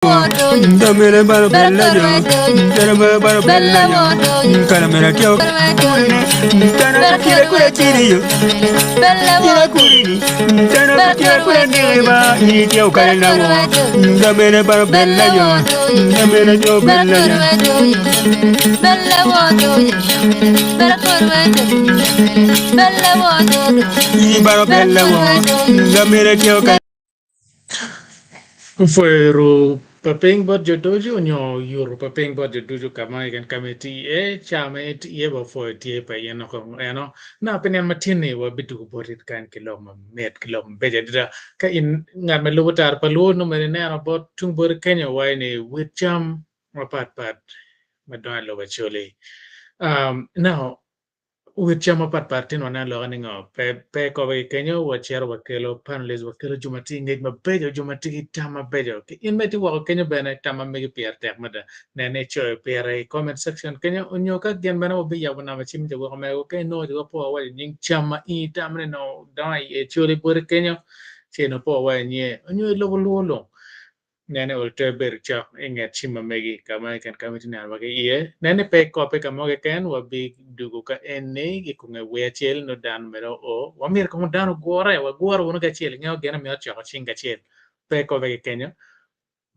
Ndamere baro bella yo, ndamere baro bella yo, kalamera kyo kurini, ndana kira kura kiri yo, kira kurini, ndana kira kura neba, ni kyo kalena wo, ndamere baro bella yo, ndamere yo bella yo. Baro bella wo, ndamere kyo kalena. Pwero pa piny bot jo ducu onyo yuto pa piny bot jo ducu ka mo keken ka ma itye iye, ca ma itye iye wa pwoyo tye pa in kong eno. Naka pi nino matin-ni wabidwogo boti kany ki lok mamit ki lok mabeco adada. Ka in ngat ma lubo tara pa luo nongo bene ineno bot tung boti kenyo waco ni wit cam mapat pat ma dongo i lobo Acholi. Now Wit cam mapat pat tye waneno loke ni ngo pe pe kobe ki kenyo wacito wakelo panelists wakelo jo ma tye ki ngec mabeco jo ma tye ki tam mabeco ki in ma itye woko kenyo bene tam ma megi pire tek mada nen ni icoyo pire i comment section kenyo onyo ka gin bene wabiyabo namba cim ja gwoko mego ka inongo ja pe wawaco nying cam ma in itamo ni nongo dongo iye coli boti kenyo ci nongo pe wawaco nyinge onyo i lobo luo lung. Nen ni ol ter bedo cok i nget cim ma megi ka mo keken ka ma itye neno wa ki iye. Nen ni pe ikope ka mo keken, wabidugo ka eni i konge wiye acel nongo dano mere oo. Wamito kong dano ogure, wagure wunu kacel, ingeyo gin amito coko cing kacel. Pe ikope ki kenyo,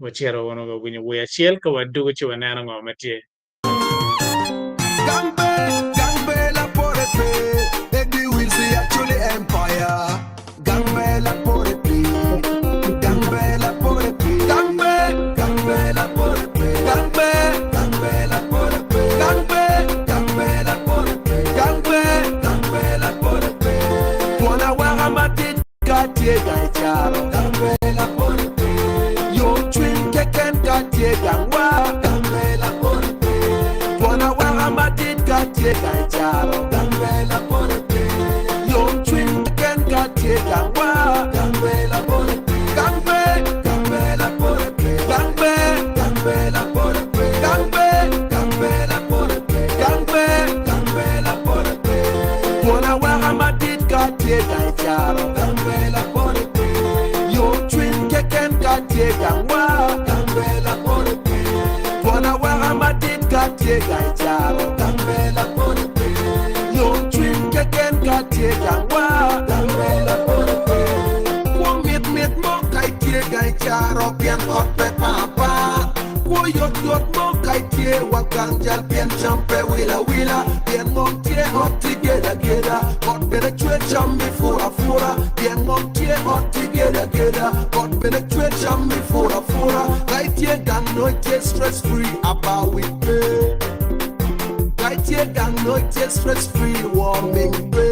wacito wunu ka winyo wiye acel ka wadugo ci waneno ngo ma tye. Gang pe, gang pe lapore pe, Eddie Wills i Acholi Empire. Gang pe lapore pe, gang pe lapore pe, gang pe, gang pe lapore pe, gang pe, gang pe lapore pe, gang pe, gang pe lapore pe, gang pe, gang pe lapore pe. Twon awaka madit ka tye gang i caro, gang pe lapore pe, yomcwiny keken ka tye gangwa. Twon awaka madit ka tye gang i caro, yomcwiny keken ka tye gangwa. Gang pe, gang pe, gang pe, gang pe, gang pe, gang pe. Twon awaka madit ka tye gang i caro, yomcwiny keken ka tye gangwa. Twon awaka madit ka tye gang i caro, yomcwiny keken ka tye gangwa. Kwo mit mit mo ka itye gang i caro pien ot pe par apar. Kwo yot yot mo ka itye wa gang jal pien cam pe wil awila. Pien ngom tye ot ti gedo ageda, ot bene cwe cam mi puro apura. Pien ngom tye ot ti gedo ageda, ot bene cwe cam mi puro apura. Ka itye gang nongo itye stress free aba wic pe. Ka itye gang nongo itye stress free woo ming pe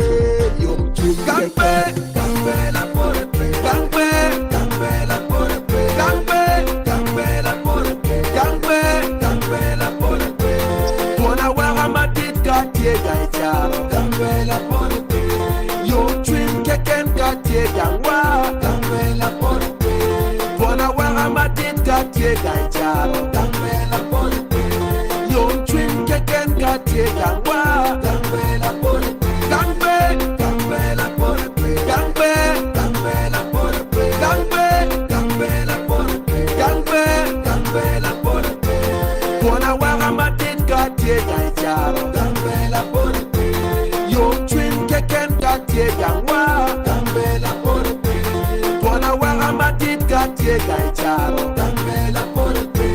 yomcwiny Gang pe, gang pe lapore pe, gang pe, gang pe lapore pe, gang pe, gang pe lapore pe, gang pe, gang pe lapore pe. Twon awaka madit ka tye gang i caro, gang pe lapore pe, yomcwiny keken ka tye gangwa, gang pe lapore pe, twon awaka madit ka tye gang i caro, gang pe lapore pe, yomcwiny keken ka tye gangwa, gang pe lapore pe, gang pe, gang pe lapore pe, gang pe, gang pe lapore pe, gang pe, gang pe lapore pe, gang pe, gang pe lapore pe, twon awaka madit ka tye gang i caro, gang pe lapore pe, yomcwiny keken ka tye gangwa, gang pe lapore pe, twon awaka madit ka tye gang i caro, gang pe lapore pe,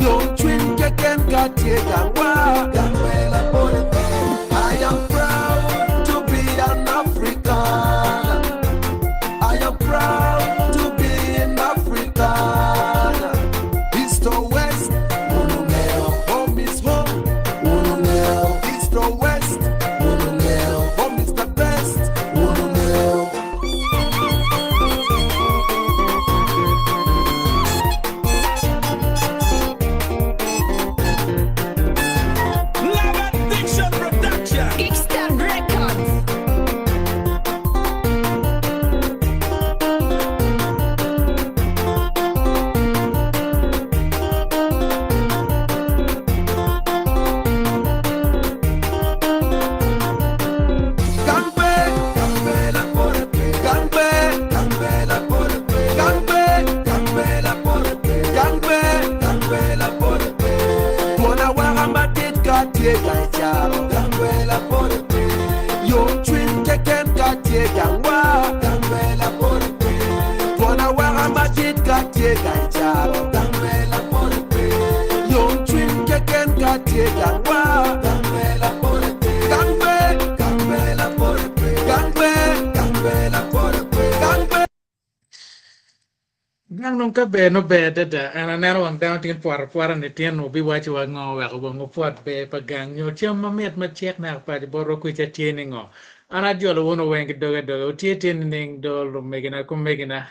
yomcwiny keken ka tye gangwa, gang pe lapore pe. I am proud to be an African. I am proud to be an African. East or west, home is home. East or west, home is the best. tye gang i caro. Gang me lapore pe. Yomcwiny keken ka tye gangwa. Gang me lapore pe. Twon awaka madit ka tye gang i caro. Gang me lapore pe. Yomcwiny keken ka tye gangwa. Gang me lapore pe. Gang pe. Gang me lapore pe. Gang pe. Gang me lapore pe. Gang pe. Gang dong ka ber nongo ber adada. En aneno wang dano tin pwot apwota ni tin wubiwaco wa ngo weko wang wupwot ber pa gang nyo cam mamit macek naka paco botwa kwica tye ni ngo. An ajolo wun wuweng ki doge adoga. Wutye tye nining do lumegina ki omegina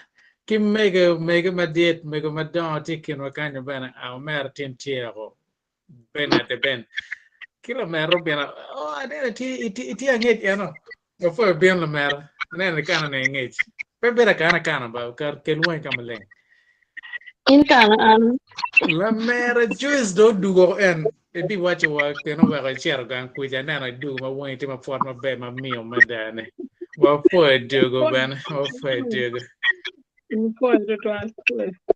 ki mege omege madit mego madongo tye i kinwa kanyo bene a omera tin tye oko. Bernard de Ben. Ki lamera obino, oh, aneno itye, itye, itye angec eno. Wapwoyo bin lamera, aneno ikana ne angec. Pe bedo akana akana ba, kar kel wangi ka maleng. In kana an. Lamera Joyce do odugo en, ibiwaco wa keno weko icito gang kwica aneno idugo ma wangi tye mapwot maber ma miyo mada ni. Wapwoyo dugo bene, wapwoyo dugo. Wapwoyo tutwal.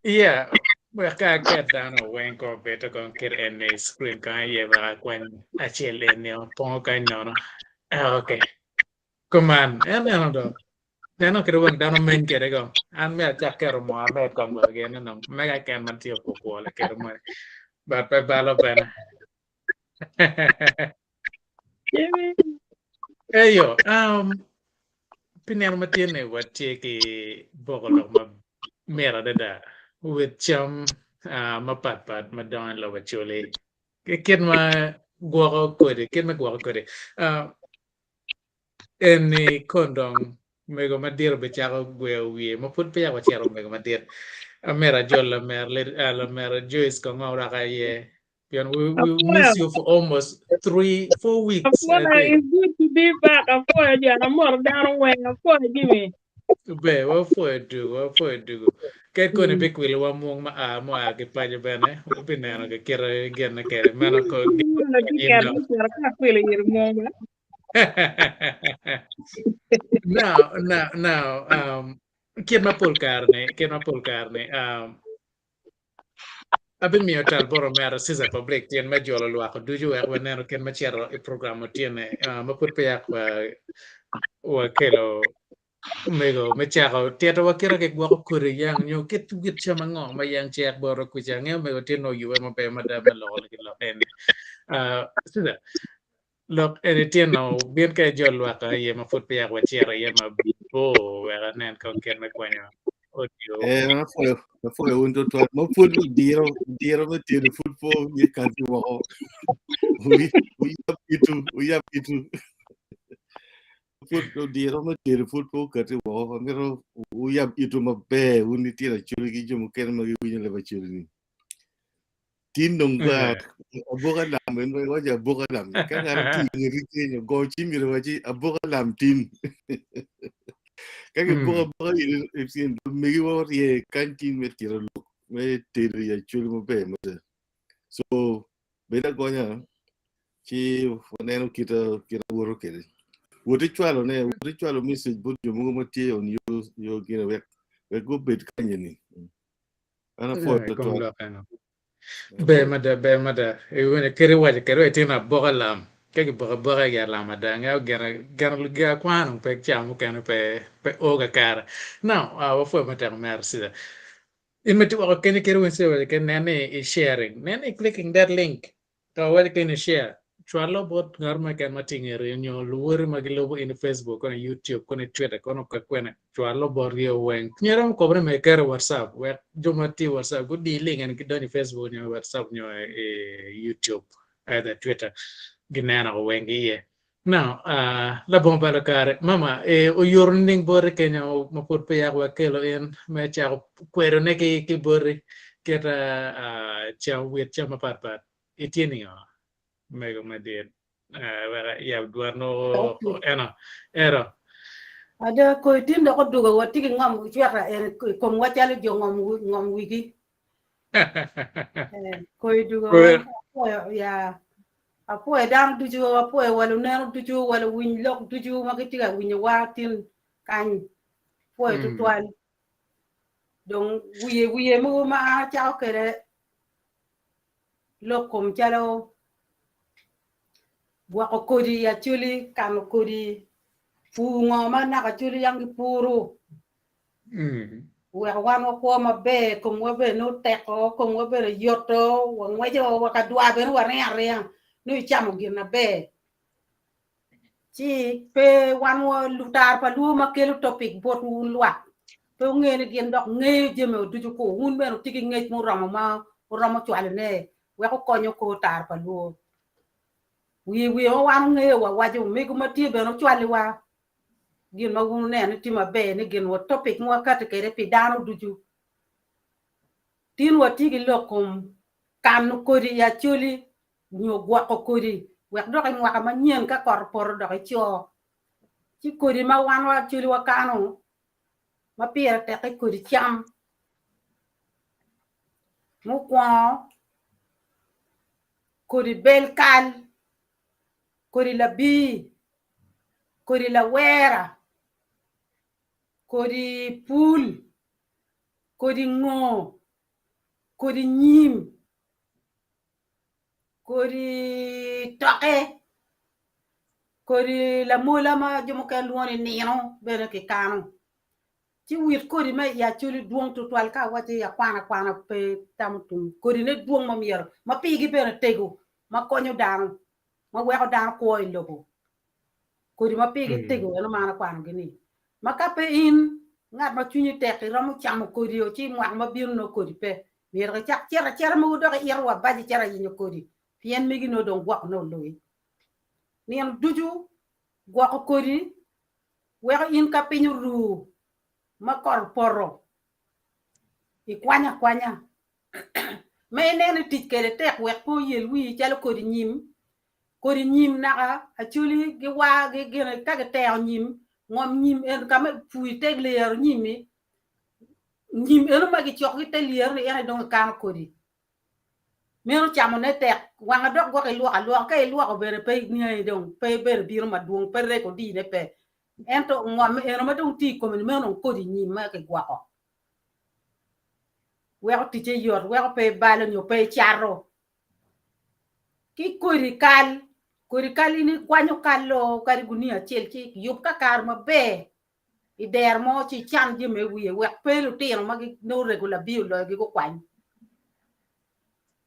Yeah, wek ka aket dano weng ko obedo kong kit eni screen kong aye wek akwany acel eni opongo kany nono. Ah, okay. Kuman, en eno do. Neno kit wek dano meny kede ko. An me acak keto moo amed kong wek gin neno mega ken ma tye okwo la keto mo. But pe balo bene. Eyo, um, pi nino ma tye ni watye ki boko lok ma mit adada with cam uh, mapat pat ma dongo i lobo Acholi ki kit ma gwoko kodi, kit me gwoko kodi. Uh, eni kon dong mego madit obicako gweyo wiye ma pud peya wacito mego madit. Amito ajol lamer, uh, lamer Joyce kong oraka iye Pien we, we miss you for almost 3, 4 weeks. I Apwoyo, think. it's good to be back. Apwoyo jal, amoro dano weng, apwoyo Jimmy. Be, wapwoyo dugu, wapwoyo dugu. Ked koni bikwilo wa mwong ma a mua ki paco bene, wabineno ki kite gine kede. Meno ko Wala anyim kiket dok. me cito ka akwilo ir mwong ba. Now, kit ma pol kare ni, kit ma pol kare ni, Abimiyo tal bot omera Caesar Public tyen me jolo lwak ducu wek waneno kit me cito i program otyene ma pud peya wakelo omego me cako tito wa kite ki gwoko kodi yang nyo kit wit cam ango ma yang cek bot kwica angeyo omego tye nongo oyube maber mada me loko ki lok eni. Caesar, Lok eni tino bin ka ijol lwak aye ma pud peya wacito iye mabor wek anen kong kit me kwanyo audio. Eh, apwoyo, apwoyo wun tutwal. Ma pud odiro, odiro me tedo pud po wiye kati woko. Wuyab itu, wuyab itu. Pud odiro me tedo pud po kati woko. Amito wuyab itu maber wun itino Acholi ki jo mukene ma giwinyo leb Acholi ni. Tin dong ba aboka lam en waco aboka lam ka ng'ato tye i ngeti kenyo go cim ire waci aboka lam tin ka giboko aboka ire tin megi wa orye kany tin me tito lok me tedo i Acholi maber mada so bed agonya ci waneno kita kita woto kwede wot icwalo ne wot icwalo message bot jo mogo ma tye on yo yo gine wek wek gubed kany ni An apwoyo I kom twatwal. lok eno. Ber mada, ber mada. Iwinyo kadi iwaco kadi wa itino aboka lam. Ka giboko aboka i alam ada, angeyo gin gin gin akwano pe ca mukene pe pe o kakare. Now, uh, wapwoyo matek omera Cesar. In ma itye woko kenyo kadi winy Cesar owaco kadi nen ni i sharing, nen ni i clicking that link. Ka wawaco keni share, cwalo bot ngat mo keken ma tye i ngeti nyo luwoti ma gilubo in i Facebook, kono i YouTube, kono i Twitter, kono kakwene, cwalo botgi weng. Nyo iromo kobo ni me iketo i WhatsApp wek jo ma tye i WhatsApp gudi link eni gidony i Facebook nyo i WhatsApp nyo i YouTube either Twitter gineno weng ki iye. Now, uh, labongo balo kare, mama, eh, oyuto nining boti kenyo ma pud peya wakelo in me cako kwedone ki, ki boti kit uh, uh, cam wit cam mapatpat. Itye ningo, mego madit? Uh, wek ayab dwan o, eno, ero. Ada koyo tin dok odugo watye ki ngom cweka en i komwa calo jo ngom ngom wigi. Eh, koyo dugo Koyo. apwoyo ya apwoyo dano ducu apwoyo wa luneno ducu wa luwiny lok ducu ma gitye ka winyowa tin kany apwoyo tutwal dong wiye wiye mogo ma an acako kwede lok kom calo. Gwoko kodi i Acholi, kano kodi, pur ngo ma naka Acholi yang gipuru. Weko wan wakwo maber, komwa bene nongo teko, komwa bene yoto, wangweco wa ka dwar bene waringo aringa nongo icamo gin maber. Ci pe wan wa lutar pa luo ma kelo topic bot wun lwak pe wunge ni gin dok ngeyo jami ducu ku wun bene wutye ki ngec muromo ma wuromo cwalone wek okonyo kor tar pa luo. Wiye wiye ma wan ongeyo wa waco omego ma tye bene ocwaliwa gin ma wun wuneno ni tye maber ni gin wa topic ma wakati kwede pi dano ducu. Tin watye ki lok kom kano kodi i Acholi nyo gwoko kodi wek dok i mwaka manyen ka kot opoto dok ico. Ci kodi ma wan wa Acholi wakano ma pire tek-ki kodi cam mukwongo kodi bel kal, kodi labir, kodi lawera, kodi pul, kodi ngo, kodi nyim, kodi toke, kodi lamola ma jo mukene lwongo ni nino bene kikano. Ci wit kodi me i Acholi dwong tutwal ka awacci akwan akwana pe tamo tum. Kodine dwong ma myero ma pigi bene tego ma konyo dano ma weko dano kwo i lobo. Kodi ma pigi tego eno ma an akwanogi ni. Ma ka pe in ngat ma cwinyi tek iromo camo kodi o ci mwaka ma bino nongo kodi pe. Myero icak cito acita mogo dok iito wa bac icito ayenyo kodi pien megi nongo dong gwokone oloyi. Nino ducu gwoko kodi weko in ka piny oru ma kot opoto, ikwanyo akwanya ma ineno ni tic kwede tek wek pe oyel wii calo kodi nyim. Kodi nyim naka acholi giwa gine ka giteko nyim ngom nyim eno ka ma ipur ite lero nyim-mi nyim eno ma gicoko ki te lyero ni en aye dong ikano kodi. Meno camone tek wanga dok gwok ilwoko alwoka ka ilwoko bene pe niangi dong pe bene bino madwong pe reko dine pe ento ngom eno ma dong tye i kome ni meno dong kodi nyim ma kigwoko weko ticce yot weko pe ibalo nyo pe icato ki kodi kal kodi kal in ikwanyo kal-lo kadi gunia acel ci iyub kakare maber i dero mo ci ican jami i wiye wek pe lutino ma nongo rego labii oloyogi gukwany.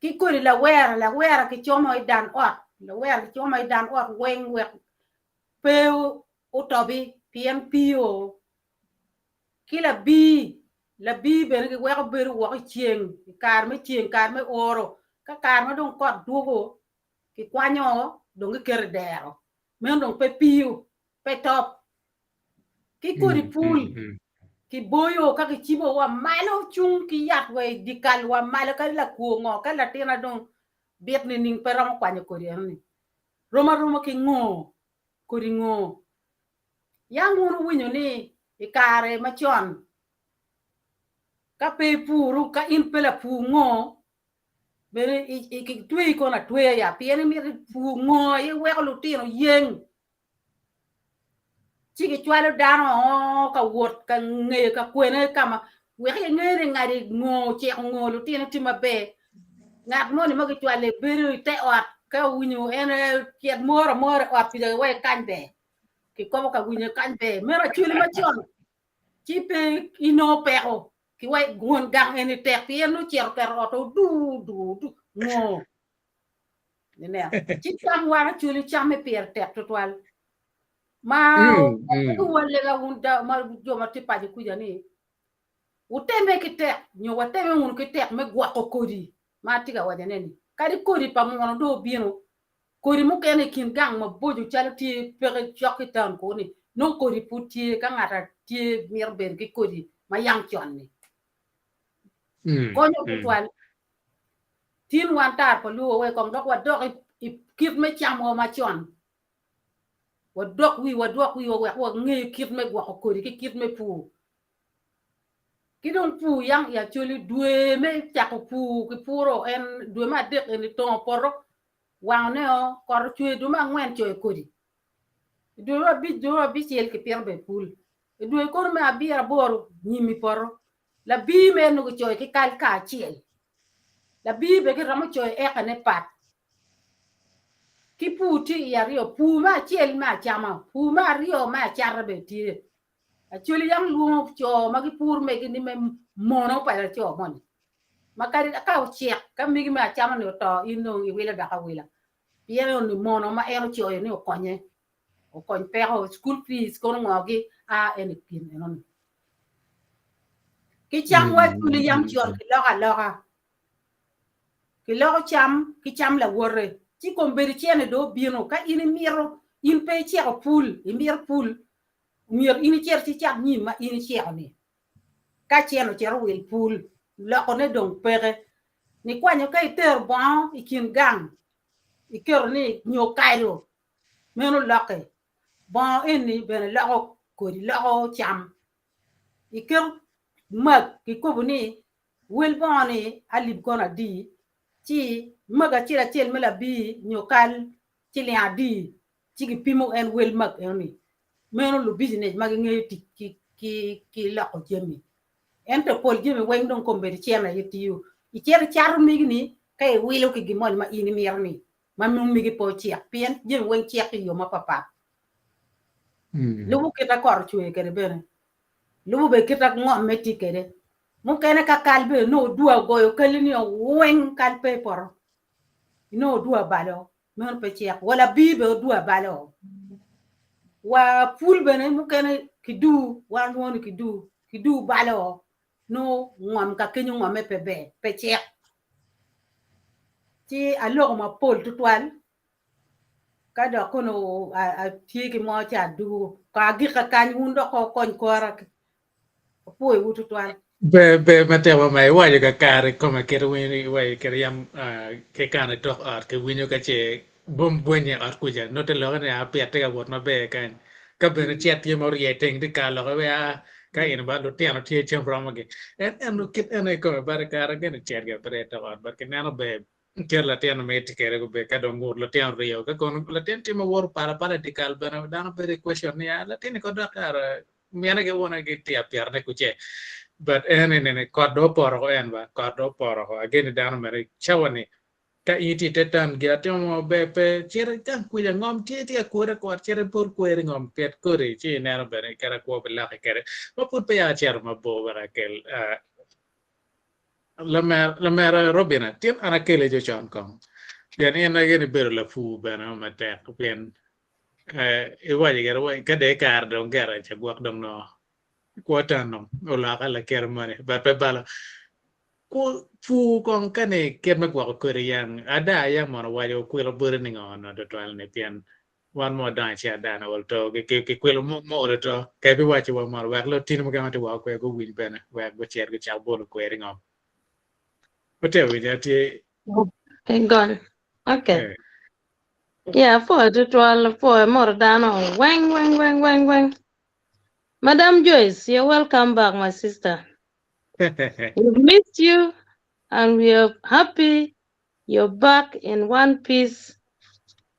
Ki kodi lawera, lawera kicomo i dan ot, lawera kicomo i dan ot weng wek pe otobi pien pii oo. Ki labii, labii bene giweko bedo woko i ceng, i kare me ceng, kare me oro, ka kare ma dong kot dwogo kikwanyo dong giketo i dero, meno dong pe piyo. pe top. Ki kodi pul kiboyo ka kicibo wa malo cung ki yat wa i dyekal wa malo kadi lakwo ngo kadi latina dong bit nining pe romo kwanyo kodi enoni. Rom aroma ki ngo kodi ngo. Yam wun wuwinyo ni i kare macon ka pe ipuru ka in pe lapur ngo bene kitweyi kono atweya ya pien imito ipur ngo aye weko lutino yeng. Ci gicwalo dano ka wot ka ngeyo ka kwene ka ma wek inge ni ngadi ngo ociko ngo lutino tye maber ngat moni ma gicwale bedo i te ot ka owinyo en cet moro amora i ot kuca wek kany ber kikobo ka winyo kany ber meno acwali macon ci pe inongo peko ki wai won gang eni tek pien nongo ocito oketo ot odu du du ngo Ineno? Ci cam wan acwali camme pire tek twatwal. Ma walega wun da ma jo ma tye paco kuca ni wutemme ki tek nyo watemme wunu ki tek me gwoko kodi ma atye ka wacone ni. Kadi kodi pa muno dong obino, kodi mukene i kin gang maboco calo tye peke cok ki taun kunu-ni, nongo kodi pud tye ka ngat tye mito bedo ki kodi ma yam con-ni. Konyo tutwal. Tin wan tar pa luo wek kong dok wadok i kit me camwa macon. Wadok wiwa dwok wiwa wek wange kit me gwoko kodi ki kit me pur. Ki dong pur yang i Acholi dwe me cako pur ki puro en dwe me adek eni tongo poto wangone o kot ocwe dwe me angwen coyo kodi. I dwe me abic dwe me abicel kipito bene pul. I dwe kono me abiro aboro nyim i poto. Labir mere nongo kicoyo ki kal kacel. Labir bene kiromo coyo ekane pat. Ki pur tye iye aryo, pur me acel me acama, pur me aryo me acata bene tye. Acholi yam lwongo co ma gipuro megi ni me mono pa laco moni. Ma kadi ka ocek, ka megi me acama ni oto, in dong iwilo dok awila. Pien eni mono ma en ocoyo ni okonye, okony peko, school fees kono ngo-gi a en i kin enoni. Ki cam wa acholi yam con kiloko aloka. Kiloko cam ki cam lawote. Ci kombeddi cene dong obino, ka in imito, in pe iceko pul, imito pul, myero in icit ci icak nyim ma in iceko-ni. Ka cen ocito wil pul, lokone dong peke. Nikwanyo ka itero bongo i kin gang, iketo ni nyo kado, meno lokke. Bongo eni bene loko kodi, loko cam. Iketo mag, kikobo ni wel bongo-ni alip kono adi, ci mag acel acel me labir nyo kal ciling adi, ci gipimo en wel mag enoni. Meno lubijinec ma gingeyo tic ki loko jami. Ento pol jami weng dong kombeddi cen aye tiyo. Icito icato megi-ni ka iwilo ki gin moni ma in imito-ni ma nongo megi pe ocek pien jami weng cek i yo mapapat. Lubo kit a kot ocwer kwede bene. Lubo bene kit a ngomme tye kwede. Mukene ka kal bene nongo odwa ogoyo kalli-ni weng kal pe i poto. Nongo odwa balo. Meno pe cek. Wa labir bene odwo abalo. Wa pul bene mukene kidu, wan lwongo ni kidu, kidu balo nongo ngom ka kenyo ngomme pe ber, pe cek. Ci aloko mapol tutwal ka dok kono atye ki mo ci adugo ko agika kany wun dok ko wukony kora. Apwoyowu tutwal. Ber ber matek wa ma iwaco kakare kome kit winyo iwaco kit yam ki kano i tok ot ki winyo ka ce bom bwenye i ot kuca nongo te lokke ni aa pit tye ka wot maber kany ka bene cet tye ma orye teng tye kalo lokke wek aa ka eni ba lutino tye cem romo gi en eno kit eno kikome but kare gin cet gire pe i tok ot but kineno ber Kit latin ma itye kwede gubed ka dong ngut latin oryo ka kono latin tye ma woto pala pala i dyekal bene dano bedo i question ni aa latin-ni kono dok kara mine ki wone gitye apitone kuce but en eni kot dong opoto ko en ba kot dong opoto ko again ni dano mere cawa ni ka in itye ite tan gin atimo mo maber pe cit igang kwica ngom tye tye ka kure akura cit ibol kweri ngom pit kodi ci ineno bene kit ma kwo bilokke kwede ma pud peya acito mabor wek akel Lamera Robina, tin an akele jo con kong, pien in aye ibedo lapur bene matek, pien iwaco gire wa ka dong kare dong gire ca gwok dong nongo kwo tan dong olokke lakite moni but pe balo. Pur kong ka ni kit me gwoko kodi yang ada yang mono owaco okwilo boti ningo onongo tutwal ni pien Wan ma wadongo i ceng ada-ni ol to kikwilo muk mo olo to ka ibiwaco wa mono wek lutini mukene ma tye woko kwede guwiny bene wek gucit gucak bolo kweri ngom. Watye winyo atye. Igony. Okay. Eh. Yeah, apwoyo tutwal, apwoyo moto dano weng weng weng weng weng. Madam Joyce, you're welcome back, my sister. We've missed you and we are happy You're back in one piece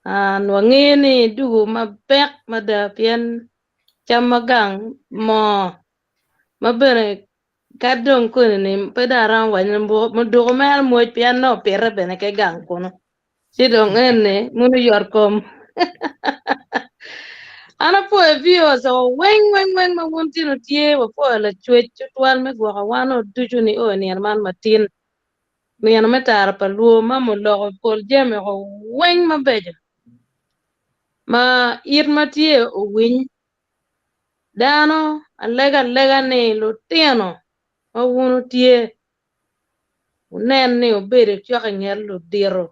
and wangeyo ni idugo mapek mada pien cam ma gang moo ma bene kad dong koni ni pe dong aromo waco ni muduku mere mwoc pien nongo opite bene ki gang kunu ci dong eni muno yot kom an apwoyo viewers o weng weng weng ma wun tino tye wapwoyo lacwec tutwal me gwoko wan o ducu ni o i nino man matin. Nino me tara pa lwor ma muloko pol jami oko weng mabeco ma it ma tye owiny. Dano alega alega ni lutino ma wun wutye wunen ni wubedo cok i nget ludito.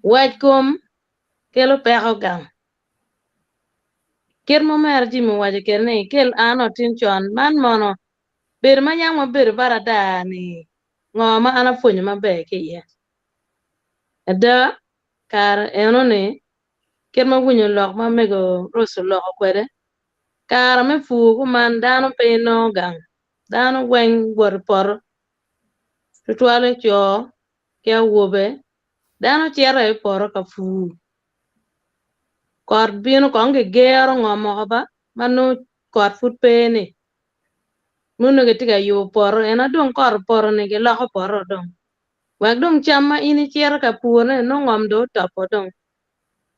Wac kom kelo peko gang. Kit ma omera Jimmy owaco kwede ni kel an otin con man mono Bedo ma yam wabedo bot ada-ni, ngo ma an apwonyo maber ki iye? Ada, kare enoni, kit ma winyo lok ma mego Rose oloko kwede, kare me pur kuman dano pe inongo gang, dano weng woto i poto, tutwale co ki awobe, dano cito i poto ka pur. Kot bino kong gigero ngom moko ba ma nongo kot pud pe-ni. Nongo gitye ka yubo poto ento dong kot opoto ni giloko poto dong wek dong cam ma in icito ka purone nongo ngom dong otopo dong.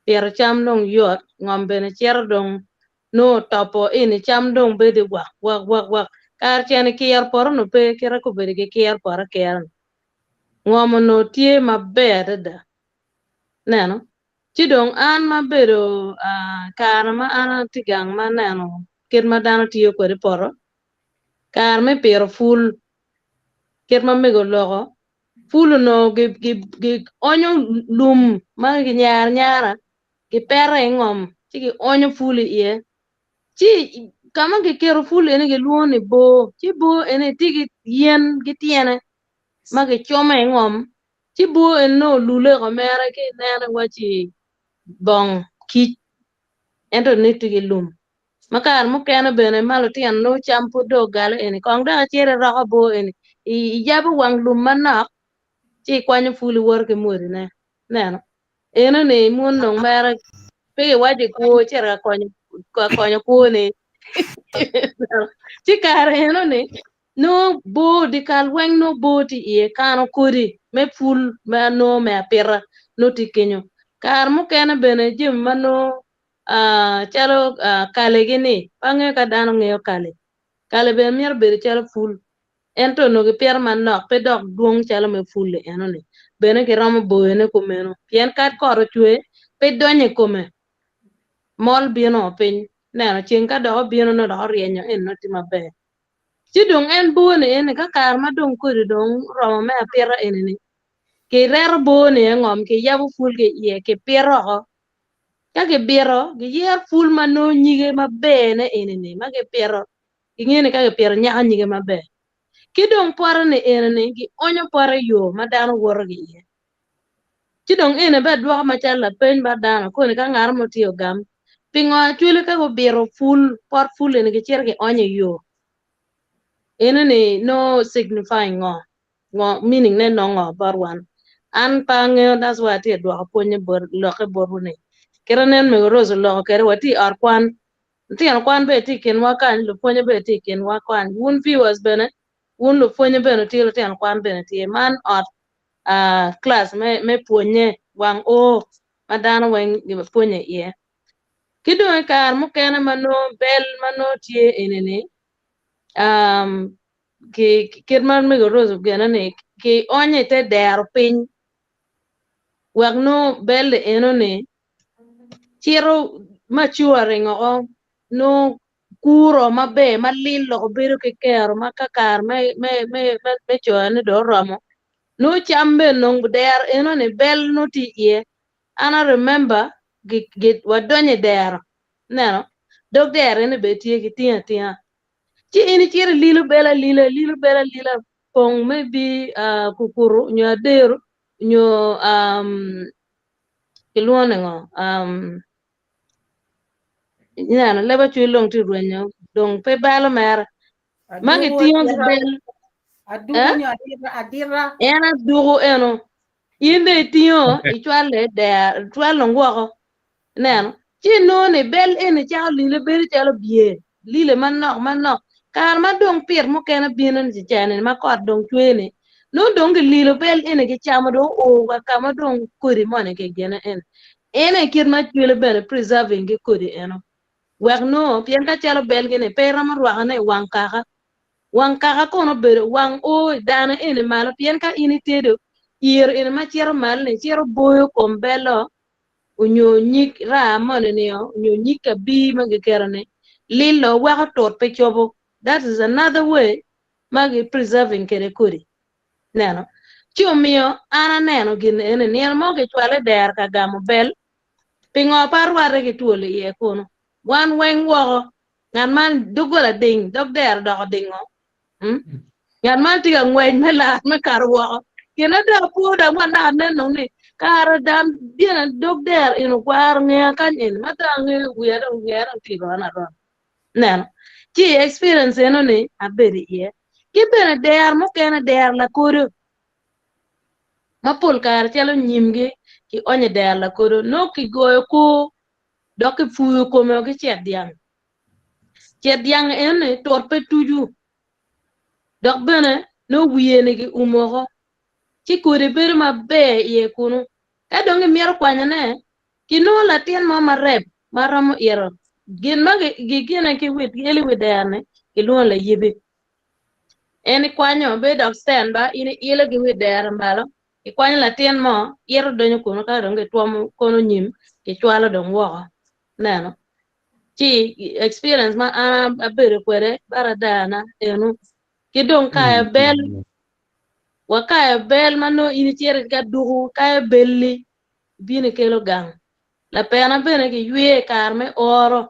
Pito cam dong yot, ngom bene cito dong nongo otopo ini cam dong bedo wak wak wak wak. Kare cen ikiro poto onongo pe kite kobedo gikiro poto akira-ni. Ngom onongo tye maber adada. Ineno? Ci dong an ma abedo kare ma an atye gang ma aneno kit ma dano tiyo kwede poto, kare me pito pul, kit ma mego oloko, pul onongo gionyo lum ma ginyaro anyara, gipeto i ngom ci gionyo pul iye. Ci ka ma giketo pul eni gilwongo ni bor, ci bor eni tye ki yen ki tyene ma gicomo i ngom ci bor eni nongo olule oko mere ki inene waci bong kic ento ni tye ki lum. Ma kare mukene bene ma lutino nongo cam pud dong ogale eni kong dok icito iroko bor eni iyabo wang lum manok ci ikwanyo pul iwoto ki mwodine. Ineno? Eno-ni mon dong mere pe giwaco kwo cito ka konyo ka konyo kwoni. Ci kare eno-ni nongo bor dyekal weng nongo bor tye iye kano kodi me pul ma nongo me apita nongo tye kenyo. Kare mukene bene jami ma nongo calo kalegi-ni pe angeyo ka dano ngeyo kale. Kale bene mito bedo calo pul ento onongo gipito manok pe dok dwong calo me pul-li enoni bene giromo boyone kumeno pien kad kot ocwe pe donyo i kome mol bino piny neno ceng ka dok obino nongo dok oryenyo eni nongo tye maber. Ci dong en bor-ni eni ka kare ma dong kodi dong oromo me apita eni-ni kireto bor-ni i ngom kiyabo pul ki iye kipito oko ka kibito giyero pul ma nongo nyige maber-ne eni-ni ma gipito gingeyo ni ka gipito nyako nyige maber. Ki dong pote-ni eni-ni gionyo pote i yo ma dano woto ki iye. Ci dong eni bene dwoko macalo lapeny bot dano koni ka ngat mo tye ogam, pingo acwele ka gubito pul, pot pul eni gicito gionyo i yo? Eno-ni nongo signifying ngo? Ngo meaning ne nongo ngo bot wan? An pe angeyo that's why atye ka dwoko pwonye bot lokke botwu ni kit anen mego Rose oloko kwede watye i ot kwan lutino kwan bene tye i kinwa kany lupwonye bene tye i kinwa kany wun viewers bene wun lupwonye bene wutye lutino kwan bene tye man ot class me pwonye wang oo ma dano weng gipwonye iye. Ki dong i kare mukene ma nongo bel ma nongo tye eni-ni ki kit ma mego Rose ogene ni ki onyo i te dero piny wek nongo bel-li eno-ni cito maturing oko nongo kuro maber ma lil dok obedo ki kero ma ka kare me coyone dong oromo nongo cam bene nongo dero eno-ni bel nongo tye iye. An a remember wadonyo i dero ineno dog dero eni bene tye kitingo atinga ci in icito ililo bel alila ililo bel alila pong maybe kukuru nyo adero nyo kilwongo ni ngo ineno leb acwil dong tye rwenyo dong pe balo mere ma gitingo ki bel en aduku eno in dong itingo icwale der icwalo dong woko ineno ci inongo ni bel eni cako lile bedo calo bye lile manok manok kare ma dong pit mukene bino ni ceceni ma kot dong cwer ni nongo dong gililo bel eni gicamo dong oo wa ka ma dong kodi moni kigine eni en aye kit ma cwele bene preserving ki kodi eno wek nongo pien ka calo belgi ni pe iromo rwakone i wang kaka wang kaka kono obedo wang o i dano eni malo pien ka in itedo iro eni ma cito malo ni cito boyo kom bel-lo onyo nyig raa moni nio onyo nyig kabir ma giketo ni lilo weko tut pe cobo that is another way ma gi preserving kede kodi neno ci omiyo an aneno gin eni nino mo gicwale dero ka gamo bel pingo pe arwate ki twol iye kunu wan weng woko ngat man dogola ding dog dero doko dingo hmm? Ngat man tye ka ngwec me lar me kato woko. Gin ada apo dok ma naka neno ni kare dan dyena dog dero eno gwaro ngeya kany eni ma dong angeyo wiya dong ngeya dong tye ron arona. Neno. Ci experience eno ni abedo iye. Ki bene dero mukene dero lakodo ma pol kare calo nyimgi ki onyo i dero lakodo nongo kigoyo kor dok kipuyo kome ki cet dyang. Cet dyang eno ni tut pe tucu. Dok bene nongo wiye-ni giumo woko, ci kodi bedo maber iye kunu. Ka dong imito kwanyone, Kinongo latin mo marep ma romo ito gin ma gigine ki wi eli wi dero-ni kilwongo layibi. En ikwanyo bedo dok stand ba in iilo ki wi dero malo ikwanyo latin mo ito donyo kunu ka dong gitwomo kono nyim kicwalo dong woko ineno ci experience ma an abedo kwede bot adana eno ki dong kayo bel wakayo bel ma nongo in icito ka duku kayo belli ibino ikelo gang lapena bene giywe i kare me oro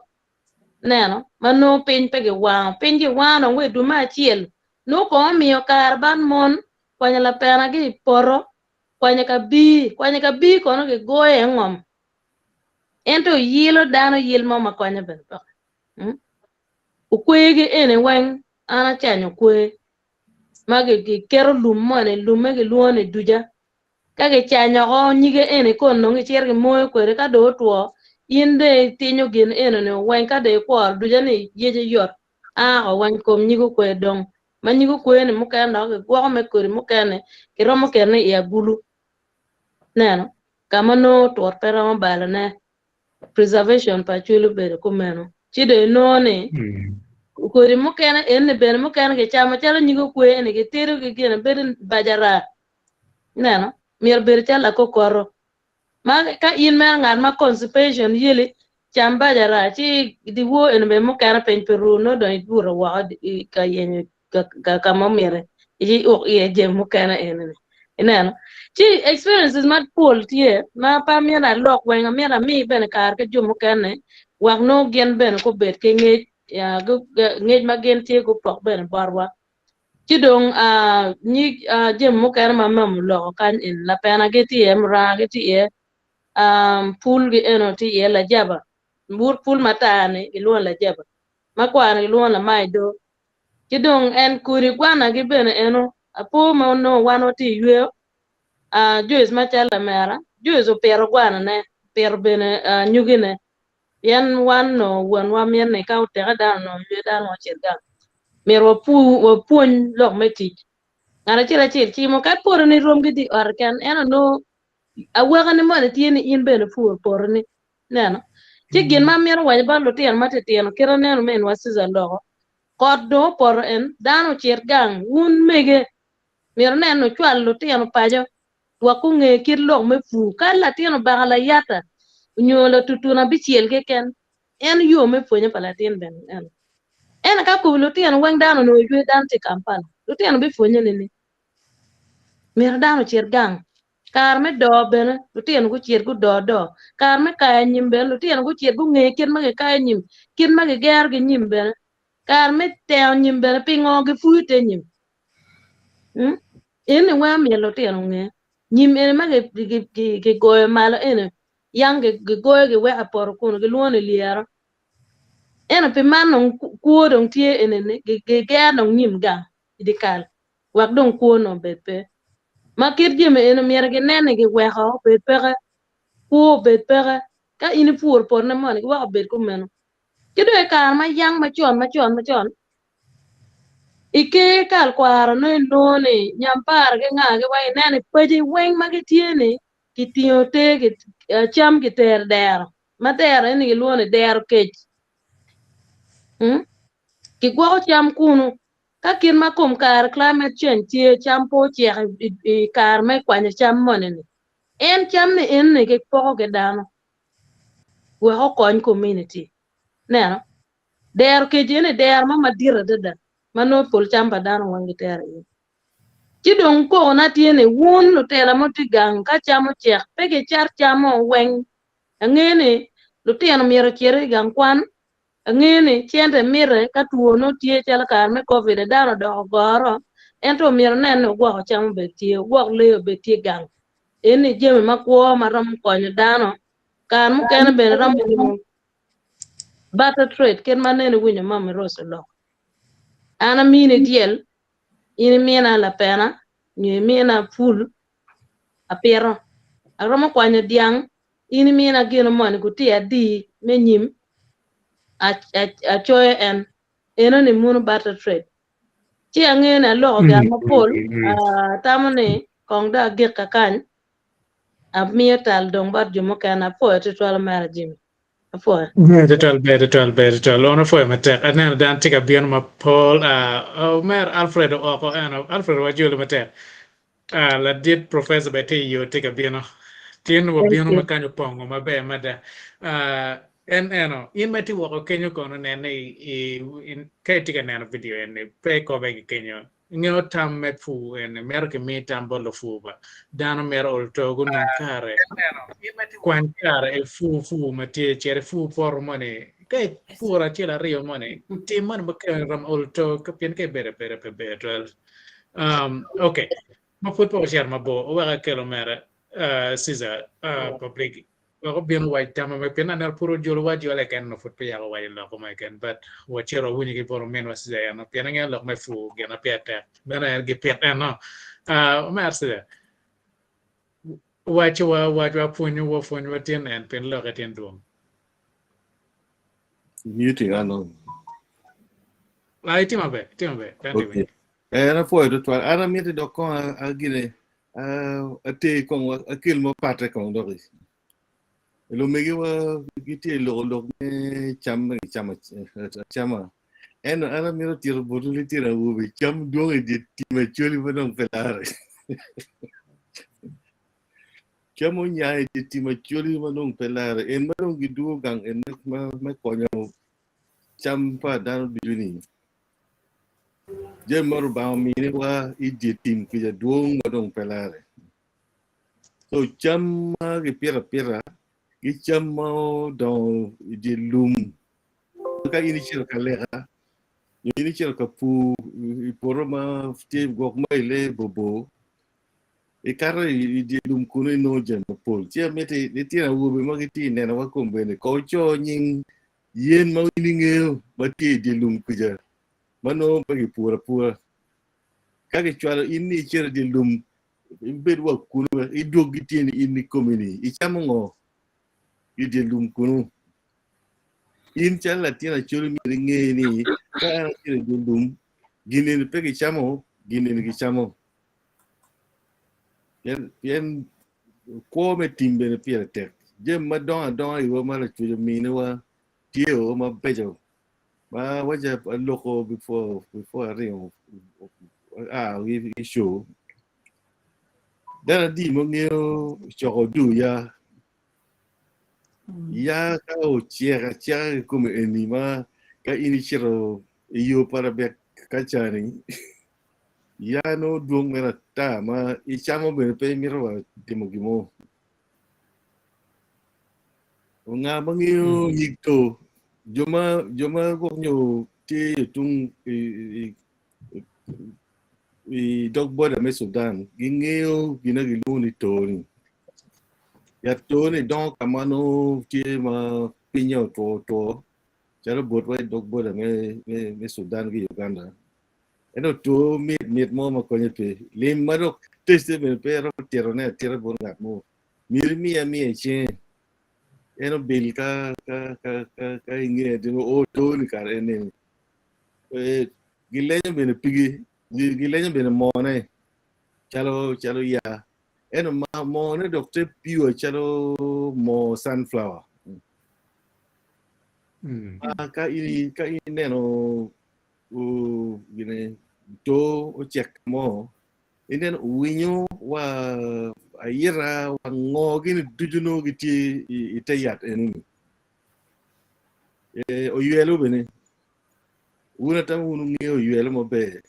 neno ma nongo piny pe giwango piny giwango dong wa i dwe me acel nongo kong omiyo kare bat mon kwanyo lapena ki i poto kwanyo kabir kwanyo kabir kono gigoyo i ngom ento yilo dano yil mo ma konyo bene peke okwegi eni weng an acanyo okwe ma giketo lum moni lumme gilwongo ni duca Ka gicanyo oko nyige eni kon dong gicito gimoyo kwede ka dong otwo, in dong itinyo gin eno-ni weng ka dong ikworo duca ni yece yot a oko weng kom nyig okwer dong ma nyig okwer-ni mukene dok gigwoko me kodi mukene kiromo ketone i agulu ineno ka ma nongo tut pe romo balone preservation pa acwali obedo kumeno ci dong inongo ni kodi mukene eni bene mukene kicamo calo nyig okwer eni gitedo ki gine bedo bajara Ineno, myero obed calo lakokoto. Ma ka in mere ngat ma constipation yeli, cam bajara ci dyewor eni bene mukene piny pe ru nongo dong ibuto woko ka yenyo ka ma omyero iuk iye jami mukene eni-ni. Ineno? Ci experiences mapol tye ma pe amyero alok weng, amyero ami bene kare ki jo mukene wek nongo gin bene gubed ki ngec, ngec ma gin tye gupok bene botwa. Ci dong nyig jami mukene ma mama oloko kany eni lapena gitye iye, muranga gitye iye, pul gi eno tye iye lajaba, but pul matar-ni gilwongo ni lajaba, makwar-ni gilwongo ni lamai doo. Ki dong en kodi gwanagi bene eno apo ma onongo wan watye i yweyo Joyce macalo lamera, Joyce opito gwanane, opito bene nyugine. Pien wan onongo wonwa mito ni ka oteke dano onongo ywe dano mo ocit gang. Myero wapwony lok me tic. Ngat acel acel cimo kadi potoni rom ki dye ot keken ento nongo awakani moni tye ni in bene ipur potoni. Ineno? Ci gin ma amito waco bot lutino matitino kit aneno ominwa Susan loko, kot dong opoto en dano ocit gang wun mege myero inen ni wucwal lutino paco wek gunge kit lok me pur. Ka latin obako layata nyo latutun abicel keken, en yo me pwonye pa latin bene eno. Ento ka kobo lutino weng dano onongo ywe dano tye i Kampala, lutino bipwonye nining? Myero dano ocit gang. Kare me doo bene, lutino gucit gudoo doo. Kare me kayo anyim bene, lutino gucit gunge kit ma gikayo nyim, kit ma gigero ki nyim bene. Kare me tengo nyim bene, pingo gipuyo te nyim? Hmm? Eni weng omyero lutino onge. Nyim eni ma gigoyo malo eni, yang gigoyo giweko i poto kunu gilwongo ni lyero. Ento pi man dong kwo dong tye eni ni gigero dong nyim gang i dye kal wek dong kwo nongo obed pe. Ma kit jami eni myero ginen ni giweko obed peke, kwo obed peke. Ka in ipuro potone moni giweko obed kumeno. Ki dong i kare ma yang macon macon macon, i ker kal kwaro nongo inongo ni nyampara ki nga gi weng ineno i paci weng ma gitye ni kitingo te cam kitero i dero ma dero eni gilwongo ni dero kec kigwoko cam kunu ka kit ma kom kare climate change tye cam pe ocek i kare me kwanyo cam moni ni en cam ni eni kipoko ki dano wek okony community ineno. Dero kec eni dero mo madit adada ma nongo pol cam pa dano weng gitero iye. Ci dong kokona tye ni wun lutela ma wutye gang ka cam ocek pe gicat cam mo weng. Angeyo ni lutino myero ocit i gang kwan, angeyo ni cente mitte ka two nongo tye calo kare me covid dano odoko goro ento myero wunen ni wugwoko cam obed tye, wugwok lee obed tye gang. Eni jami makwo ma romo konyo dano kare mukene bene romo timo Barter trade kit ma nene iwinyo Mami Rose oloko. An amini dyel, in imina lapena nyo imina pul apito. Aromo kwanyo dyang, in imina gino moni gutiya adi me nyim acoyo en. Enoni muno barter trade. Ci angeyo ni aloko gin mapol, atamo ni kong dong agik kakany. Amiyo tal dong bot jo mukene. Apwoyo tutwal omera Jimmy. Apwoyo. Ber tutwal, ber tutwal, ber tutwal. Wan wapwoyo matek. Aneno dano tye ka bino mapol. Ah, omer Alfred ooko eno. Alfred wajoli matek. Ah, ladit professor bene tye i yo tye ka bino. Tin Thank wabino you. ma kany opongo maber mada. Ah, en eno, in ma itye woko kenyo kono nene i, i, i, ka itye ka neno video eni, pe ikobe ki kenyo. Ingeyo tam me pur eni mito kimi tam bot lupur ba. Dano mito ol to gunong kare, kwany kare ipur pur ma tye, cit ipur poto moni. Ka ipuro acel aryo moni, tim moni ma kelo romo ol to pien ka ibedo abeda pe ber twal. Um, okay. Ma pud pe wacito mabor, oweko akelo mere uh, Caesar uh, public wek obin owac tamme ma pien aneno pud ojolo wa jola keken onongo pud peya owaco lok mo keken but wacito wawinyo ki bot ominwa Caesar eno pien angeyo lok me pur gin ma pire tek meno en gipit eno uh, omera Caesar wacowa wacwa pwonyowa pwonywa tin en pien lokke tin dwong. Muting ano. Ah, itimo maber, itimo maber. Dano tye Okay. winyo. Eh, an apwoyo tutwal. An amiti dok kong agine ater kong akel mapatte kong doki. Lumegiwa gitye i loko lok me cam ma gicamo acama. Ento an amito tito botwu litino awobe cam dwong i dye tim Acholi ma dong pe larre. Cam onya i dye tim Acholi ma dong pe larre. En ma dong gidwogo gang en me konyo cam pa dano ducu-ni. Jami ma Rubanga ominiwa i dye tim kica dwong ma dong pe larre. So cam ma gipito apita ki cam ma odongo i dye lum ka in icito ka leka nyo in icito ka pur i poto ma tye gwok ma i lee bor ikato i dye lum kunu inongo jami mapol. Ci amiti litino awobe ma gitye i nenowa kombeddi ko wuco nying yen ma in ingeyo ma tye i dye lum kuca ma nongo pe gipuro apura. Ka gicwalo in ni icito i dye lum ibed wa kunu wek idwog ki tyeni in ikomi-ni, icamo ngo i dye lum kunu? In calo latin Acholi myero inge ni ka an acito i dye lum, gin eni pe gicamo, gin eni gicamo. Pien kwo me tim bene pire tek. Jami madongo adonga iwa ma Lacwec ominiwa tye o mabeco ma waca aloko before before aringo aa ki show. Dano adi ma ngeyo coko odur ya? Ya ka ocek aceka ki kome eni ma ka in icito i yo pa Rabek kacani ya nongo dwong mere ata ma icamo bene pe imito wa timo gin mo. Nga ma ngeyo nyig to? Jo ma jo ma gwok nyo tye i tung i, i, i dog boda me Sudan gingeyo gin ma gilwongo ni to-ni. Yat to-ni dongo ka ma nongo tye ma pinye otwo otwo calo botwa i dog boda me, me, me Sudan ki Uganda. Ento two mit mit mo ma konye pe. Lim ma dok taste bene pe romo titone atita bot ngat mo. Myero imiye amiya i cinge. En obil ka ka ka ka ka inge timo o two ni kare en nini. Eh, gilenyo bene pigi, gilenyo bene mone calo calo ya. Ento ma mone dok te pure calo moo sunflower. Mm. Ma ka in ka ineno gine to ocek mo ineno winyo wa ayita wa ngo gini ducu nongo gitye i te yat enoni. E, oywelo bene wun atamo wun wungeyo oywelo maber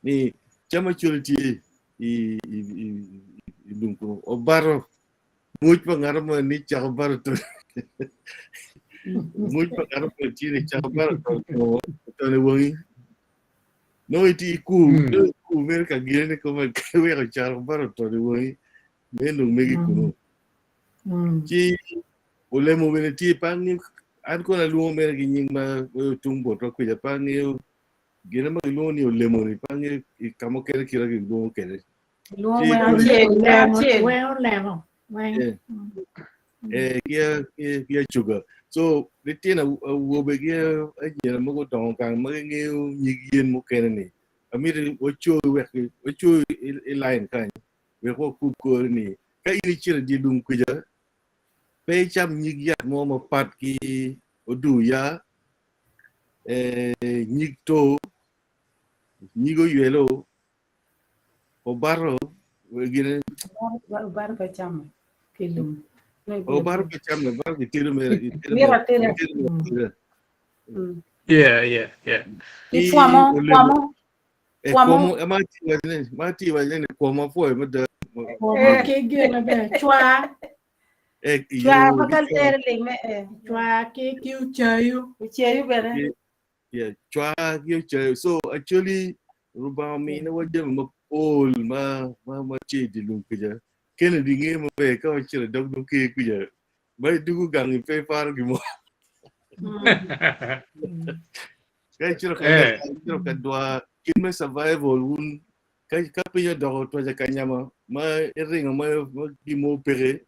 ni cam acoli tye i, i, i, i lum kunu obato Mwoc pa ngat mo ni cako baro to. Mwoc pa ngat mo tye ni cako baro to to to ne wangi. No iti iku, no iku mere ka gine ni koma weko cako baro to ne wangi. Me nung megi kunu. Ci olemo bene tye pe angeyo an kono alwongo mere ki nying ma tung botwa kwija pe angeyo gine ma gilwongo ni olemo ni pe angeyo i ka mukene kite gilwongo kwede. Lwongo Ci weng kodi acel, weng acel. Weng olemo. Weng. Eh, eh, ki acuga. So litino awobe ki anyira ma gudongo gang ma gingeyo nyig yen mukene ni amito waco wek waco i line kany wek wakub kore ni. Ka in icito i dye lum kwija, pe icam nyig yat mo mapat ki odur ya, nyig to, nyig oywelo, obato, gine. Obato pe came ki lum. Obato pe came, obato kitedo mere. Mito ateda. Yeah, yeah, yeah. Ki pwomo, pwomo. E kwomo, ma atye wacone, ma atye wacone ni kwomo apwoyo mada. Kwomo ki gine bene, cwa. E, Cwa yo, ma ki kal cwa. tere ling me e. Cwa ki ki ocayo. Ocayo bene. Ki, yeah, cwa ki ocayo. So actually, Rubanga ominiwa jami mapol ma, ma, ma tye i dye lum kuca. Kennedy ngeyo maber ka wacito i dog dog ker kuca, ma idwogo gang pe iparo gin mo. Ka icito ka Eh. icito ka dwa kit me survival wun ka ka piny odoko twaca ka nyama ma iringo ma ma gin mo peke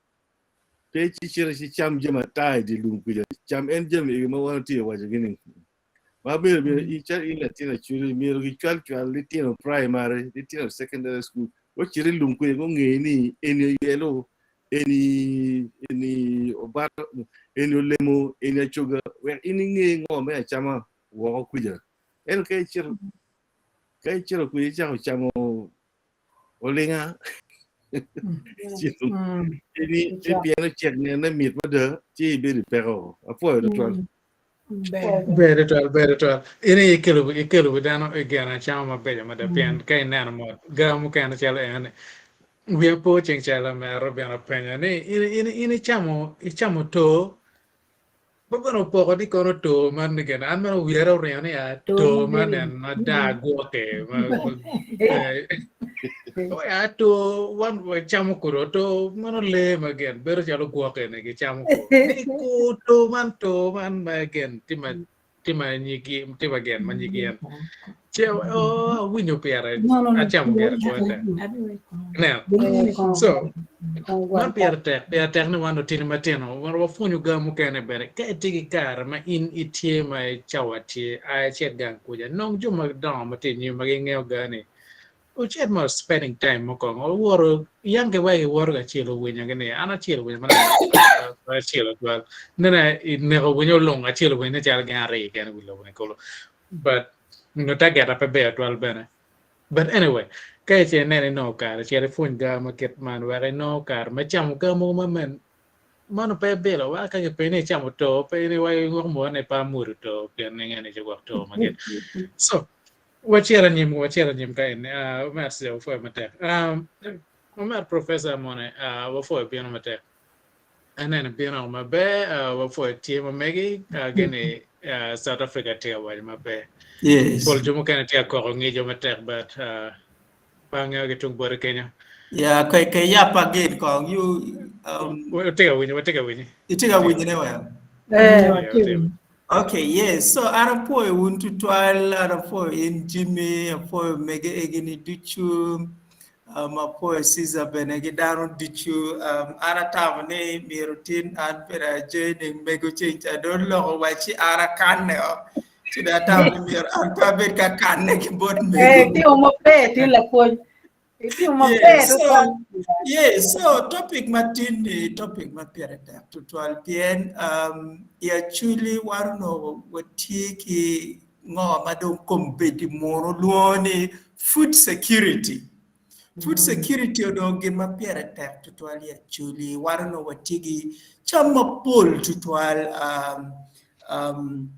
pe ci cito ci cam jami ata i dye lum kuca cam en jami egi ma wan watye ka waco gini ma bedo bedo i cal in latin acwali myero gicwal cwal litino primary litino secondary school gucit i lum kuca gunge ni eni oyelo eni eni obato eni olemo eni acoga wek in inge ngo me acama woko kuca ento ka icito ka icito kuca icako camo olinga ci eni pien ocek nene mit mada ci ibedo i peko apwoyo tutwal. Ber tutwal, ber tutwal. In aye ikelo ikelo wi dano i gin acama mabeco mada pien ka ineno mot ga mukene calo en wiya po ceng calo omera obino openya ni in in in icamo icamo to ma bene opoko ni kono to man ni gin an meno wiya oringo ni a to man en ma daa gwoke ma a to wan wacamo kudo to mano lee ma gin bedo calo gwok eni gicamo kudo ni kur to man to man ma gin tye ma tye ma nyig tye ma gin ma nyig yen ci oh awinyo pire acamo gire twate ineno so man pire tek pire tek ni wan otini matino wan wapwonyo ga mukene bene ka itye ki kare ma in itye ma cawa tye a icit gang kuca nong jo madongo ma tye i nyim ma gingeyo ga ni Wucit ma spending time mukwongo wuwoto yang ki wek iwoto kacelo winyo gi ni an acelo winyo ma acelo twal nene ineko winyo olung acelo winyo calo gin ari kene wi lobo ni kulu but nyo target pe ber twal bene but anyway ka ice ineno inongo kare cit ipwony ga ma kit man wek inongo kare me camo ga mogo ma men mano pe bilo wa ka kipenyi ni icamo to pe in iwaco gwok mono ni pe amudo to pien inge ni ci gwok to ma kit so Wacito anyim, wacito anyim ka eni. Uh, Omer Sija, wapwoyo matek. Um, Omer Professor Mone, uh, wapwoyo bino matek. Aneno bino maber, uh, wapwoyo tye ma megi, uh, gini uh, South Africa tye ka waco maber. Yes. Pol jo mukene tye ka koko ngico matek, but uh, pe angeyo ki tung bote kenyo. Yeah, ke ke yap again kong you Watye ka winyo, watye ka winyi. Itye ka winyone well? Eh, watye winyo. Okay, yes. So an apwoyo wun tutwal, an apwoyo in Jimmy, apwoyo mege egini ducu, um, apwoyo Caesar bene ki dano ducu. Um, an atamo ni myero tin an bene ajoining mego ceng ca dong oloko waci an akanne o. Ci dong atamo ni myero an pe abed ka kanne ki bot Eh, mego. itimo maber tin lapwony. Itimo maber Yes, so, tutwal. yes, so topic matin ni topic ma pire tek tutwal pien um, i Acholi wan onongo watye ki ngo ma dong kombeddi muno lwongo ni food security. Food security onongo gin ma pire tek tutwal i Acholi. Wan onongo watye ki cam mapol tutwal um, um,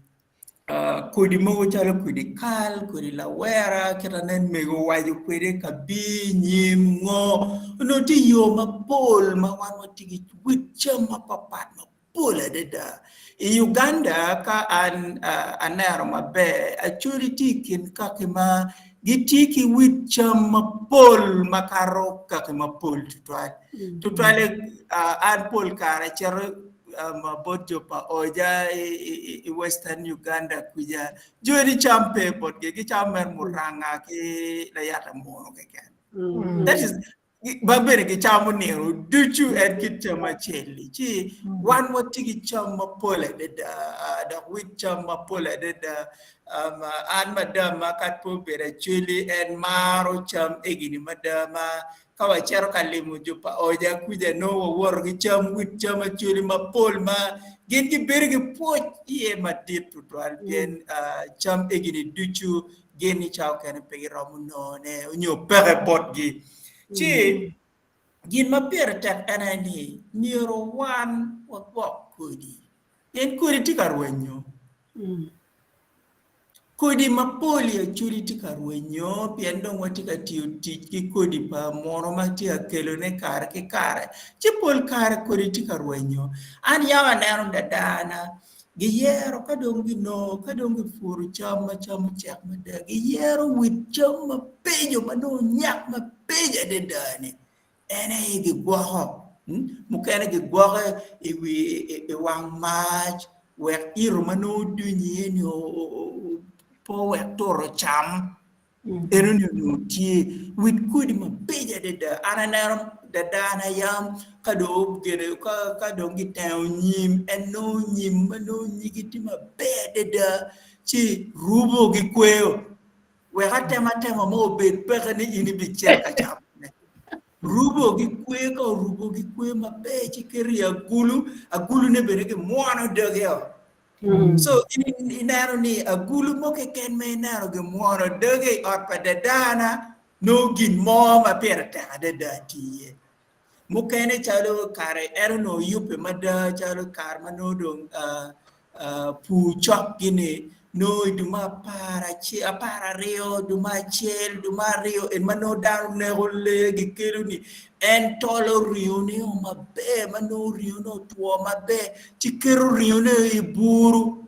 Kodi mogo calo kodi kal, kodi lawera, kit ma nen mego owaco kwede kabir, nyim, ngo, onongo tye yo mapol ma wan watye ki wit cam mapatpat mapol adada. I Uganda ka an aneno maber, Acholi tye i kin kaki ma gitye ki wit cam mapol makato kaki mapol tutwal. Tutwale an pol kare acito bot jo pa oja i Western Uganda kwija, joni cam pe botgi, gicamo mere muranga ki layata munu keken. That is, ma bene gicamo nino ducu en kit cam acel-li. Ci wan watye ki cam mapol adada, dok wit cam mapol adada. An madam ma kad pe obedo acweli, en maro cam egini mada ma. Ka wacito ka limo jo pa oja kuca nongo wawoto ki cam wit cam acholi mapol ma gin gibedo ki pwoc iye madit tutwal pien cam egini ducu gin i cawa okene pe giromo nongone nyo peke botgi. Ci gin ma pire tek en aye ni myero wan wagwok kodi pien kodi tye ka rwenyo. Kodi mapol i Acholi tye ka rwenyo pien dong watye ka tiyo tic ki kodi pa munu ma tye ka kelone kare ki kare ci pol kare kodi tye ka rwenyo. An yam aneno dadana giyero ka dong ginongo ka dong gipuro cam ma cam ocek mada giyero wit cam mabeco ma dong onyak mabeco adada-ni En aye gigwoko, mukene gigwoko i wang mac wek ito ma nongo oduny iye-ni pe owek turo cam. Enoni onongo tye wit kodi mabeco adada. An aneno dadana yam ka dong gitengo nyim, en nongo nyim ma nongo nyige tye maber adada ci rubo ki kweyo. Wek atematema mo obed peke ni in ibicito ka camone. Rubo ki kwer ka orubo ki kwer maber ci keto i agulu, agulune bene gimwono doge-o. So in ineno ni agulu mo keken ma ineno gimwono doge i ot pa dadana nongo gin mo ma pire tek adada tye iye. Mukene calo kare en onongo yubbe mada calo kare ma nongo dong pur cok gini nongo i dwe me 12, dwe me acel, dwe me aryo en ma nongo dano neko lee gikelo ni en tolo ringone maber ma nongo ringone otwo maber ci keto ringone i buru.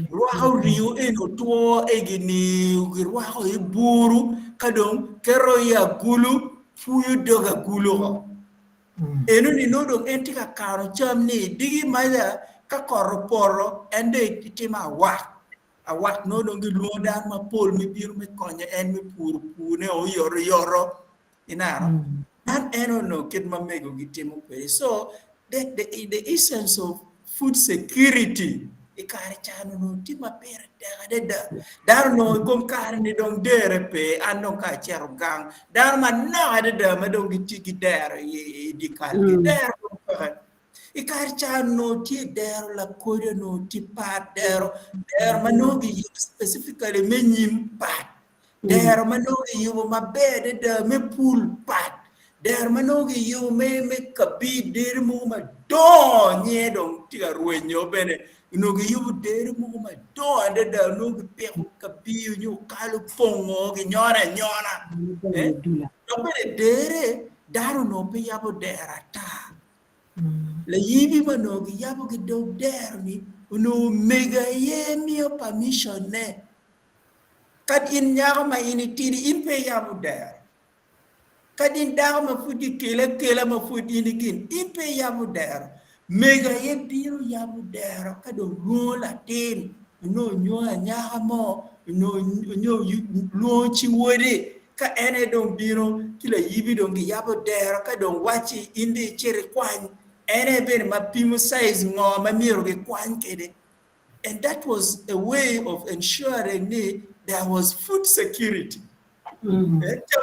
Rwako ringo eni otwo egi-ni girwako i buru ka dong keto i agulu puyo dog agulu oko. Enoni nongo dong en tye ka kano cam ni diki maca ka kot opoto en dong etimo awak awak nongo dong gilwongo dano mapol me bino me konyo en me puro purne oyotoyoto Ineno? Man en onongo kit ma mego gitimo kwede. So, the, the, the essence of food security i kare ca onongo tye ma pire tek adada. Dano onongo i kom kare-ni dong dere pe. An dong ka acito gang, dano manok adada ma dong gitye ki dero i, i dye kal. Ki dero dong peke. I kare ca onongo tye dero lakodi onongo tye pat, dero, dero ma nongo giyubo specifically me nyim pat. Dero ma nongo kiyubo maber adada me pul pat, dero ma nongo kiyubo me me kabir dero mogo madongo nyinge dong tye ka rwenyo bene onongo kiyubo dero mogo madongo adada onongo kipiko kabir nyo kal opongo kinyono anyona eh? Dok bene dere dano onongo pe yabo dero ata layibi ma onongo giyabo ki dog dero-ni onongo omego aye miyo permission-ne Kadi in nyako ma in itidi, in pe iyabo dero. Kadi in dako ma pud gikeli akela ma pud in igin, in pe iyabo dero. Mego aye bino yabo dero ka dong lwongo latin, onongo nyo anyaka mo, onongo nyo lwongo ci wode, ka en aye dong bino ki layibi dong giyabo dero ka dong wacci in dong icit ikwany, en aye bene ma pimo size ngo ma myero gikwany kwede. And that was a way of ensuring ni there was food security. Eh, cam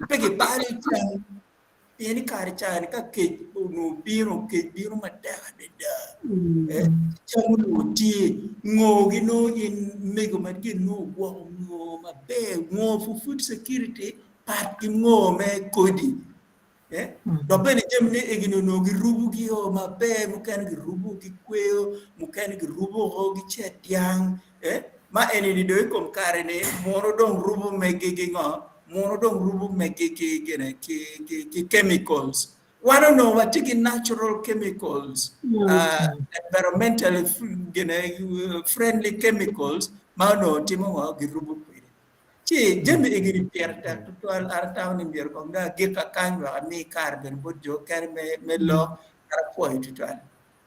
pe gibalo i cam pien i kare ca-ni ka kec onongo bino, kec bino matek adada. Eh, cam onongo tye, ngo ginongo in mego ma gin nongo ogwoko ngo maber, ngo for food security pat ki ngo me kodi. Dok bene jamine egi-ni onongo girubogi-o maber, mukene girubo ki kweyo, mukene girubo ki cet dyang. Ma eni-ni dong i kom kare-ni muno dong rubo megi ki ngo? Muno dong rubo megi ki gine ki chemicals. Wan onongo watye ki natural chemicals, environmentally gine friendly chemicals ma onongo timo ngo? Girubo kwede. Ci jami egi-ni pire tek tutwal, an atamo ni myero kong dong agik kakany wek ami kare bene bot jo okene me lok, an apwoyo tutwal.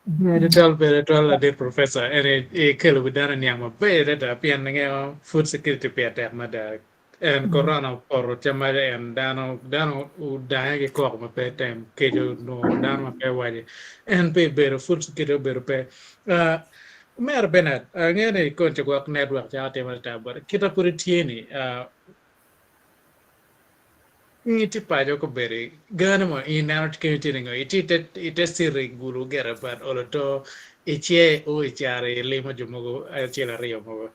Ber tutwal, ber tutwal ladit professor, eni ikelo wi dano iniang maber adada pien ingeyo food security pire tek mada. En corona opoto camaca en dano dano odange ki koko ma pe tem kec onongo dano ma pe waci en pe bedo food security obedo pe. Omera Bernard, angeyo ni konco gwok network cako timo ata but kita pud itye ni. In itye paco kobedi gane mo in ineno kenyo tye ningo itye ite ite city gulu gire but olo to ice o icaro ilimo jo mogo acel aryo mogo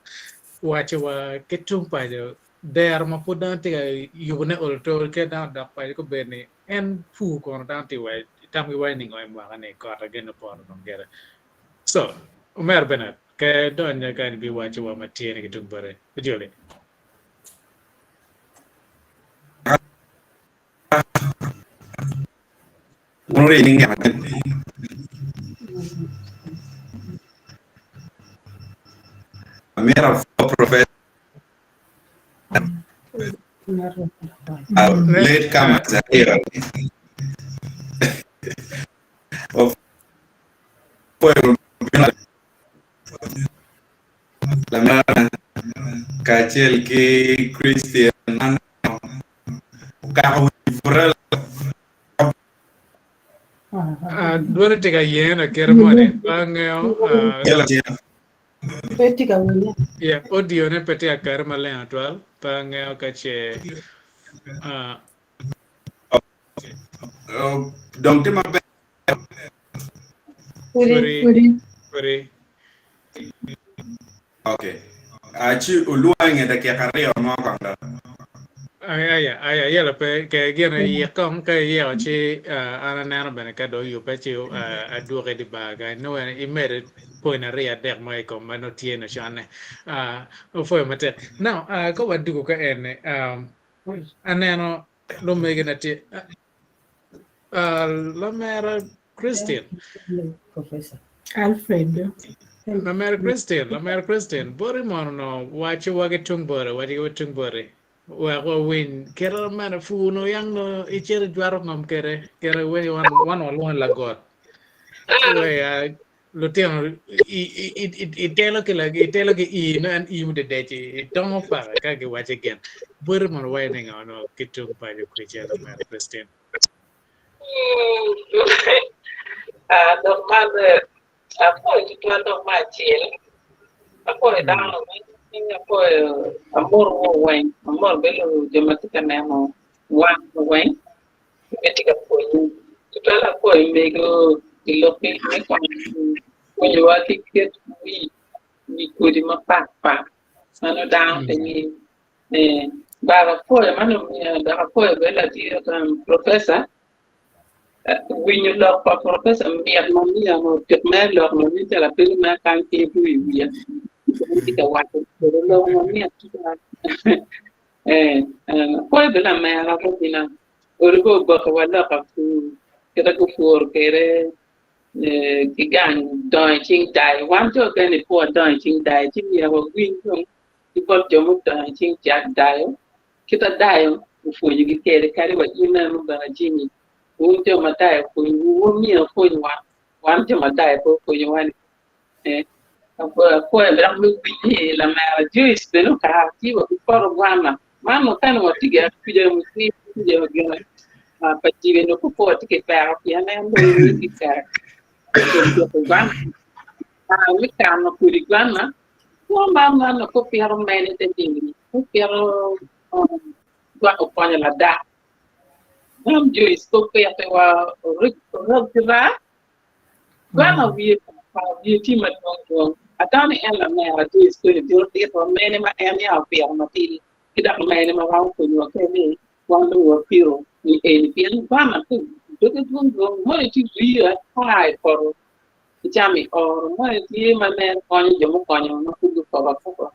waco wa ki tung paco dero ma pud dano tye ka yubo ne olo to ka dano odok paco kobedi ni en pur kono dano tye wa tamgi waco ningo i mwaka ni kot ageno poto dong gire so omera Bernard ke donyo kany bi waco wa ma tye ni ki tung bote ojoli. Amito apwo Professor late comers aryo ni wapwoyo Lamera kacel ki Christian ma okako wi purela. Dwone tye ka yene kite moni pe angeyo. Pe tye ka winye. Yeah, audio ne pe tye ka kati maleng atwal pe angeyo ka ce Dong tye maber. Pudi. Pudi. Pudi. Okay. Ci olwonga i nge dakika aryo mo kong dok. Aya, aya, yelo pe ke gin iyik kong ka iyeko ci an aneno bene ka dong oyubbe ci adwoki di bar kany nongo imedo point aryo adek mo i kom ma nongo tye nocone. Opwoyo matek. Now, ka wadwogo ka eni, aneno lumegina tye Lamera Christine. Professor. Alfredo. Lamera Christine, Lamera Christine, boti mono no waco wa ki tung bote, waco ki tung bote. Wek wawiny kite mene pur no yang no icito ijwato ngom kede, kede wen wan wan walwongo ni lagot. We lutino itelo ki itelo ki ii no en ii mudedec itongo paka ka giwaco gin. Boti mono waco ni ngo no ki tung paco kwica Lamera Christine. Dok man apwoyo tutwal dok me acel apwoyo dano weng apwoyo amorowu weng amoro bene jo ma tye ka neno wan weng pe tye ka pwonye tutwal apwoyo mego i lokki me kwano pwonyowa ki kit wi wi kodi mapat pat ma nongo dano pe ngeyo. Baba apwoyo man omiyo dok apwoyo bene latit professor winyo lok pa professor mit ma miyo onongo tik mere lok ma nen calo abedo mere kany ki dwogo i wiya tye ka waco kwede lok ma mit tutwal. Apwoyo bene lamera Robina odi bene oboke wa lok apur kite gupuro kwede ki gang dongo i cing dayo wan jo okene pe wadongo i cing dayo ci myero wawiny dong ki bot jo mudongo i cing dayo kit ma dayo opwonyogi kwede kadi wa in meno bene Jimmy wun jo ma dayo opwonyowu wun myero wupwony wan wan jo ma dayo pe opwonyowa-ni. Apwoyo dok me winyi lamera Joyce bene okato ci wa ki poto gwana man mukene watye ki akuca akuca gine pa jibi nongo pe watye ki peko pien en dong nongo tye ka pito gwana kare me kano kodi gwana kwo man man nongo pe opito mene te jami pe opito gwoko konyo ladak man Joyce pe opito wa orog raa Gwana wiye par wiye tye madwong dwong. Atamo ni en lamera Joyce kweni bino tito mene ma en ya opito matidi ki dok mene ma romo konyowa kwede ni wan dong wapito ni eni pien gwana pe doge dwong dwong moni tye rii ata i poto icamo i oro moni tye ma mere konyo jo mukonyo ma pud gukobo akoba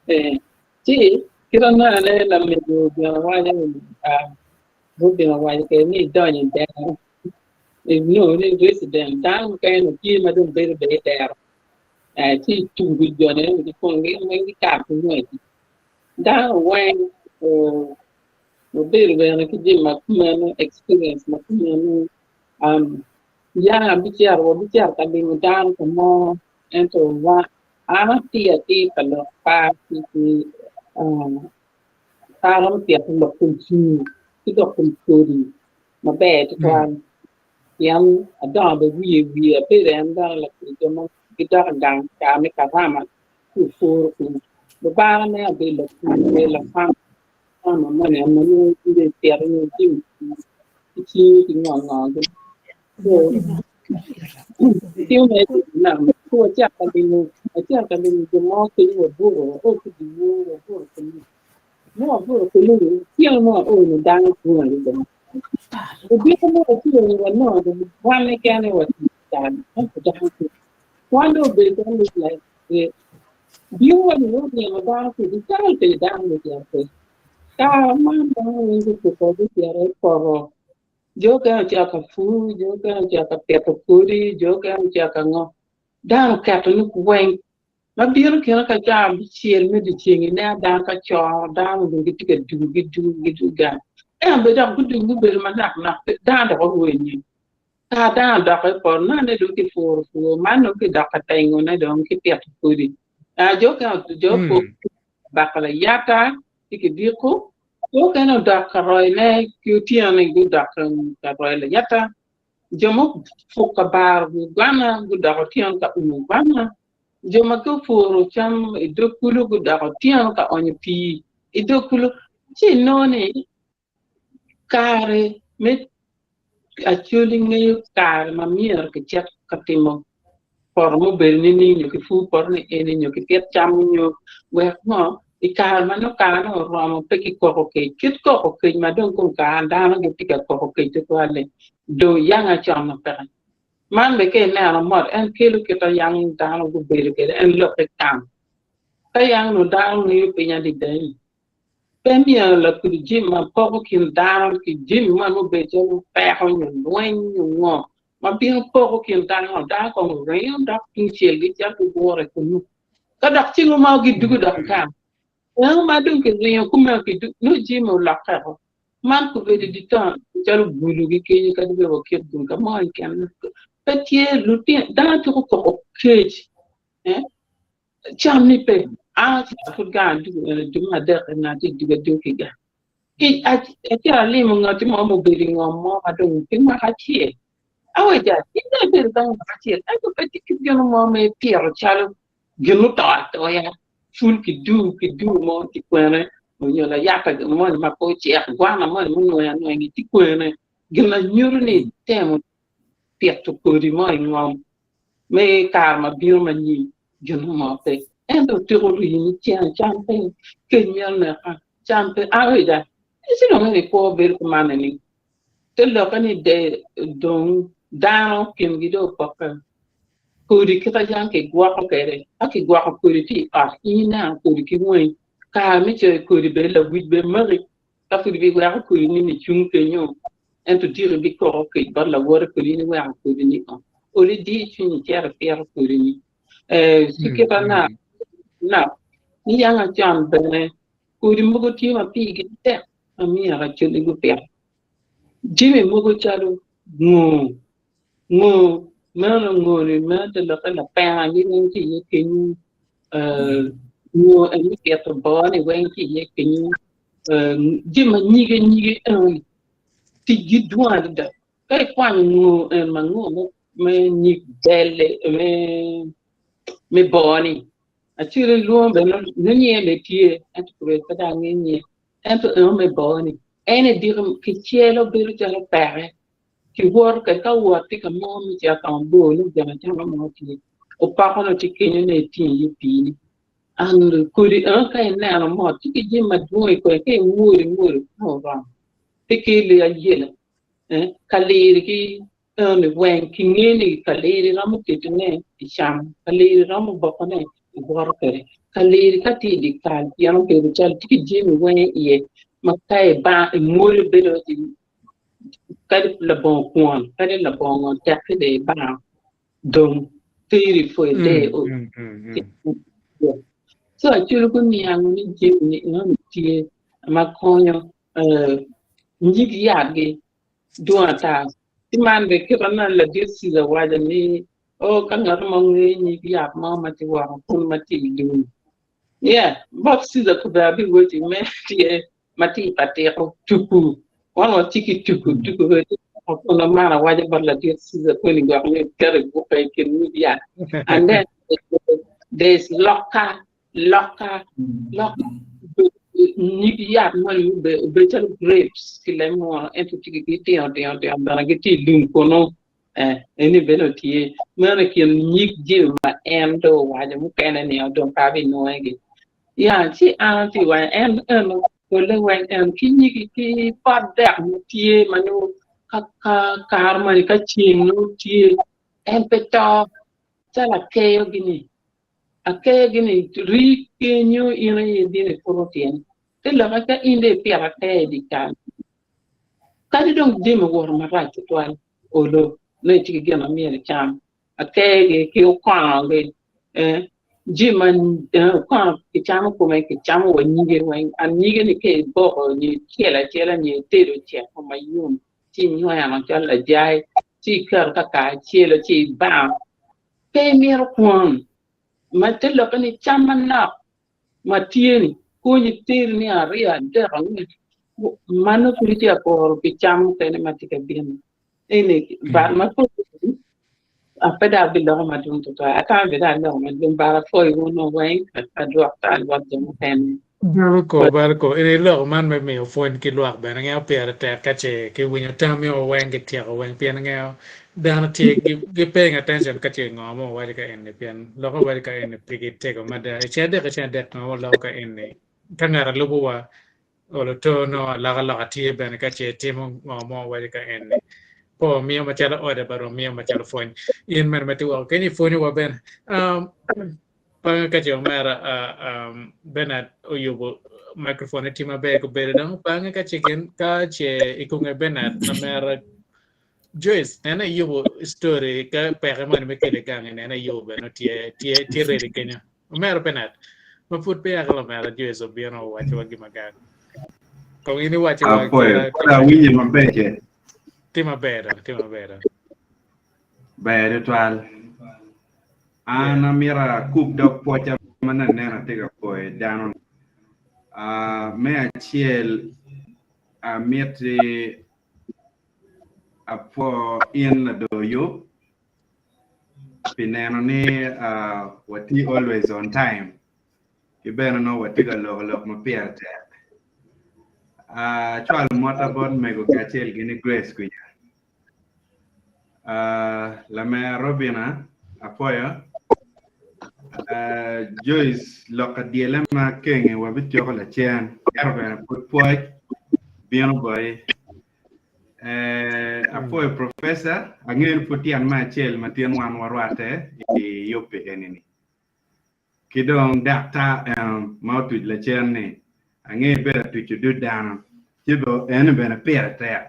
ee ci kit anene lamego gin awaco ni Rubin owaco kwede ni idonyo i dero Inongo ni resident dano mukene tye ma dong bedo bene i dero ci itugo jone gin weng gikato ki ngwec dano weng wabedo bene ki jami ma kumeno experience ma kumeno ya bicito wabicito ka limo dano ka mo ento an atir atir pa lok par ki par romo tito lok kom cwinyi ki lok kom kodi maber tutwal pien adongo bene wiye wiye abedo en bene lakit jo ma gidok i gang kare me karama ci opuro piny. Lubanga ne abedo lapur pe lakwan. ama moni ama nongo ite ipito nyo itimo ki cingi ki ngo ngo gi. So itimo mere tic manok nok ci wacak ka limo wacito ka limo jo mo kenyo wabuto wao ki dyewor wabuto kenyo ma wabuto kenyo ni otyeno mo wao ni dano dwong adada odiko mo wacito ni wanongo dong wan keken aye watye i ento dano pe wan dong obedo calo like Bino wa nyo nino dano kwede cal pe dano gucito pe. Kare man dano weng gucito gucito i poto. Jo okene ocito ka pur, jo okene ocito ka pito kodi, jo okene ocito ka ngo. Dano oketo ni weng. Ma bino kine ka caa abicel me dyeceng ineno dano ka coro dano dong gitye ka dugo gidugo gidugo gang. Ento bene dok gudugo gubedo manok nok dano dok orwenyo. Ka dano odok i poto, nongo dong kipuro pur, man dong kidok ka tengone dong ki pito kodi. Jo okene jo opur bako layata ki kidiko, jo okene odok ka royone ki otyeno-ni gudok ka royo layata, jo ma opuk ka baro gwana gudok otyeno ka umo gwana, jo ma gupuro cam i dog kulu gudok otyeno ka onyo pii i dog kulu. Ci inongo ni Kare me Acholi ngeyo kare ma myero kicit ka timo poto mubedo nining nyo kipur poto ni eni nyo kipit cam nyo wek ngo i kare ma nongo kare oromo pe kikoko kec. Kit koko kec ma dong kom kare dano gitye ka koko kec tutwal-li dong yanga con ma peke. Man bene ka ineno mot en kelo kit ma yang dano gubedo kwede en lokke kam. Ka yang nongo dano ngeyo piny adada-ni Pe myero lakudi jami ma poko kin dano ki jami ma mubedo calo peko nyo lweny nyo ngo ma bino poko kin dano, dano kong ringo dok tungcel gicito gugure kunnu. Ka dok ceng mo gidugo dok gang, eno ma dong kiringo kumeno kidugo nongo jami olokke woko. Man kobedo i dye taun calo Gulu ki kenyo kadi bed wa Kitgum ka mo keken pe tye lutino dano tuko koko kec. Cam ni pe. An acito pud gang adugo eni dwe me adek eni atye dugo aduga ki gang. Acito alimo ngati mo mubedo i ngom mo ma dong pi mwaka acel. Awaca in dong ibedo kany mwaka acel ento pe tye kit gin mo ma ipito calo gin muto atoya pul ki dur ki dur mo tye kwene nyo layata moni ma pe ocek gwana moni munwoyo anwoya-ni tye kwene gin ma nyuto ni itemo pito kodi mo i ngom me kare ma bino manyim gin mo pe. Ento otiko rii ni cen cam pe, kec myero neka, cam pe. Aoida, ci dong eni kwo bedo kuman nining? Te lokke ni de dong dano kingi dong opokke. Kodi kit ma yam kigwoko kwede, ka kigwoko kodi tye i ot, in ineno kodi ki wangi, kare me coyo kodi bene lawic bene maki. Ka pud ibiweko kodini ni cung kenyo, ento diki ibikoko kec bot lawote kodi in iweko kodini o. Ol idiyo cwinyi icito ipito kodini. Eh, ci kita na, na, ni yang acon bene kodi mogo tye ma pigi tek ma myero acoli gupit. Jami mogo calo ngor, ngor, meno ngor-ni meno te lokke lapena gi weng tye iye kenyo, eh, ngor en me pito boo-ni weng tye iye kenyo. Jami ma nyige nyige enoni ticgi dwong adada. Ka ikwanyo ngor en ma ngor me nyig bel-li me boo-ni acwali lwongo bene nongo nyinge bene tye ento pe dong angeyo nyinge ento eno me boo-ni en ediko kicelo bedo calo peke kiwoto kwede ka wot tye ka mo me cito ka mabor nongo gin acama mo tye opoko nongo tye kenyo nongo itingo iye pii-ni. And kodi eno ka ineno mot tye ki jami madwong i kome ka imwodo imwodo nongo oromo pe keli ayela eh, kaliri ki enoni weng kinge ni kaliri romo ketone i camo kaliri romo bokone i woto kwede kaliri ka tye i dye kal pien obedo calo tye ki jami weng iye ma ka imwodo bedo kadi labongo kwon kadi labongo ngo tekki dong ibango dong teri for a day or so actually guniango ni jami ni enoni tye ma konyo nyig yatgi dwong ata ci man bene kit ma nongo ladit Caesar owaco ni oh ka ngat mo ngeyo nyig yat mo ma tye woko kun ma tye i lum yeah bot Caesar kobedi abiweci me tye ma tye i patiko tuku wan watye ki tuku tuku bene tye woko kun man awaco bot ladit Caesar koni gwok nyo iketo i bukke i kin nyig yat and then there's loka loka loka. Nyig yat moni obedo calo grapes ki leb munu ento tye gitino tino tino bene gitye i lum kunu eni bene tye meno i kin nyig jami ma en dong owaco mukene ni dong pe abinwoyogi ya ci an atye ka waco en eno pole weng en ki nyig ki pot dek ma tye ma nongo ka kare moni ka ceng nongo tye en pe to calo akeyo gini. Akeyo ni rii kenyo in aye ibino iputo tyen. Te lokke ka in dong ipito akeyo i dye kal, kadi dong jami owoto marac tutwal, olo nongo itye ki gin ma myero icam. Akeyogi ki okonogi, eh, jami ma eh, okono kicamo kome, kicamo wa nyige weng. And nyige-ni ka iboko nyo icelo acela nyo itedo oceko mayom ci inyweno calo lajai ci iketo kakacelo ci ibango. Pe imito kwon, ma te lokke ni cam manok ma tye-ni konyi teroni aryo, adek, angwen, ma nongo pud itye ka kuro pi cam mukene ma tye ka bino. Eni bat ma pud pe dong abiloko madwong tutwal, atamo bene dong aloko madwong but apwoyo wun weng adwok tal bot jo mukene. Barako, barako, eni lok man me miyo pwony ki lwak bene ngeyo pire tek ka ce ki winyo tammi o weng ki tyeko weng pien ngeyo dano tye gi paying attention ka ce ngo mo owaco ka eni pien lok owaco ka eni pigi tego mada i ceng adek ki ceng adek ngo oloko ka eni ka ngat alubo wa olo to no alokaloka tye bene ka ce timo ngo mo owaco ka eni po miyo macalo order but omiyo macalo pwony in mene ma tye woko kenyo ipwonyo wa bene um, Bange ka ce omera Bernard oyubo microphone ne tye maber gubedo dong bange ka ce gin ka ce i kunge Bernard lamera Joyce nene iyubo story ka peke moni me kele gange nene iyubo bene tye tye tye ready kenyo omera Bernard ma pud peya ka lamera Joyce obino owaco wa gima gang kong in iwaco wa Apoyo, kore awinye maber ce. Tye maber dong, tye maber dong. Ber tutwal. An amito akub dog pwoca ma naneno atye ka pwoyo dano. Me acel, amiti apwo in lador yub pi neno ni watye always on time ki bene nongo watye ka loko lok ma pire tek. Acwalo motta bot mego kacel gini Grace kwica. Lamera Robina apwoyo. Joyce lok adyele ma kenge wabityeko lacen ento bene pud pwoc bino boti. Apwoyo professor angeyo ni pud tyen me acel ma tin wan warwatte i yub pi eni-ni. Ki dong daktar eno ma otuc lacen ni angeyo ibedo atuco dud dano ci eni bene pire tek.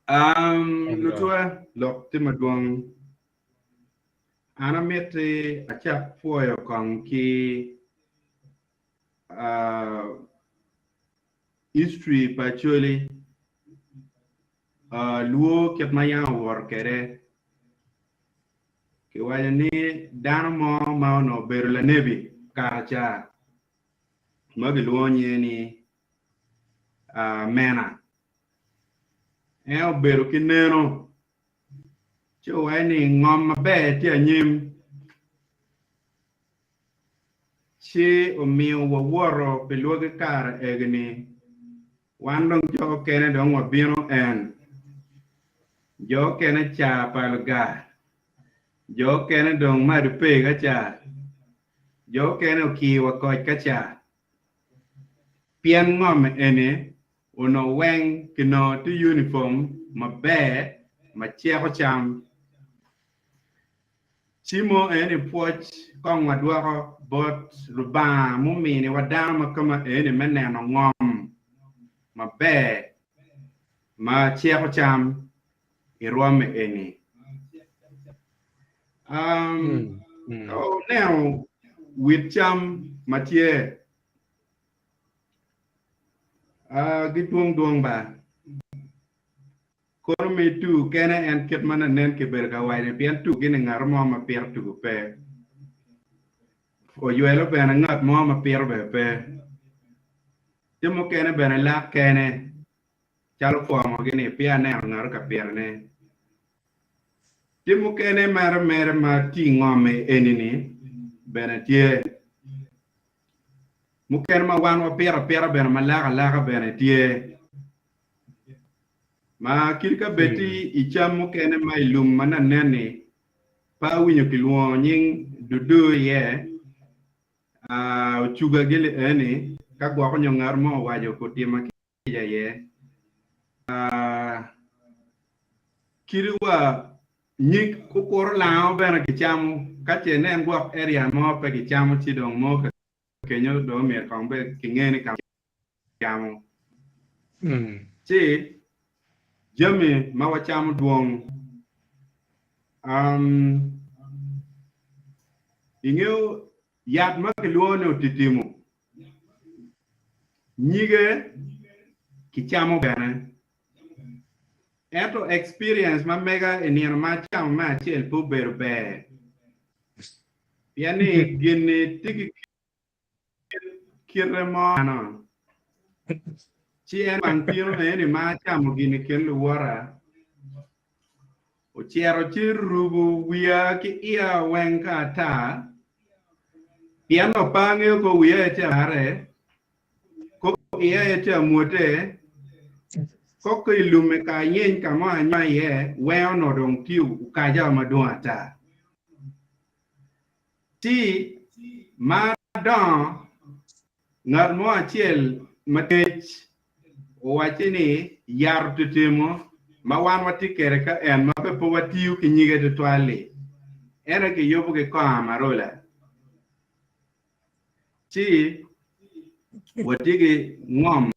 Um, lutwa, lok tye madwong. An amiti acak pwoyo kong ki uh, history pa Acholi, uh, luo kit ma yam owoto kwede. Kiwaco ni dano mo ma onongo obedo lanebi kare ca ma kilwongo nyinge ni uh, Mena. En obedo ki neno ci owaco ni ngom maber tye anyim ci omiyo wawoto pi lwagi kare egi-ni wan dong jo okene dong wabino en jo okene ca pa lugar jo okene dong mado pe ka ca jo okene okir wa koc ka ca pien ngom eni Onongo weng kinongo tye unifom maber ma ceko cam. Ci mo eni pwoc kong wadwoko bot Lubanga muminiwa dano ma kama eni me neno ngom maber ma ceko cam i rwomme eni. Um, ka wuneno wit cam ma tye Gidwong dwong ba. Kono mi tugo kene en kit ma nanen kibedo ka waco ni pien tugo gini ngat mo ma pito tugo pe. Oywelo bene ngat mo ma pito bene pe. Jo mukene bene lak kene calo pwongo gini peya aneno ngat ka pitone. Tye mukene mere mere ma tye i ngom eni ni bene tye. Mukene ma wan wapito apita bene ma lak alaka bene tye. Ma kit ka bed ti i cam mukene ma i lum ma nanen-ni pe awinyo kilwongo nying dudu iye, ocuga gi eni ka gwoko nyo ngat mo owaco kutima kica iye. Kadi wa nyig okuro lango bene kicamo ka ce inen gwok area mo pe kicamo ci dong mo kenyo dong omyero kong bed kinge ni ka camo. Ci jami ma wacamo dwong. Ingeyo yat ma kilwongo ni otitimo, nyige kicamo bene. Ento experience ma mega i nino ma acamo me acel pe obedo ber. Pien ni gin-ni tye ki kite mo dano. Ci en wang tino eni ma acamo gin i kin luwota, ocito ci rubo wiya ki iya weng ka ata, pien onongo pe angeyo ko wiya aye tye amare, ko iya aye tye amwote, ko ki i lumme ka anyeny ka mo anywa iye, weng onongo dong tye okaja madwong ata. Ci ma adongo, ngat mo acel ma ngec owacce ni yat otitimo ma wan watye kwede ka en ma pe watiyo ki nyige tutwal-li, en aye kiyubo ki kongo amarola. Ci watye ki ngom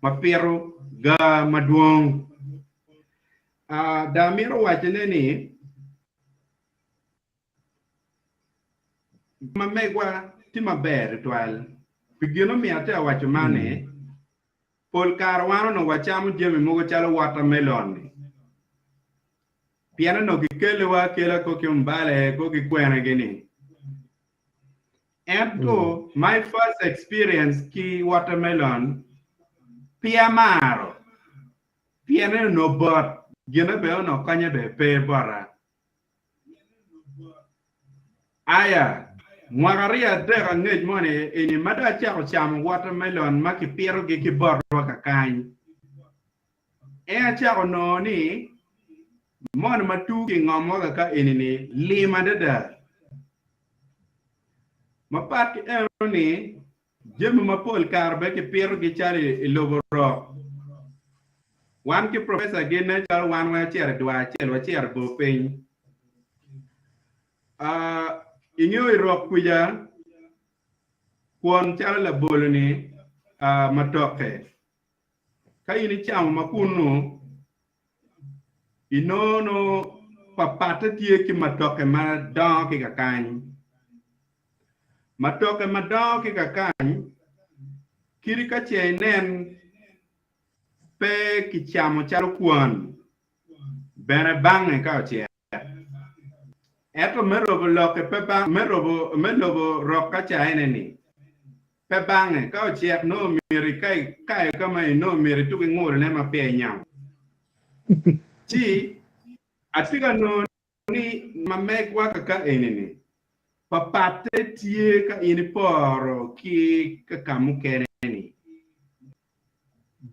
ma pito ga madwong. Dong amito wacone ni, Ma megwa tye maber tutwal. Pi gin omiyo atye ka waco man ni, pol kare wan onongo wacamo jami mogo calo watermelon-ni pien onongo kikeliwa akela ko ki Mbale ko ki kwene-gi-ni. Ento my first experience ki watermelon pe amaro pien ni onongo bot gine bene onongo konye bene pe bota. Aya, mwaka aryo adek angec moni eni ma dong acako camo watermelon ma kipitogi ki botwa kakany, en acako nongo ni moni ma tur ki i ngomwa kaka eni-ni lim adada. Mapat ki eno-ni, Jami mapol kare bene kipitogi calo i lobo rok. Wan ki professor gi nen calo wan weng wacito i dwar acel, wacito i bor piny. Ingeyo i rok kwica kwon calo labolo ni matoke. Ka in icamo ma kunu, inongo nongo papatte tye ki matoke ma dongo ki kakany. Matoke ma dongo ki kakany kadi ka ce inen pe kicamo calo kwon bene bange ka ocek. Ento me robo lokke pe me robo me lobo rok ka caine-ni pe bange ka ocek nongo myero ka ikayo ka ma inongo myero ituk ingulone ma peya inyamo. Ci atye ka nongo ni ma megwa kaka eni-ni papatte tye ka in iporo ki kaka mukene-ni.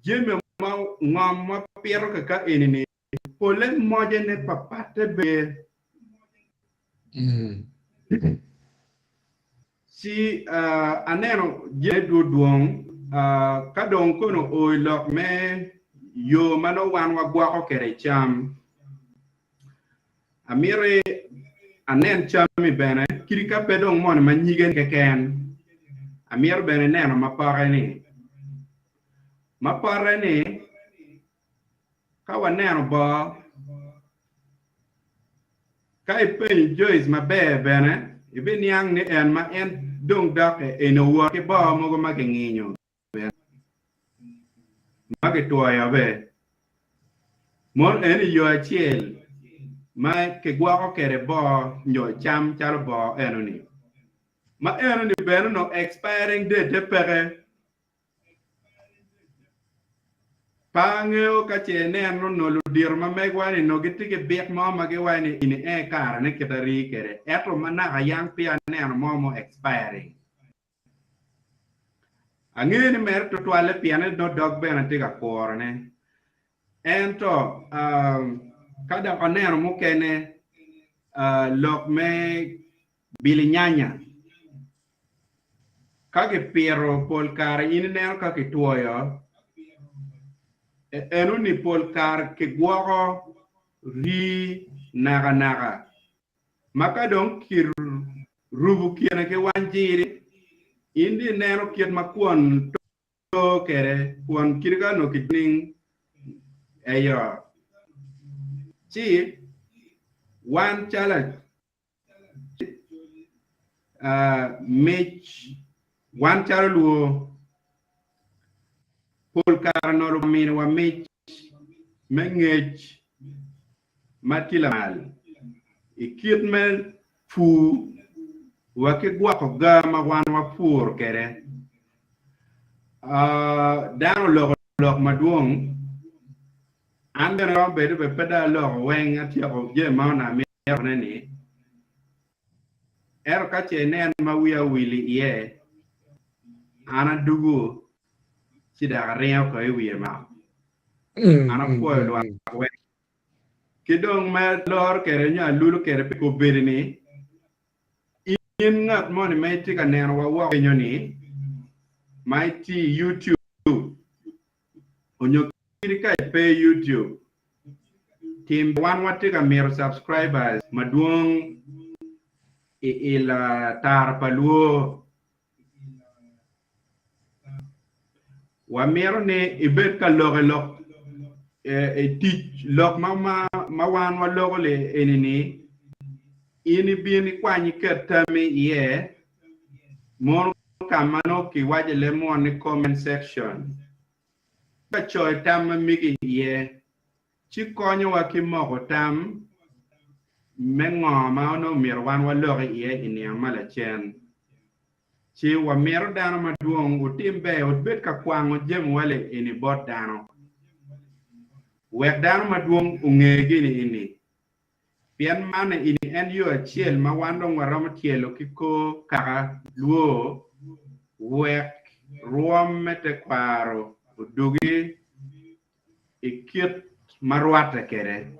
Jami ma ngom ma pito kaka eni-ni Polle mojene papatte ber. Ci aneno jami dwodwong ka dong kono oo i lok me yo ma nongo wan wagwoko kwede cam. Amito anen cammi bene kadi ka pe dong moni ma nyige keken, amito bene neno ma poke-ni. Ma pote-ni Ka waneno bor, ka ipenyo Joyce maber bene, ibiniang ni en ma en dong dokke eni owot ki bor mogo ma kinginyo bene, ma kitwoyo be. Mono eni yo acel ma kigwoko kwede bor nyo cam calo bor enoni. Ma enoni bene onongo expiring date peke. Pe angeyo ka ce ineno onongo ludito ma megwa-ni onongo gitye ki bik mo ma giwaco ni eni en karene kit arii kwede, ento ma naka yang peya aneno mo mo expiring. Angeyo ni mere tutwalle pienne nongo dog bene tye ka kurone. Ento ka dok aneno mukene lok me bilinyanya, ka kipito pol kare in ineno ka kitwoyo, enoni pol kare kigwoko rii nakanaka. Ma ka dong kirubo kine ki wang jiri, in dong ineno kit ma kwon to kwede, kwon kit ka onongo kining eyo. Ci wan calo mic, wan calo lwo, pol kare onongo Lubanga miniwa mic me ngec ma tye lamal i kit me pur wa ki gwoko ga ma wan wapuro kwede. Dano oloko lok madwong, an bene romo bedo bene pe dong aloko weng atyeko jami ma onongo amito ne ni, ento ka ce inen ma wiya owil iye, an adugo ci dok aringo ko i wiye malo. An apwoyo lwak weng. Ki dong me aloro kwede nyo alulo kwede pi kombeddi-ni, in ngat moni ma itye ka nenowa woko kenyo-ni, ma itye i YouTube onyo kadi ka ipe i YouTube, tim wan watye ka mito subscribers madwong i ila tara pa lwor. Wamito ni ibed ka lok i lok i tic lok ma ma wan waloko li eni ni in ibin ikwany iket tammi iye mono ka ma nongo kiwaco i leb munu ni comment section ka coyo tam ma megi iye ci konyowa ki moko tam me ngo ma onongo myero wan walok iye i nino ma lacen. Ci wamito dano madwong wutim ber wubed ka kwango jami wa li eni bot dano wek dano madwong onge gini eni pien man eni en yo acel ma wan dong waromo tyelo ki kor kaka lwor wek rwom me tekwaro odugi i kit ma rwatte kwede.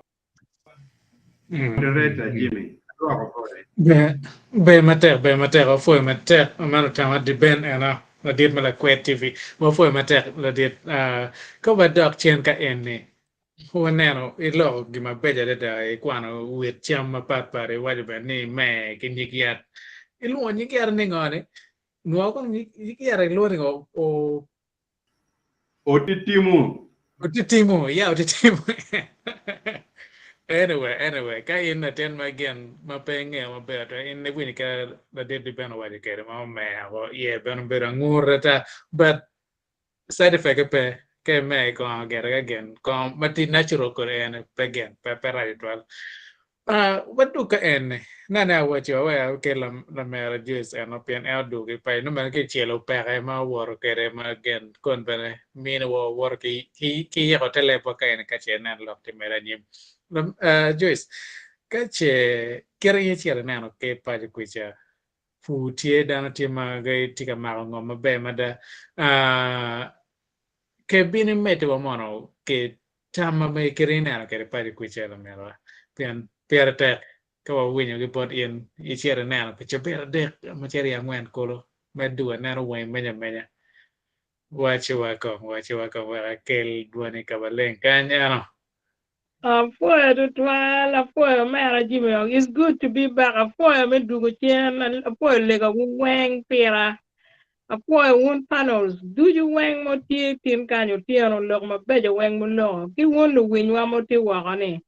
Moderator Jimmy, adwoko bote. Ber, ber matek, ber matek, wapwoyo matek, mano tama di Ben ena, ladit me Lakwed TV. Wapwoyo matek ladit. Ah, ka wadok cen ka eni, waneno iloko gin mabeco adada, ikwano wit cam mapat pat, iwaco bene ni mer ki nyig yat. Ilwongo nyig yat ni ngo ni? Nwo kong nyig yat ilwongo ni ngo? O, Otitimo. Otitimo, yeah, otitimo. Anyway, anyway, ka in latin ma gin ma pe ingeyo maber to in iwinyo ka ladit di bene owaco kwede ma omeko iye bene obedo angur ata but side effect pe ka imer kongo gire ka gin kongo ma tye natural kodi en pe gin pe pe rac tutwal. Wadug ka en-ni, nene awaco wek akel lamera Joyce eno pien en odwogo ki paco nongo bene kicelo peke ma owoto kwede ma gin kon bene miniwa wawoto ki yiko te lebwa ka eni ka ce ineno lok tye mere anyim. Joyce, ka ce kit in icito ineno ki paco kwica pur tye dano tye ma gitye ka mako ngom maber mada ke bino imedde wa mono ki tam ma megi kit ineno kwede paco kwica lamerwa pien pire tek ka wawinyo ki bot in icito ineno pi cabit adek ma cito i angwen kulu me dwogo aneno wangi meny amenya wacci wa kong wacci wa kong wek akel dwani ka maleng kany eno. Apwoyo tutwal, apwoyo omera Jimmy, it's good to be back, apwoyo me dwogo cen, apwoyo legawu weng pira, Apwoyo wun panels ducu weng ma wutye tin kany otyeno lok mabeco weng muloko ki wun luwinywa ma wutye woko ni.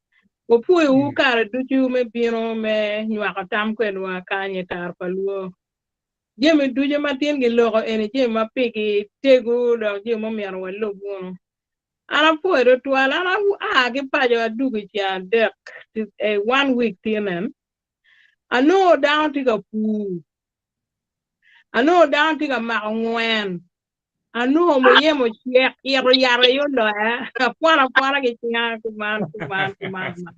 Wapwoyowu kare ducu me bino me nywako tam kwedwa kany i Taro pa Luo. Jami ducu ma tin giloko eni jami ma pigi tego dok jami ma omyero walub wunu. An apwoyo tutwal, an aa ki paco adugo i ceng adek, one week tin en, anongo dano tye ka pur Anongo dano tye ka mako ngwen. Anongo muyeme ocek, ito yat aye oloya. Akwan akwana ki cinga kuman, kuman, kuman, kuman.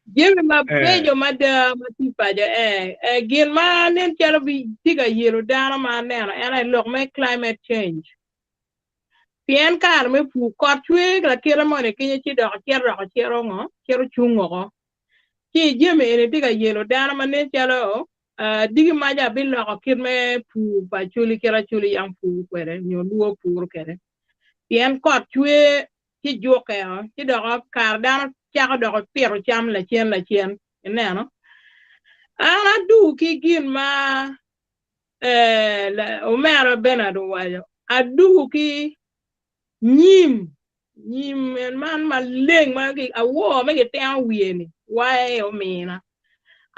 Jami mabeco mada ma tye paco eh, eh, gin ma nen calo tye ka yelo dano ma aneno en aye lok me climate change. Pien kare me pur kot cwer lakite moni kenyo ci dok cito dok cito ngo cito cung woko. Ci jami eni tye ka yelo dano ma nen calo uh, digi maca biloko kit me pur pa Acholi kit Acholi yam pur kwede nyo luo pur kwede. Pien kot cwer ci jukke-o, ci doko kare dano cako doko pito cam lacen lacen. Ineno? An adugo ki gin ma eh, omera Bernard owaco, adugo ki nyim, nyim en man maleng ma awor me giteno wiye-ni, waye omina.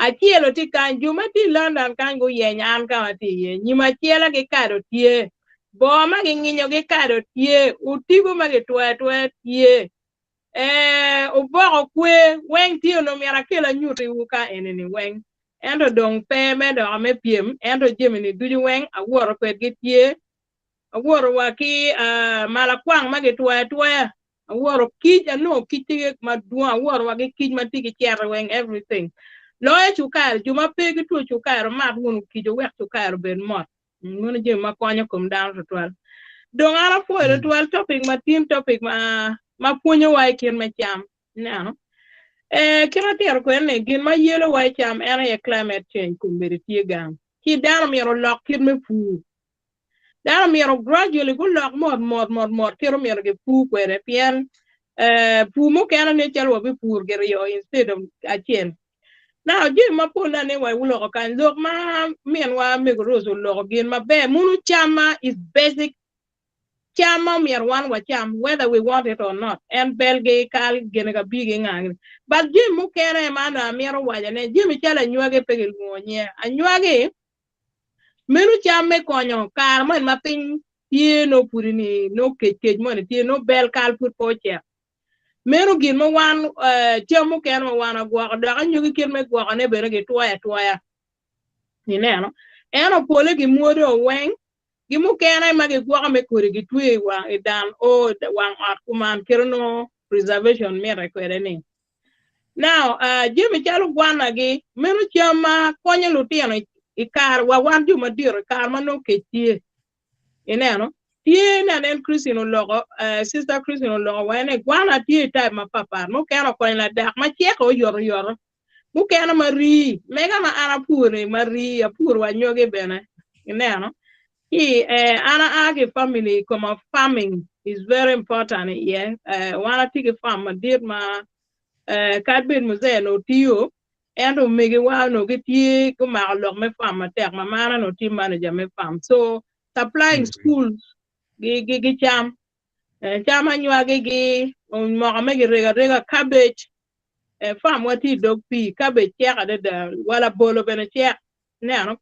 Acelo tye kany, jo ma tye i London kany guyeny an ka ma atye iye. Nyim acela ki kado tye, boo ma ginginyo ki kado tye, otigo ma gitwoyo atwoya tye, ee, oboko kwe weng tye. Onongo myero akel anyutiwu ka eni-ni weng, ento dong pe me doko me pyem, ento jami-ni ducu weng awoto kwedgi tye. Awoto wa ki malakwang ma gitwoyo atwoya, awoto kic, anongo kic tye madwong, awoto wa ki kic ma tye ki cete weng everything. Loyo cukari, jo ma pe ki two cukari wumat wunu kic wuwek cukari obed mot. Meno jami ma konyo kom dano tutwal. Dong an apwoyo tutwal topic ma tin topic ma ma pwonyowa i kit me cam. Ineno? Eh, kit atito kwede ni gin ma yelowa i cam en aye climate change kombeddi tye gang. Ci dano myero olok kit me pur. Dano myero gradually gulok mot mot mot mot kit omyero gipur kwede pien eh, pur mukene nen calo wabipur kiryo instead of acel. Now jami mapol ane wa uloko kany lok ma minwa Mego Rose oloko gin maber munu cam-ma is basic cam ma omyero wan wacam whether we want it or not en belgi kal gine ka bigi nga gini but jami mukene ma onongo amito waco ne jami calo anywagi pe gilwongo nyinge anywagi Meno cam me konyo kare moni ma piny tye nongo pudi ni nongo kec kec moni tye nongo bel kal pud pe ocek. Meno gin ma wan cam mukene ma wan wagwoko dok anyogi kit me gwokone bene gitwoyo atwoya. Ineno? Ento pole gimwodo weng gi mukene ma gigwoko me kodi gitweyo i wang i dan o wang ot kuman kit onongo preservation mitte kwede ni. Now, uh, jami calo gwanagi, meno cam ma konyo lutino i kare wa wan jo madito i kare ma nongo kec tye. Ineno? Tye ni anen Christine oloko, uh, sister Christine oloko wa ni gwana tye i type mapapat. Mukene okonyo ladak ma ceko oyotoyoto. Mukene ma rii, mega ma an apuro-ni ma rii, apuro wa anyogi bene. Ineno? Ci eh, an aa ki i family koma farming is very important iye. Eh, wan atye ki farm madit ma eh, kadi bed muzee onongo tiyo, ento omegiwa onongo gitye gumako lok me farm matek. Mamana onongo tye manager me farm. So supplying schools gi, gi, gi cam. Eh, cam anywagi gi moko me girego arega, cabbage, Eh, farm wa tye i dog pii, cabbage cek adada, wa labolo bene cek. Ineno?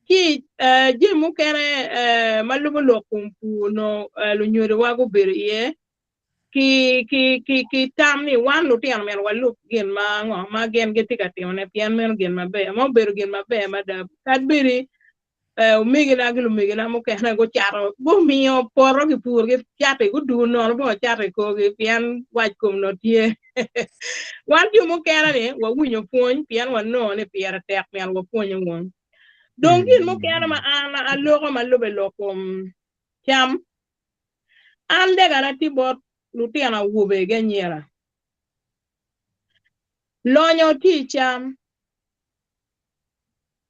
Ci eh, jami mukene eh, ma lubo lok kom pur onongo eh, lunyodowa gubedo iye ki, ki, ki, ki tam ni wan lutino myero walub gin ma ngo ma gin gitye ka timone pien meno gin maber, ma obedo gin maber mada. Kadi bedi omegina ki lumegina mukene gucato, gumiyo poto kipuro gicati, gudugo nono bene wacato i korgi pien wac kom nongo tye. Wan jo mukene ni wawinyo pwony pien wanongo ni pire tek myero wapwonye wun. Dong gin mukene ma an aloko ma lube lok kom cam, an legana tye bot lutino awobe ki anyira. Lonyo tye i cam.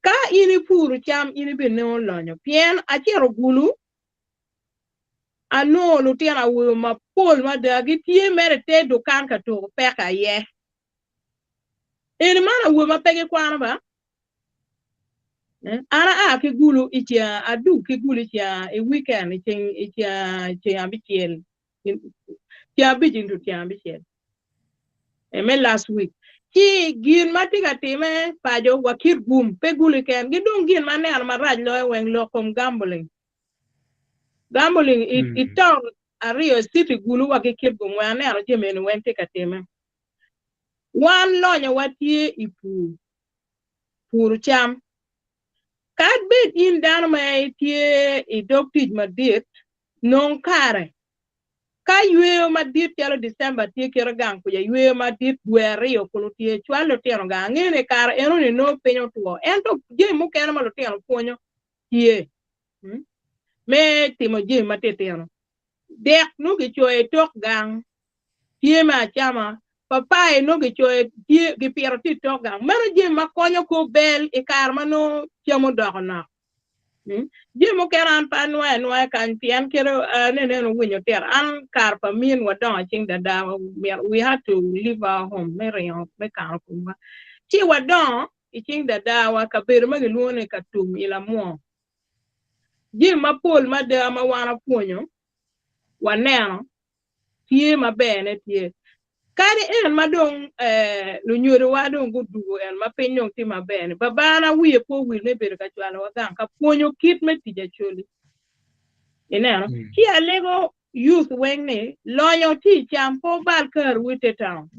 Ka in ipuro cam in ibinongo lonyo, pien acito gulu anongo lutino awobe mapol mada gitye mere i te dukan ka tuko peke aye. Eni man awobe ma pe gikwano ba? An aa ki gulu i ceng adug ki gulu i ceng i weekend i ceng i ceng abicel ceng abic into ceng abicel me last week ci gin ma tye ka time paco wa kit gum pe gulu keken ki dong gin ma aneno marac loyo weng lok kom gambling gambling i, i town aryo city gulu wa ki kit gum weng aneno jami eni weng tye ka time wan lonyo wa tye i pur puro cam kad bed in dano ma itye i dog tic madit nong kare. Ka yweyo madit calo December tye kite gang kuca yweyo madit dwe aryo kulu tye cwal lutino gang. Angeyo ni kare enoni nongo piny otwo ento jami mukene ma lutino pwonyo tye me timo jami matitino. Dek nongo kicoyo i tok gang tye me acama, papai nongo kicoyo tye kipito tye i tok gang. Meno jami ma konyo kor bel i kare ma nongo cam odoko nok. Jami mukene an pe anwoyo anwoya kany pien kit aneno winyo tito an kare pa min wadongo i cing dada we had to leave our home me ringo me kano komwa ci wadongo i cing dadawa kabedo ma gilwongo ni Katum i Lamwo. Jami mapol mada ma wan wapwonyo waneno tye maber-ne tye. Kadi en ma dong lunyodowa dong gudugo en ma piny dong tye maber-ni, babana wiye pe owil me bedo ka cwalowa gang ka pwonyo kit me tic acholi. Ineno? Ci alego youth weng ni lonyo tye i cam pe wubal kariwu i te town.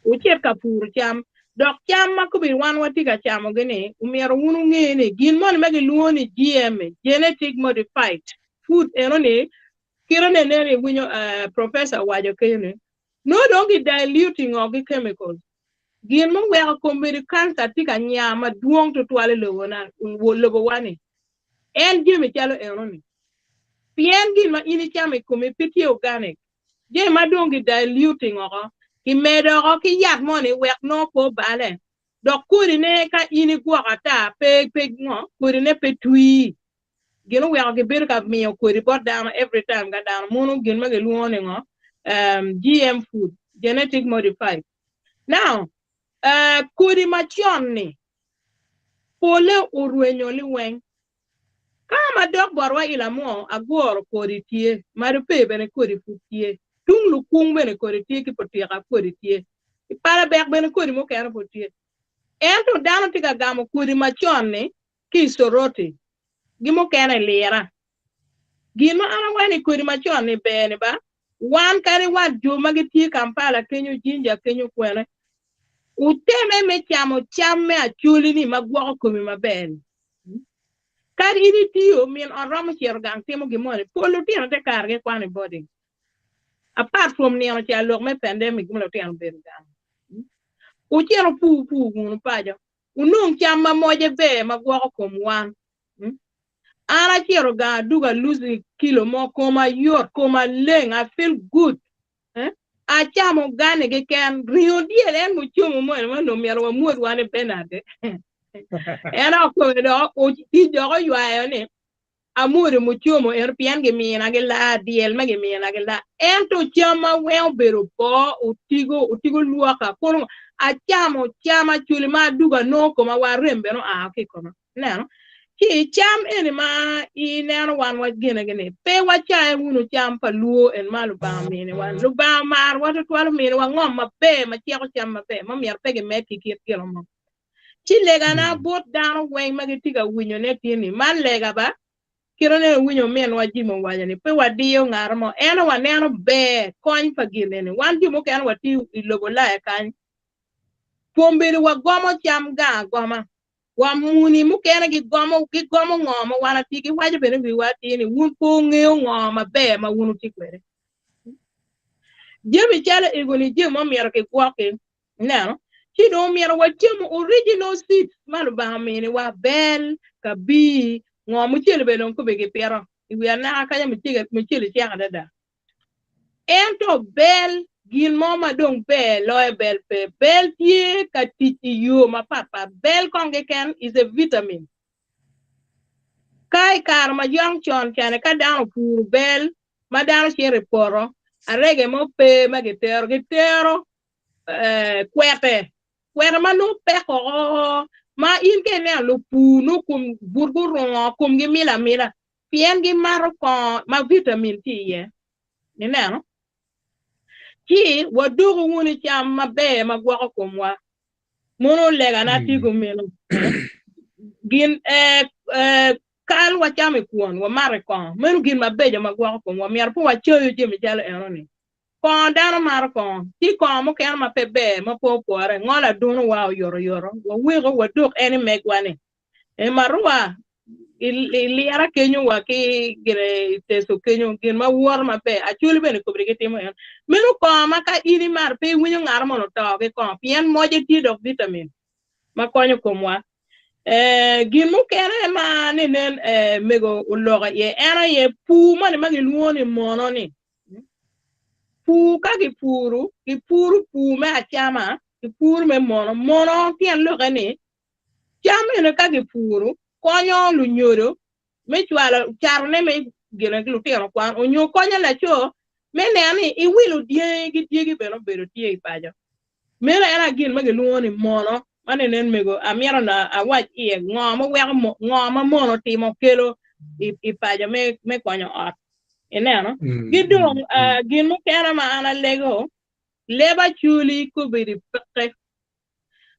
Wucit ka puro cam. Dok cam ma kobedi wan watye ka camogi-ni, omyero wun wunge ni gin moni ma gilwongo ni GM, genetic modified food, enoni Kite ni nen iwinyo professor owaco kenyo ni nongo dong ki diluting o ki chemicals gin ma oweko kombeddi cancer tye ka nya madwong tutwal i lobo wa ni en jami calo eno ni pien gin ma in icamo i komi pe tye organic jami ma dong ki diluting oko ki medo oko ki yat moni wek nongo pe obale dok kodi ne ka in igwoko ata pe pe ngo kodi ne pe twii Gin oweko gibedo ka miyo kodi bot dano every time ka dano mono gin ma gilwongo ni ngo um, GM food, genetic modified. Now, uh, kodi macon-ni pole orwenyo liweng. Ka ma dok botwa i lamwo aguro kodi tye, madope bene kodi pud tye, tung lukung bene kodi tye ki potika kodi tye, i palabek bene kodi mukene pud tye. Ento dano tye ka gamo kodi macon-ni ki i Soroti, gi mukene i Lira. Gin ma an awaco ni kodi macon ni ber ni ba, wan kadi wa jo ma gitye Kampala kenyo, Jinja kenyo kwene, wuteme me camo cam me Acholi ni ma gwoko komi maber ni. Kadi in itiyo, min ot romo cito gang timo gin moni, pol lutino te kare gikwano i boarding. Apart from nino ca lok me pandemic ma lutino obedo gang. Wucit wupur pur wunu paco. Wunong cam ma moce ber ma gwoko kom wan. An acito gang adugo alusi kilo mo, koma yot, koma leng, I feel good. Acamo gani keken, ringo dyel en mucomo moni ma onongo myero wamwod wan i Bernard. En okome dok tic dok oywayo ni Amwodo mucomo eno pien gimina gilaa, dyel ma gimina gilaa. Ento camma weng obedo boo, otigo, otigo lwoka, kono acamo cam acoli ma adugo anongo koma wa rem bene oa ki i koma. Ineno? Ci cam eni ma ineno wan wa gine gi ni, pe wacaye wunu cam pa luo en ma Lubanga ominiwa. Lubanga omarowa tutwal ominiwa ngom maber ma ceko cam maber ma myero pe gimed ki kit gino mo. Ci legana bot dano weng ma gitye ka winyone tye ni, man lega ba, kit ma nene iwinyo ominwa Jim owaco ni pe wadiyo ngat mo, ento waneno ber kony pa gin eni. Wan jo mukene watye i lobo Ulaya kany, kombeddi wagomo cam gang agoma, wa muni mukene gigomo gigomo ngo ma wan atye, giwaco bene wiwa atir ni wun pe wungeyo ngo maber ma wun wutye kwede. Jami calo ego-ni jami ma myero kigwokki. Ineno? Ci dong omyero wacam original seeds ma Lubanga ominiwa, bel, kabir, ngo mucele bene dong kobbe gipito i wi anaka kanya mucele cek adada. Ento bel, gin mo ma dong ber loyo bel pe. Bel tye ka tic i yo mapat pat. Bel kong keken is a vitamin. Ka i kare ma yong con cani ka dano opuro bel ma dano cito i poto, arege mo pe ma gitero, gitero kwete, kwete ma nongo pek oko ma in ka ineno lupur nongo kom but gurungo komgi mil amila pien gimato kongo ma vitamin tye iye. Ineno? Ci waduku wunu i cam maber ma gwoko komwa. Mono legana tye kumeno. Gin kal wacamo i kwon, wamato i kongo. Meno gin mabeco ma gwoko komwa. Myero pe wacayo jami calo enoni. Kongo dano maro kongo, ci kongo mukene ma pe ber ma pe opwore ngolo adunowa oyotoyoto, waweko wadok en i megwa-ni. E marua, I lira kenyo wa ki gine i teso kenyo gin ma woto maber. Acholi bene kobedi gitimo en. Meno kongo ma ka in imato pe iwinyo ngat mono oto ki kongo pien moce tye dok vitamin ma konyo komwa. Eh, gin mukene ma ninen eh, mego oloko iye en aye pur moni ma gilwongo ni mono ni. Pur ka gipuru, gipuru pur me acama, gipuru me mono. Mono tyen lokke ni Cam eni ka gipuru konyo lunyodo me cwalo catone me gine ki lutino kwan onyo konyo laco me neno ni iwilo dyangi ki dyegi bene obedo tye i paco. Meno en aye gin ma gilwongo ni mono ma nenen mego amito na awac iye ngo ma weko ngo ma mono timo kelo i paco me konyo ot ineno. Ki dong gin mukene ma an alego leb acholi kobedo peke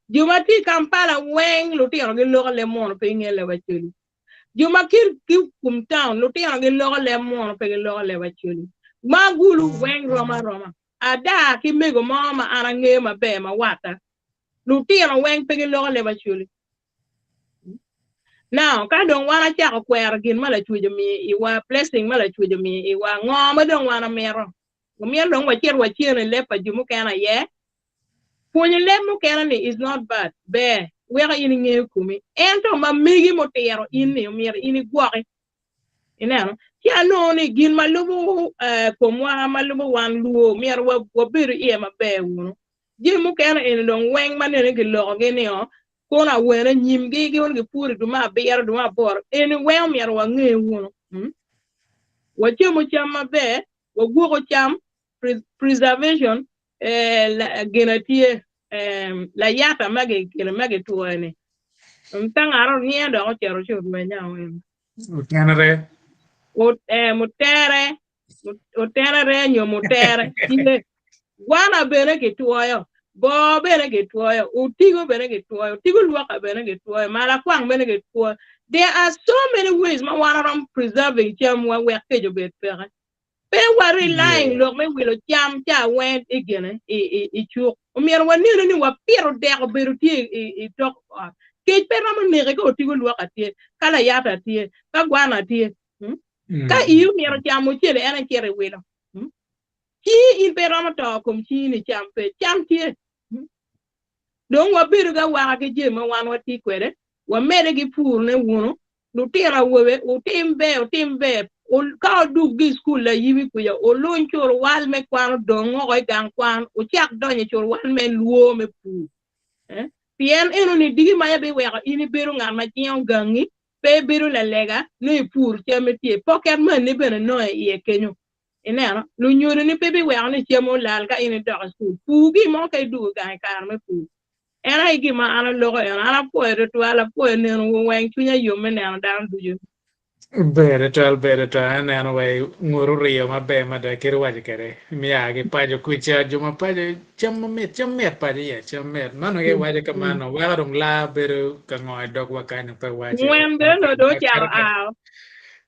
Jo ma tye i Kampala weng lutino giloko leb munu pe gingeyo leb Acholi. Jo ma ki kum town lutino giloko leb munu pe giloko leb Acholi. Ma Gulu weng rom aroma. Ada ki mego mo ma an angeyo maber ma watta, lutino weng pe giloko leb Acholi. Now, ka dong wan acako kwero gin ma Lacwec omiyo iwa, blessing ma Lacwec omiyo iwa, ngo ma dong wan amito? Omyero dong wacit wacen i leb pa jo mukene aye? Pwonyo leb mukene ni is not bad, ber, weko in ingeyo komi. Ento ma megi mutiro in ni omyero in igwoki. Ineno? Ci anongo ni gin ma lubo eh, komwa, ma lubo wan luo, myero wabedu iye maber wunu. Jami mukene eni dong weng ma nene gilokogi ni o, kono awene nyimgi gin gipuro i dwe me abiro, dwe me aboro, eni weng omyero wange wunu. Hmm? Wacamo cam maber, wagwoko cam, preservation, gin tye layata ma gitwoyo ni ka ngat onyinge dok ocito ci orweny awen. Otenere. Mutere, otenere nyo mutere tye. Gwana bene gitwoyo, boo bene gitwoyo, otigo bene gitwoyo, otigo lwoka bene gitwoyo, malakwang bene gitwoyo. There are so many ways ma wan waromo preserving camwa wek kec obed peke. Pe wa relying lok me wilo cam ca weng i gine i cuk. Omyero wanenu ni wapito dek obedo tye i tok ot. Kec pe romo neki ka otigo lwoka tye, ka layata tye, ka gwana tye. Ka iyi omyero cam mucele en aye cito iwilo. Cingi in pe iromo to kom cingi ni cam pe. Cam tye. Dong wabedo ki awaka ki jami ma wan watye kwede, wamede ki purone wunu Lutino awobe, wutim ber, wutim ber. Ka wudug ki i cukul layibi kuca, wuluny curuwal me kwan odong woko i gang kwan, wucak donyo i curuwal me lwor me pur. Eh? Pien enoni diki maca biweko in ibedo ngat ma jingo gangi, pe ibedo lalega, nongo ipuro cammi tye, pocket money bene nongo i iye kenyo. Ineno? Lunyodoni pe biweko ni cam olal ka in idok i cukul. Pur gin mo ka idwogo gang i kare me pur. En aye gin ma an aloko eno. An apwoyo twatwal, apwoyo nenowu weng. Cwinya yom me neno dano ducu. Ber twatwal, ber twatwal. Aneno wa i ngut oryo maber mada kit iwaco kwede. Miya ki paco kwica, jo ma paco cam mamit, cam mit paco iye, cam mit. Mano aye iwaco ka mano, weko dong laa bedo ka ngo i dogwa kany pe wace. Ngwen bene onongo dong ocako ao.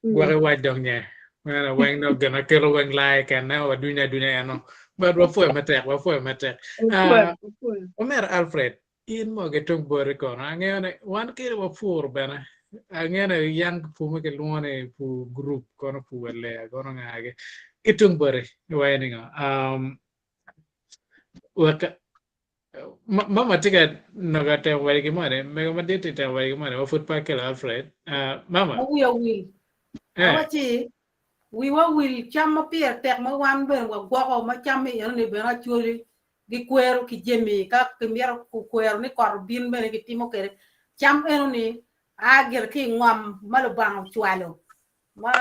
Gwok iwac dong nye. Meno weng dong gin akelo weng laa keken ne wadunya adunya eno. But wapwoyo matek, wapwoyo matek. Wapwoyo, Ah, wapwoyo. Omera Alfred, in mo ki tung boti kono, angeyo ni wan kede wapuro bene. Angeyo ni yang pur ma kilwongo ni pur group kono pur alea kono ngagi. Ki tung boti, iwaco ni ngo? Um, wek Mama tye ka nogo temo waco gin moni, mego madit tye ka temo waco gin moni, ma pud pe akelo Alfred. Ah, mama. Ma wiya owil. Eh. Awacci, wiwa owil cam ma pire tek ma wan bene wagwoko ma cam me enoni bene Acholi gikwero ki jami ka kimito kwero ni kot obin bene gitimo kwede. Cam enoni a gire ki i ngom ma Lubanga ocwalo ma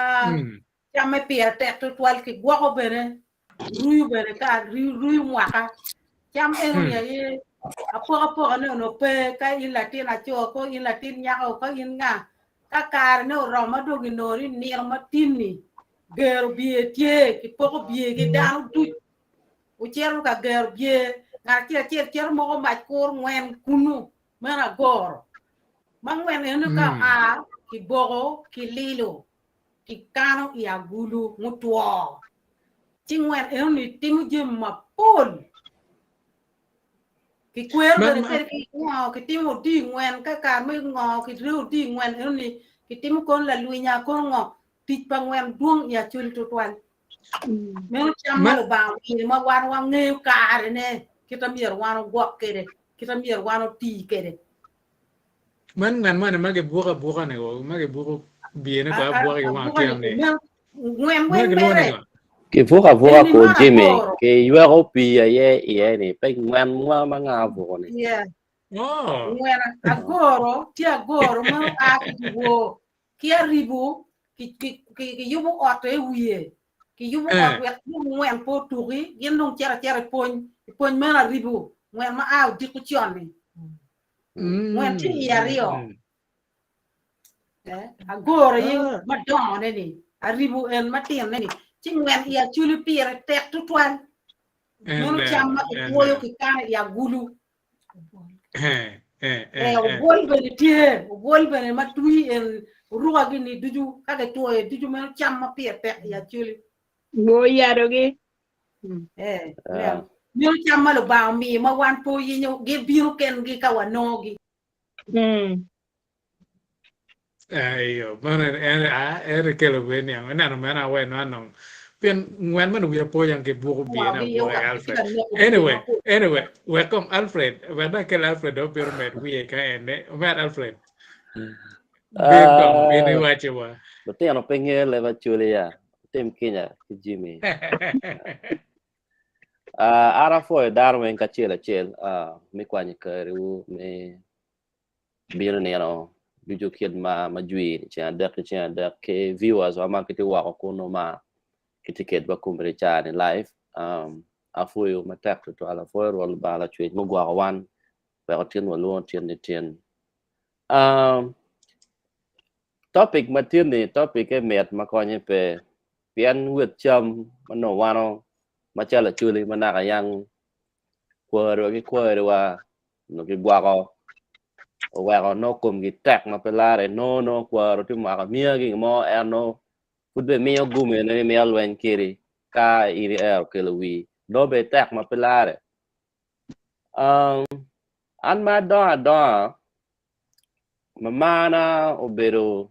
Camme pire tek tutwal ki gwoko bene ruyo bene ka ruyo mwaka. Cam eno ni aye apokapoka ne onongo pe ka in latin aco ko in latin nyako ko in nga ka kare ne oromo ma dong inongo ni nino ma tin-ni gero bye tye kipoko bye ki dano duc wucito ka gero bye ngat acel acel cito moko mac kur ngwen kunu meno agoro ma ngwen eno ka oa kiboko kililo kikano i agulu mutwo, ci ngwen enoni timo jami mapol. Kikwero bene kwede ki ngo, kitimo odii ngwen ka kare me ngo kireo odii ngwen enoni. Kitimo kono lalwinya kono ngo, tic pa ngwen dwong i Acholi tutwal. Meno cam ma Lubanga omiyo ma wan wangeyo karene, kit ma myero wan ogwok kwede, kit ma myero wan oti kwede. Man ngwen moni ma gibuko abuka-ni ko, ma gibuko biyene ko abuka ki wang otyeno-ni. Ngwen weng mere. Kibuko abuka ko Jimmy, kiyweko pii aye iye ni, pe ngwen ma nga obuko-ni. Yeah. Ngwen agoro, tye agoro ma oa ki dyewor, ki aribo, kiyubo otte i wiye, kiyubo ot wek ngwen pe otuki, gin dong cito acita i pwony, i pwony meno aribo, ngwen ma a odiko con-ni. Ngwen tye iye aryo, agoro aye madongone-ni, aribo en matinone-ni, ci ngwen i Acholi pire tek tutwal. Meno cam ma kipwoyo kikano i agulu. Obwol bene tye, obwol bene ma twi en oruka gini ducu ka kitwoyo ducu meno cam ma pire tek i Acholi. Go yadogi. Meno cam ma Lubanga omiyo ma wan pe oyenyo gibino kengi ka wanongogi. Ayo, meno en en ekelo bene niang ineno meno awe no anong pien ngwen meno wiya po yang kibuko biyene abuka i Alfred. Anyway, anyway, wek kong Alfred, wek dong akel Alfred dong obino med wiye ka ene. Omer Alfred. Bin kong, bin iwaci wa. Lutino pe ngeyo leb Acholi ya. Tim kinya ki Jimmy. An apwoyo dano weng kacel acel me kwanyo kariwu me bino nino ducu kit ma ma jwi ni ceng adek ki ceng adek ki viewers wa ma gitye woko kunu ma gitye kedwa kombeddi caa ni live um, apwoyo matek tutwal apwoyo Rwot Lubanga Lacwec mugwoko wan wek otin walwongo tin ni tin um, topic ma tin ni topic e mit ma konye pe pien wit cam ma nongo wano macalo acholi ma naka yang kwariwa ki kwariwa nyo gigwoko oweko nongo komgi tek ma pe larre nongo nongo kwaro tye mwaka miya ki gin mo en nongo pud bene miyo gum ene ni miyo lweny kedi ka in iero kelo wii nongo bene tek ma pe larre. Um, an ma adongo adonga mamana obedo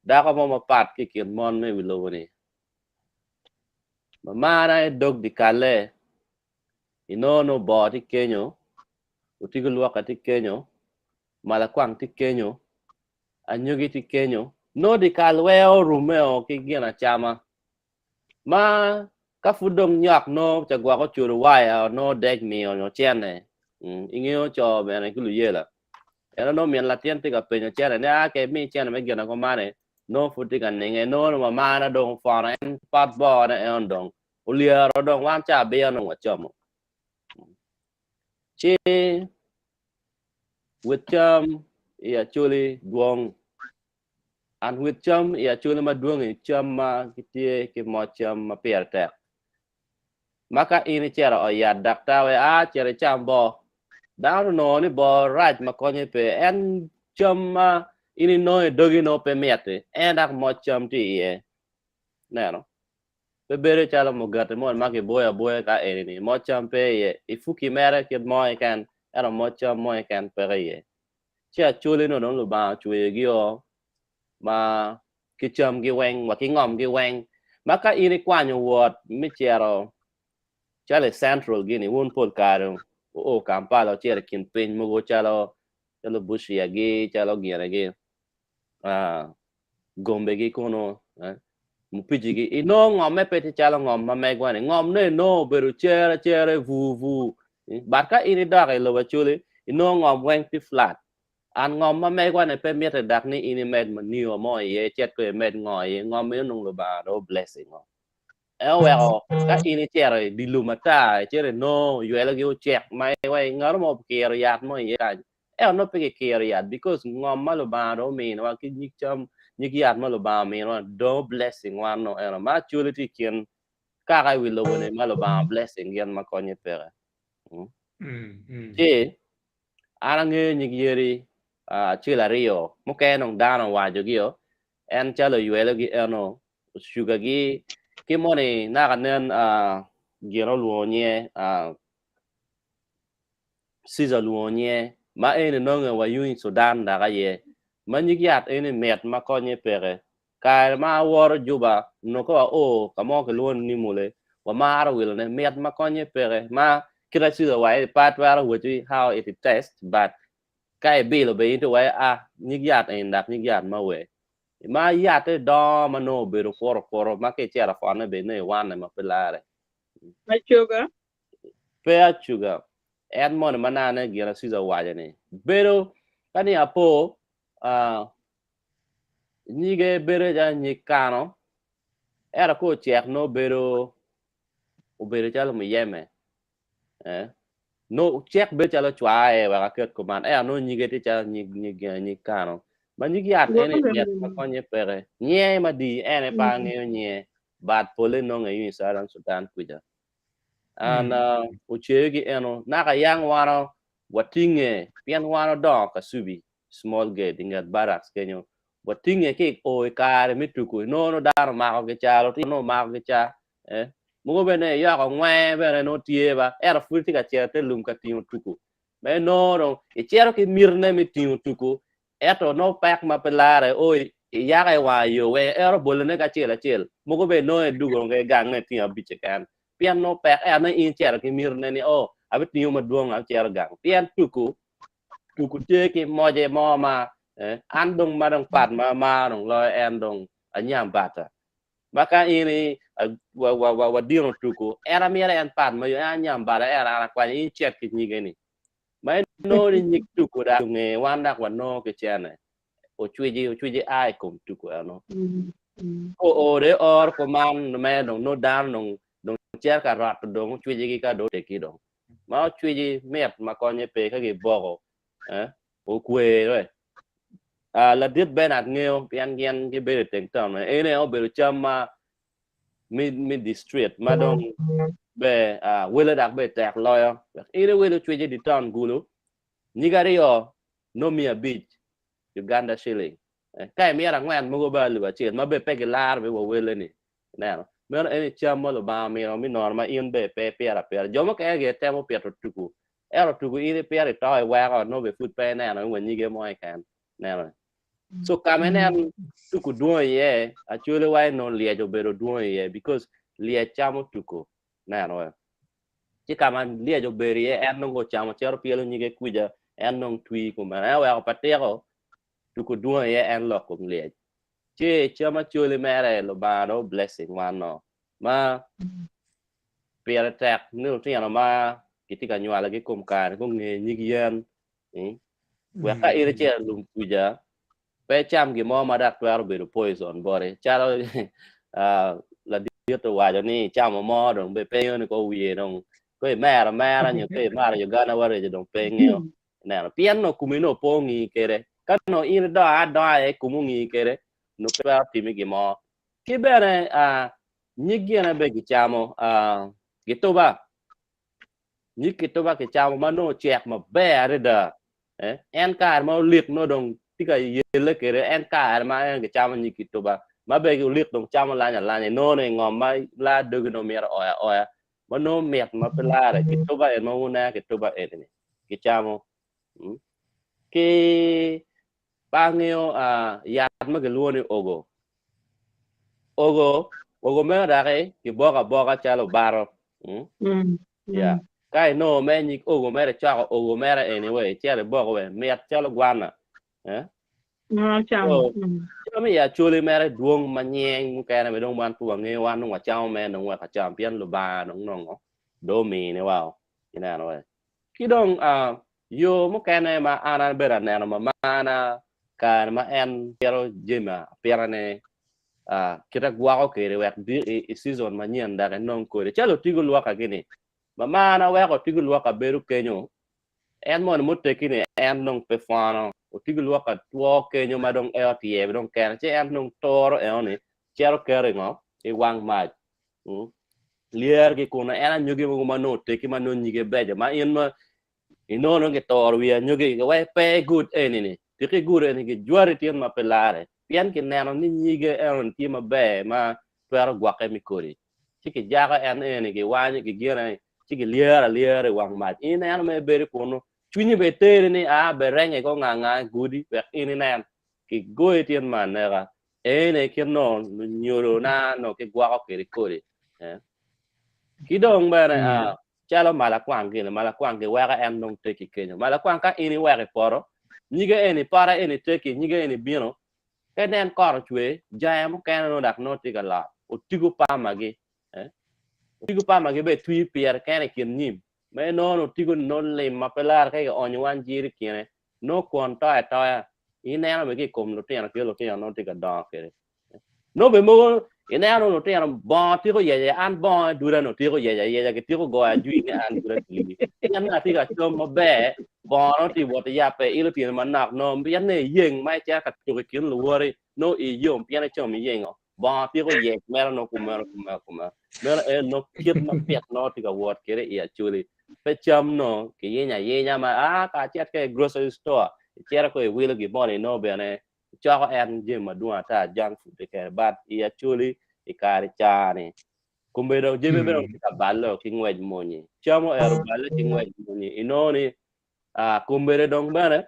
dako mo mapat ki i kin mon me wi lobo-ni. Mamana i dog dyekalle Inongo nongo boo tye kenyo, otigo lwoka tye kenyo, malakwang tye kenyo, anyogi tye kenyo, nongo dyekal weng orume o ki gin acama. Ma ka pud dong nyok nongo ca gwok ocudo waya nongo dec miyo nyo cene, ingeyo co bene ki luyela. Ento nongo min latin tye ka penyo cene ni a ke imi cene me gin ango mani nongo pud tye ka ninge nongo ni mamana dong opwono en pot boone eno dong Olyero dong wan ca abiro nongo wacomo. Ci wit cam i Acholi dwong. An wit cam i Acholi madwong-ngi cam ma gitye ki moc cam ma pire tek. Ma ka in icito i ot yat daktar wek a cit icam boo. Dano onongo ni boo rac ma konye pe. En cam ma in inongo i dogi nongo pe mit-ti, en dok moc cam tye iye. Ineno? Pe bedo calo mugati moni ma kiboyo aboya ka eni-ni, moc cam pe iye, ipuki mere kit mo keken, ento moc cam mo keken peke iye. Ci acholi-nu dong Lubanga ocweyogi-o ma ki camgi weng wa ki ngomgi weng, ma ka in ikwanyo wot me cito calo i central gini, wun pol kare wuo Kampala wucito i kin piny mogo calo calo Busia-gi, calo gine-gi, gombegi kunu, mupicigi, inongo ngomme pe tye calo ngom ma megwa-ni. Ngom-ne inongo obedo cere cere, bur bur. But ka in idok i lobo Acholi, inongo ngom weng tye flat. And ngom ma megwa-ni pe mitte dok ni in imed manure mo iye, icit kong imed ngo iye, ngom meno nongo Lubanga dong o-blessing o. En oweko ka in icito i dye lum ata, icito inongo oywelogi ocek ma iwaci ngat mo okiro yat mo iye kany, Ento nongo pe kikiro yat because ngom ma Lubanga dong ominiwa ki nyig cam, nyig yat ma Lubanga ominiwa dong blessing wan nongo eno ma actually tye i kin kaka i wi lobo ni ma Lubanga blessing gin ma konye peke. Ci an angeyo nyig yadi acel aryo mukene dong dano owaco gi o en calo oywelo gi eno ocuga gi ki moni naka nen gin olwongo nyinge Caesar olwongo nyinge ma eni nonge wa yung i Sudan dok aye. Ma nyig yat eni mit ma konye peke. Kare ma awoto Juba onongo ka wao ka mo kilwongo ni Nimule, wamaro wilone. Mit ma konye peke. Ma kit acila wa pe atwero wacci how it taste but ka ibilo bene in to iwaci ah nyig yat eni dok nyig yat ma wer. Ma yatte dongo ma nongo obedo kuro kuro ma ka icito pwonne bene nongo iwane ma pe lare. Acoga. Pe acuga. En moni ma nane gin Aciza owaco ni bedo ka ni apo ah, nyige bedo calo nyig kano ento ka ocek nongo bedo obedo calo muyeme eh nongo cek bedo calo cwa aye wek aket kuman ento nongo nyige tye calo nyig nyig nyig kano ma nyig yat eni mit ma konye peke nyinge madi en aye pe angeyo nyinge but pole nonge yung i Southern Sudan kuca and uh, oceyogi eno naka yang wano watinge pien wan odongo Kasubi small gate i nget barracks kenyo watinge ki o i kare me tuku inongo nongo dano omako ki ca lutino nongo omako ki ca eh mogo bene iyoko ngwe bene nongo tye ba ento pud itye ka cito ite lum ka tingo tuku ma inongo dong icito ki mitine me tingo tuku ento nongo pek ma pe lare o iyako i wanga yo weng ero bolone ki acel acel mogo bene inongo idwogo ki gang nongo itingo abic keken pien nongo pek ento nongo in icito ki mitine ni o abitingo madwong abicito gang pien tuku tuku tye ki moce mo ma eh, an dong ma dong pat ma amaro dong loyo en dong anyam bata ma ka in i wa, wa, wa, wadino tuku en amyero en pat ma yo en anyam bata en an akwanyo in cet ki nyige ni ma inongo ni nyig tuku dok onge wan dok wanongo ki cene ocwiji ocwiji a i kom tuku eno o de or kuman me dong no dano dong dong cito ka roto dong ocwiji gi ka dong oteki dong ma ocwiji mit ma konye pe ka giboko eh okwe we ah ladit Bernard ngeyo pien gin gibedo i teng town en aye obedo cam ma mi mi district ma dong be ah wele dok be tek loyo wek in iwil ocwiji di town Gulu nyig aryo nongo 500 Uganda shilling eh, ka imito angwen mogo be alip acel ma be pe gilaro be wa wele ni ineno meno eni cam ma Lubanga omino mi nono ma in be pe ipito apita jo mukene gitemo pito tuku ento tuku in ipito ito iweko nongo be pud pe ineno ni wa nyige mo keken ineno so ka ma inen tuku dwong iye acholi wa inongo lyec obedo dwong iye because lyec camo tuku ineno we ci ka ma lyec obedo iye en nongo ocamo cito pyelo nyige kuca en nongo twi kumeno en oweko pa tiko tuku dwong iye en lok kom lyec ci cam acholi mere Lubanga dong blessing wan no ma pire tek ni lutino ma kitye ka nywalogi kom kare gunge nyig yen wek ka in icito i lum kuca pe icam gin mo ma dok twero bedo poison boti calo ladit owaco ni icamo mo dong be pe ingeyo ni ko wiye dong ko imero amera nyo ko imaro Uganda wareco dong pe ingeyo ineno pien nongo komi nongo pe ongi kwede ka nongo in idongo adonga aye komi ongi kwede nongo pe twero timi gin mo ki bene nyig gine bene gicamo gituba nyig kituba kicamo ma nongo ocek maber adada eh, en kare ma olik nongo dong tye ka yelle kwede en kare ma en gicamo nyig kituba ma bene olik dong camo lany alanya inongo ni ngom ma laa dogi nongo mito oyo aoya ma nongo mit ma pe lare kituba en ma wuneno kituba eni-ni gicamo mm. Ki pe angeyo uh, yat ma gilwongo ni ogo ogo ogo meno doki kiboko aboka calo obaro mm? Mm. Yeah. Ka inongo me nyig ogo mere icoko ogo mere eni we icito iboko we mit calo gwana eh? Mm, So, camo. Mm. cam i acholi mere dwong ma nying mukene be dong wan pe wangeyo wan dong wacamo mere dong wek acam pien Lubanga dong nongo dong omini wa ineno we. Ki dong uh, yo mukene ma an abedo aneno mamana kare ma en pito jami apitane uh, kite gwoko kwede wek di i, i season manyen dok enong kodi calo otigo lwoka gini mamana weko otigo lwoka bedo kenyo en moni muteggi ni en dong pe pwono otigo lwoka two kenyo ma dong en otyebe dong kene ci en dong turo enoni cito keto i ngo i wang mac mm. Lyer ki kunu en anyogi mogo ma nongo oteggi ma nongo nyige beco ma in ma inongo nongo gitoro wi anyogi giweko pe igud eni-ni tika igudo eni gijwari tyen ma pe lare pien kineno ni nyige enoni tye maber ma twero gwokke me kodi ci kijako en eni giwanyo gigine ci gilyero alyera i wang mac in ineno ma ibedo kunu cwinyi bene teri ni a berenge ko nga nga gudi wek in inen. Kigoyi tyen me aneka. Ene kit nongo lunyodona nongo gigwoko kwede kodi. Eh. Ki dong bene ah, calo malakwang gini, malakwang giweko en dong teki kenyo. Malakwang ka in iweko i poto, nyige eni pote eni teki, nyige eni bino, ka inen kot ocwe, jange mukene nongo dok nongo tye ka lot, otigo pamagi. Eh. Otigo pamagi bene twi pire kene i kin nyim. Ma inongo ni otigo ni nongo lim ma pe lare ka kionyo wan jiri i kine, nongo kwon toyo atoya, ineno bene ki i kom lutino kit lutino nongo tye ka dongo kwede. Nongo bene mogo ineno ni lutino bongo tiko yec an bongo aduda nongo tiko yec ayeca kitiko goyo ajwi ni an duda tili. Pien ni atye ka com maber, bongo nongo tye wot yabbe ilo tyene manok nongo pien ni iyeng ma icito ka tuko i kin luwoti nongo ii yom pien icom iyengo bongo tiko yec mere nongo kumeno kumeno kumeno. Meno en nongo kit ma pit nongo tye ka wot kwede i Acholi. Pe cam nongo kiyinyo ayinya ma aa ka acit ka i grocery store icito ko iwilo gin moni nongo bene icoko en jami madwong ata junk food keken but i Acholi i kare ca-ni kombeddi jami bene tye ka balle ki ngwec moni cam oero balle ki ngwec moni inongo ni kombeddi dong bene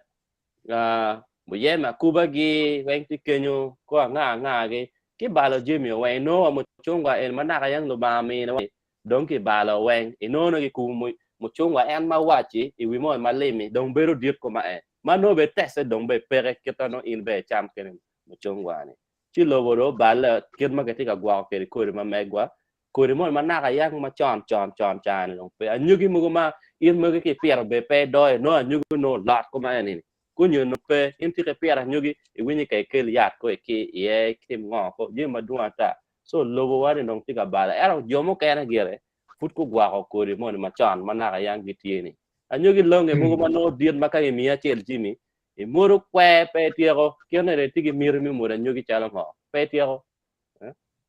muyeme akubagi weng tye kenyo ko anga anga-gi kibalo jami weng inongo wa mucungwa eni ma naka yang Lubanga ominiwa dong kibalo weng inongo ni kikubo mucungwa en ma waci i wi moni malim-mi dong bedo dit koma en ma nongo bene tesse dong bene peke kita nongo in bene icam kene mucungwa-ni ci lobo dong oballe kit ma kitye ka gwoko kwede kodi ma megwa kodi moni ma naka yang macon con con ca-ni dong pe anyogi mogo ma in magi ka ipito bene pe idoyo nongo anyogi nongo olot koma eni konyi onongo pe in tika ipito anyogi iwinyo ka ikel yat ko iki iye itim ngo ko jami madwong ata so lobowa ni dong tye ka balo ento jo mukene gire pud gugwoko kodi moni macon ma naka yang gitye ni anyogi longe mogo ma nongo dit ma ka imiyi acel jimi imwodo kwer pe ityeko kit ni itye ki miti me mwodo anyogi calo ngo pe ityeko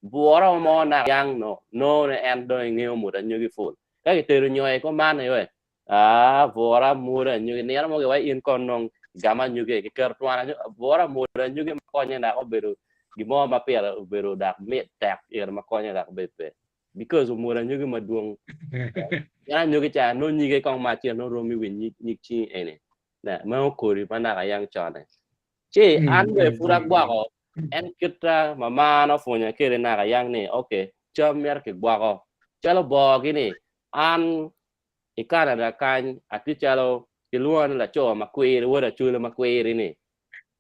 bwura mo naka yang no nongo ni en dong ingeyo mwodo anyogi pul ka kitedo nyoyo kuman ni we aa bwura mwodo anyogi nino mo giwaco in kono nong igamo anyogi kiketo twon anyogi bwura mwodo anyogi ma konye dok obedo gin mo ma pire obedo dok mit tek ire ma konye dok bed pe because omwodo anyogi madwong pien anyogi ca nongo nyige kong ma acel nongo rom i wi nyig cingi eni ne meno kodi ma naka yang con-ni ci an bene pud agwoko en kita ma marna opwonya kwede naka yang ni ok cam myero kigwoko calo boo-gi ni an i Canada kany atye calo kilwonga ni laco makwiri wod Acholi makwiri ni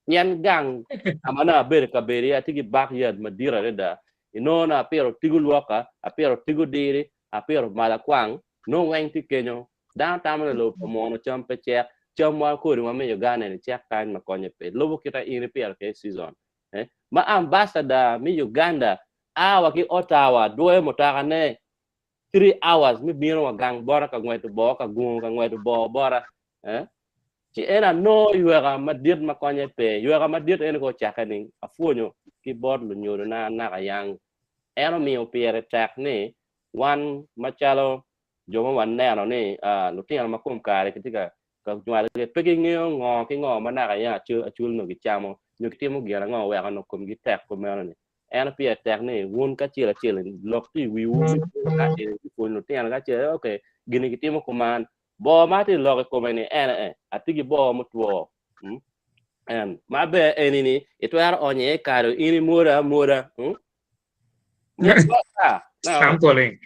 pien gang ka ma nongo abedo ka bedo iye atye ki bak yat madit adada inongo nongo apito tigo lwoka apito tigo diri apito malakwang nongo weng tye kenyo dano tamo ni lobo pa muno cam pe cek cam wa kodi wa me Uganda ni cek kany ma konye pe lubo kita in ipito kwede season eh ma ambassador me Uganda a wa ki Ottawa dwoyo mutoka ne 3 hours me bino wa gang bota ka ngweto boo ka gungo ka ngweto boo bota eh ci en anongo yweka madit ma konye pe yweka madit eni ko ocakke ni apwonyo ki bot lunyodona naka yang en omiyo pire tek ni wan macalo jo ma waneno ni uh, lutino ma kom kare gitye ka ka nywalogi pe gingeyo ngo ki ngo ma naka yang acul nongo gicamo nyo gitimo gin ango weko nongo komgi tek kumeno ni En pire tek ni wun kacel acel lok tye i wiwu ka ipwonyo lutino kacel ok gini gitimo kuman boo ma atye lok i kome ni en e atye ki boo mutwo en ma ber eni ni itwero onyo iye kado in imwodo amwoda Sampling.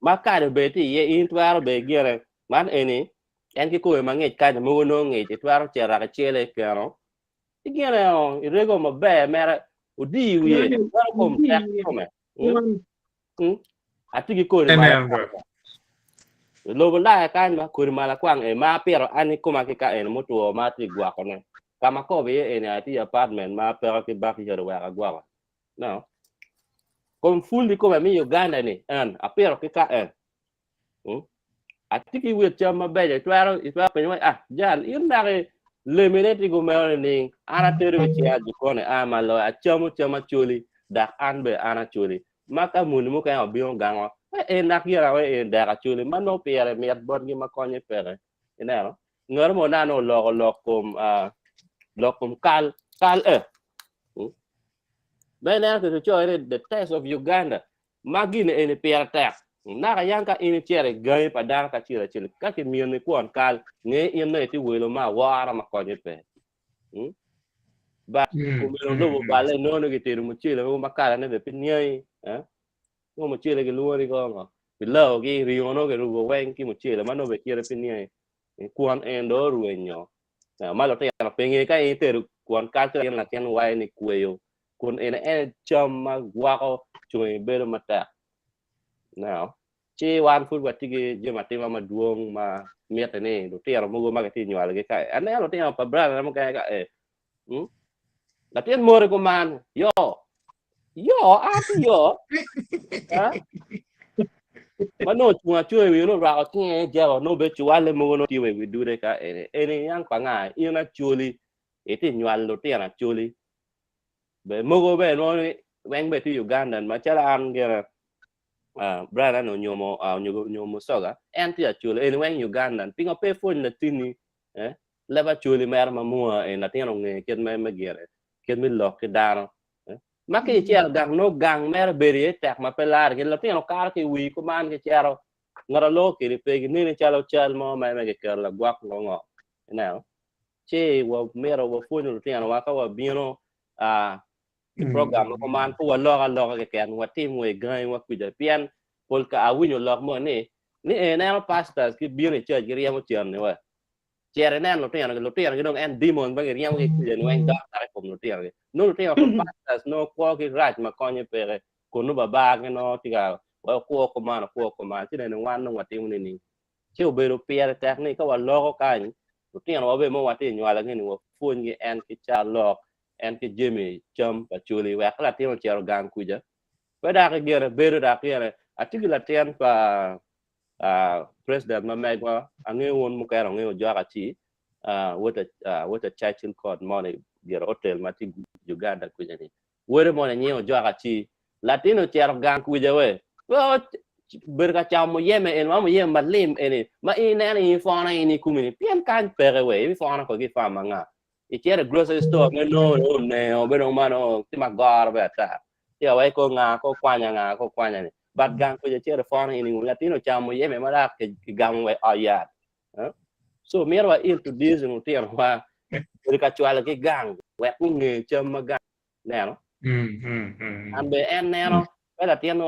ma kado bene tye iye in itwero bene gire man eni en kikome mangic kaca mogo nongo ngic itwero cito dok icele keno Igine o irego maber mere odi wiye meno kom tek kome. Atye ki kodi malakwang. Lobo laya kany ma kodi malakwang e ma apito an i koma ki ka eni mutwo ma atye gwokone. Ka ma akobo iye eni atye i apartment ma apeko ki backyard wek agwoko. No. Kom ful i kome me Uganda ni en apito ki ka en. Hmm? Atye ki wit cam mabeco, itwero itwero penyo wai, ah, jal, in dok lemine tye gumeno nining? An atedo ki cinga jikon a ma loyo, acamo cam acoli, dok an bene an acoli. Ma ka muni mukene obino gangwa, eh, en dok gin awe en dek acoli, ma nongo pire mit botgi ma konye peke. Ineno? Ngat mo nano oloko lok kom, ah, lok kom kal, kal eh. Hmm? Ma ineno kicoyo ni the taste of Uganda. Ma gin eni pire tek. Naka yang ka in icito i gangi pa dano kacel acel, ka kimyeni kwon kal, nge in nongo itye welo me awora ma konye pe. Hmm? But omeno lobo obale inongo ni gitedo mucele mogo ma kalane bene pe niangi eh? Nongo mucele gilwongo ni ko ngo? Pilau ki ringo nongo kirubo weng ki mucele ma nongo bene kite pe niangi. Kwon en dong orwenyo. Ma lutino pe nge ka in itedo kwon kal ci latin waco ni kweyo kun eni en cam ma gwoko cungi bedo matek. Now, ci wan pud watye ki jami atima madwong ma mitte ni lutino mogo ma kitye nywalogi kae. Aneno lutino pa brother mukene ka e. Hmm? Latin mori kuman, yo. Yo, an ti yo. Ha? Ma nongo ocung acunga i wiye nongo orwako cinge i jeba nongo bene cuwale mogo nongo tye wa i wi dude ka eni. Eni yang pa nga? In Acholi, itye nywalo lutino Acholi. Be mogo bene nongo ni weng bene tye Ugandan macalo an gire Brian an onyomo onyomo Musoga en tye Acholi eni weng Ugandan pingo pe ipwony latinni eh leb Acholi mere ma mua eni latin onge kit me me gire kit me lok ki dano eh ma ki icito gang nongo gang mere bedo iye tek ma pe lare ki lutino kato ki i wii kuman gicito ngat a loko kedi pe gineni calo cal mo ma kiketo lagwok ngo ngo ineno ci wamito wapwonyo lutinowa ka wabino i program ma kuman pe walok aloka keken watim wa i gangiwa kuca pien pol ka awinyo lok mo ni ni ineno pastors gibino i church giryemo cen-ni wa cit inen lutinogi lutinogi dong en demons ma giryemogi kuca ni weng dok dok i kom lutinogi nongo lutino pa pastors nongo kwogi rac ma konye peke kun nongo babagi nongo tye ka okwo kuman okwo kuman ci nene wan nongo watimo nining Ci obedo pire tek ni ka waloko kany, lutinowa bene ma watye ka nywalogi ni wapwonygi en ki carolok, en ki jami cam pa coli wek ka latin ocito gang kuca pe dok gire bedo dok gire. Atye ki latin pa president ma megwa, angeyo wun mukene wungeyo Ojok Aci, wot a Churchill Court moni gire hotel ma tye Uganda kuca ni. Wode moni nyinge Ojok Aci, Latin ocito gang kuca we, pe obedo ka camo muyeme eni, ma muyeme malim eni, ma in ineno in ipwono in i komi ni, pien kany peke we, ibipwono ko ki i farm anga? Icito i grocery store me nongo oneo bedo ma nongo tye magoro be ata. Ci awai ko nga ko kwanya nga ko kwanya ni. But gang kuca icito ipwono in i komi, latin ocamo muyeme ma dok kigamo wa i ot yat. So myero wa introduce lutinowa bedo ka cwalogi gang wek gunge cam ma gang neno. An be en neno pe latin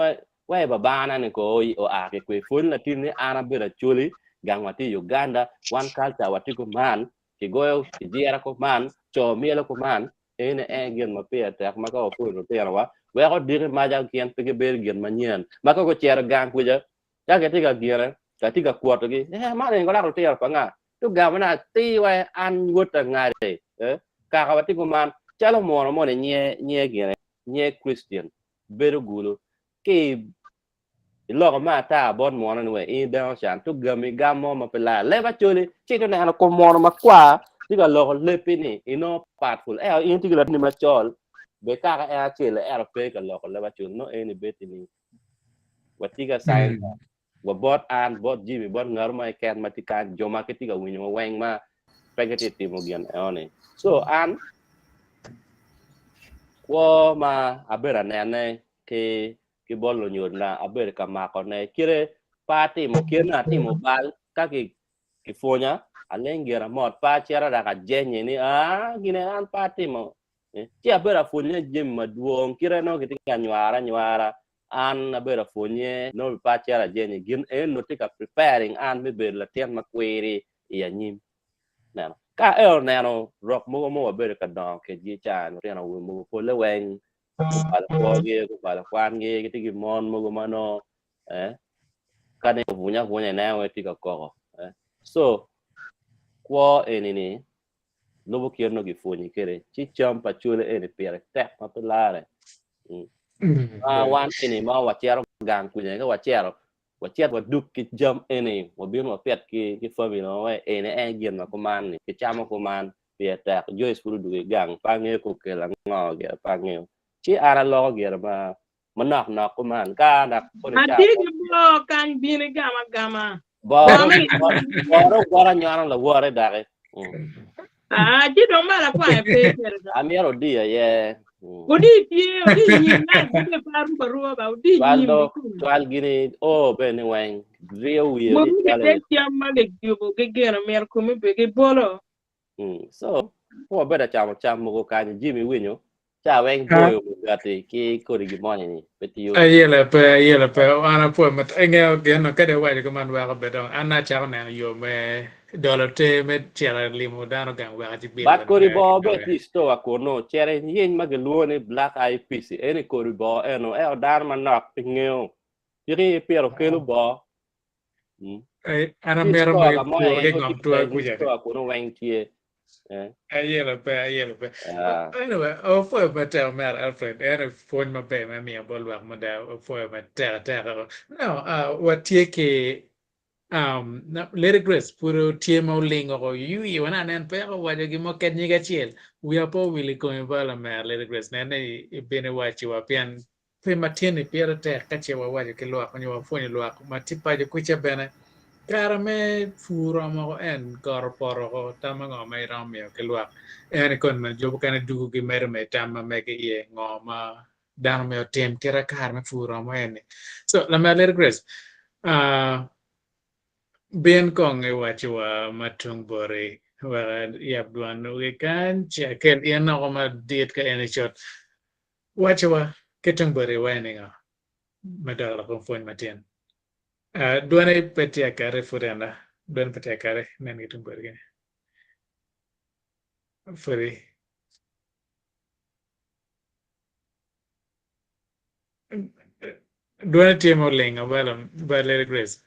we babana ni ko oa ki kwe pwony latin ni an abedo Acholi gang wa tye i Uganda wan culture wa tye kuman kigoyo kijira kuman co myelo kuman ene en gin ma pire tek ma ka wapwonyo lutinowa weko diki maca gin pe gibedo gin manyen ma ka gucito gang kuca ka gitye ka gine ka tye ka kwotogi eh man eni gulako lutino pa nga ci ogamo ni atir wa an wod ta ngadi eh kaka watye kuman calo muno moni nye nye gine nye Christian bedo gulu ki iloko me ata bot muno ni we in ideno can ci ogami gam mo ma pe lar leb Acholi ci ito neno kom muno makwar tye ka loko lebbi ni inongo pat pul ento in itye ki latinni macol be kaka en acel ento pe ka loko leb Acholi nongo en ibed ni watye ka science wa bot an bot Jimmy bot ngat mo keken ma tye kany jo ma gitye ka winyo wa weng ma pe gitye ka timo gin eno-ni. So an kwo ma abedo anene ki ki bot lunyodona abedo ka makone kite pe atimo kit ni atimo bal ka ki kipwonya aleng gira mot pe acito dok ajenye ni aa gine an pe atimo ci abedo apwonye jami madwong kite nongo kitye ka nywara anywara An abedo apwonye nongo pe acito ajenye gin eno tye ka preparing an me bedo latin ma kwiri i anyim. Neno. Ka aeo neno rok mogo ma wabedo ka dongo kedgi ca lutino awobe mogo pole weng gubalo kwogi, gubalo kwangi, gitye ki mon mogo ma nongo eh, ka ni obwunyo abwunya ineno weng tye ka koko. Eh. So, kwo eni ni lubo kit nongo gipwonyi kwede ci cam pa cwale eni pire tek ma pe lare. Ma wan eni ma wacito gang kuca ka wacito wacit waduk ki jam eni wabino wapit ki ki family wa we eni en gin ma kuman ni kicamo kuman pire tek Joyce pud odugo i gang pe angeyo ka okelo ango gire pe angeyo ci an aloko gire ma manok nok kuman ka dok koni ca Atye ki boo kany bin igam agama. Boro Game boro gwara nyono lawote doki. Ah, ci dong malo akwayo pe kwede dok. Amyero odi aye. Odi tye, odi nyim na gube pa aruba aruba ba, odi Cwal nyim do, kikome. cwal gini o bene ni weng. Riyo wiye Mogo ni cwal gite cam ma giyubo ki gino myero komi be gibolo. So. Pe wabedo acamo cam mogo kany Jimmy iwinyo ca weng boyo mugati ki kodi gin moni ni pe tiyo. Ayela pe, ayela pe. An apwoyo matek. Ingeyo gin no kadi awaco kuman weko bed dong an acako neno yo me dolo te me cito limo dano gang wek acibino But bene kodi me boo bene doge. tye i store kunu cit iyeny ma gilwongo ni black eye peas eni kodi boo eno ento dano manok pe ngeyo piki ipito kelo boo. Mm. Ai, an Tye i amito store ma ka mo kipuro aye ki nongo ngom tye tua peny i kuca ni. store kunu weng tye. Eh. Ayelo pe, ayelo pe. Ah. Anyway, opwoyo matek omera Alfred. En pwony maber ma imiyo bot lwak mada. Opwoyo matek atek. Now, uh, watye ki um, Lady Grace pud tye ma oling oko ywi wana anen peko owaco gin mo ket nyige acel. Wiya pe owil i komi ba lamera Lady Grace. Nen ni ibino iwaciwa pien Pe ma tyeni pire tek ka ce wawaco ki lwak nyo wapwonyo lwak ma tye paco kuca bene. Kare me pur romo oko en goto poto oko tam ango ma iromo miyo ki lwak? En i koni bene jo mukene dugo gimedo me tam ma mege iye ngo ma dano myero otim kite kare me pur romo eni. So lamer Lady Grace, uh, bin kong iwaci wa ma tung boti wek ayab dwan kany ci akel in oko madit ka en icot. Wacciwa ki tung boti iwaco ningo me dok lok pwony matin? Dwone pe tye akati pud ena, dwone pe tye akati nen ki tung boti kenyo. Pudi. Dwone tye ma olingo ba Lady Grace.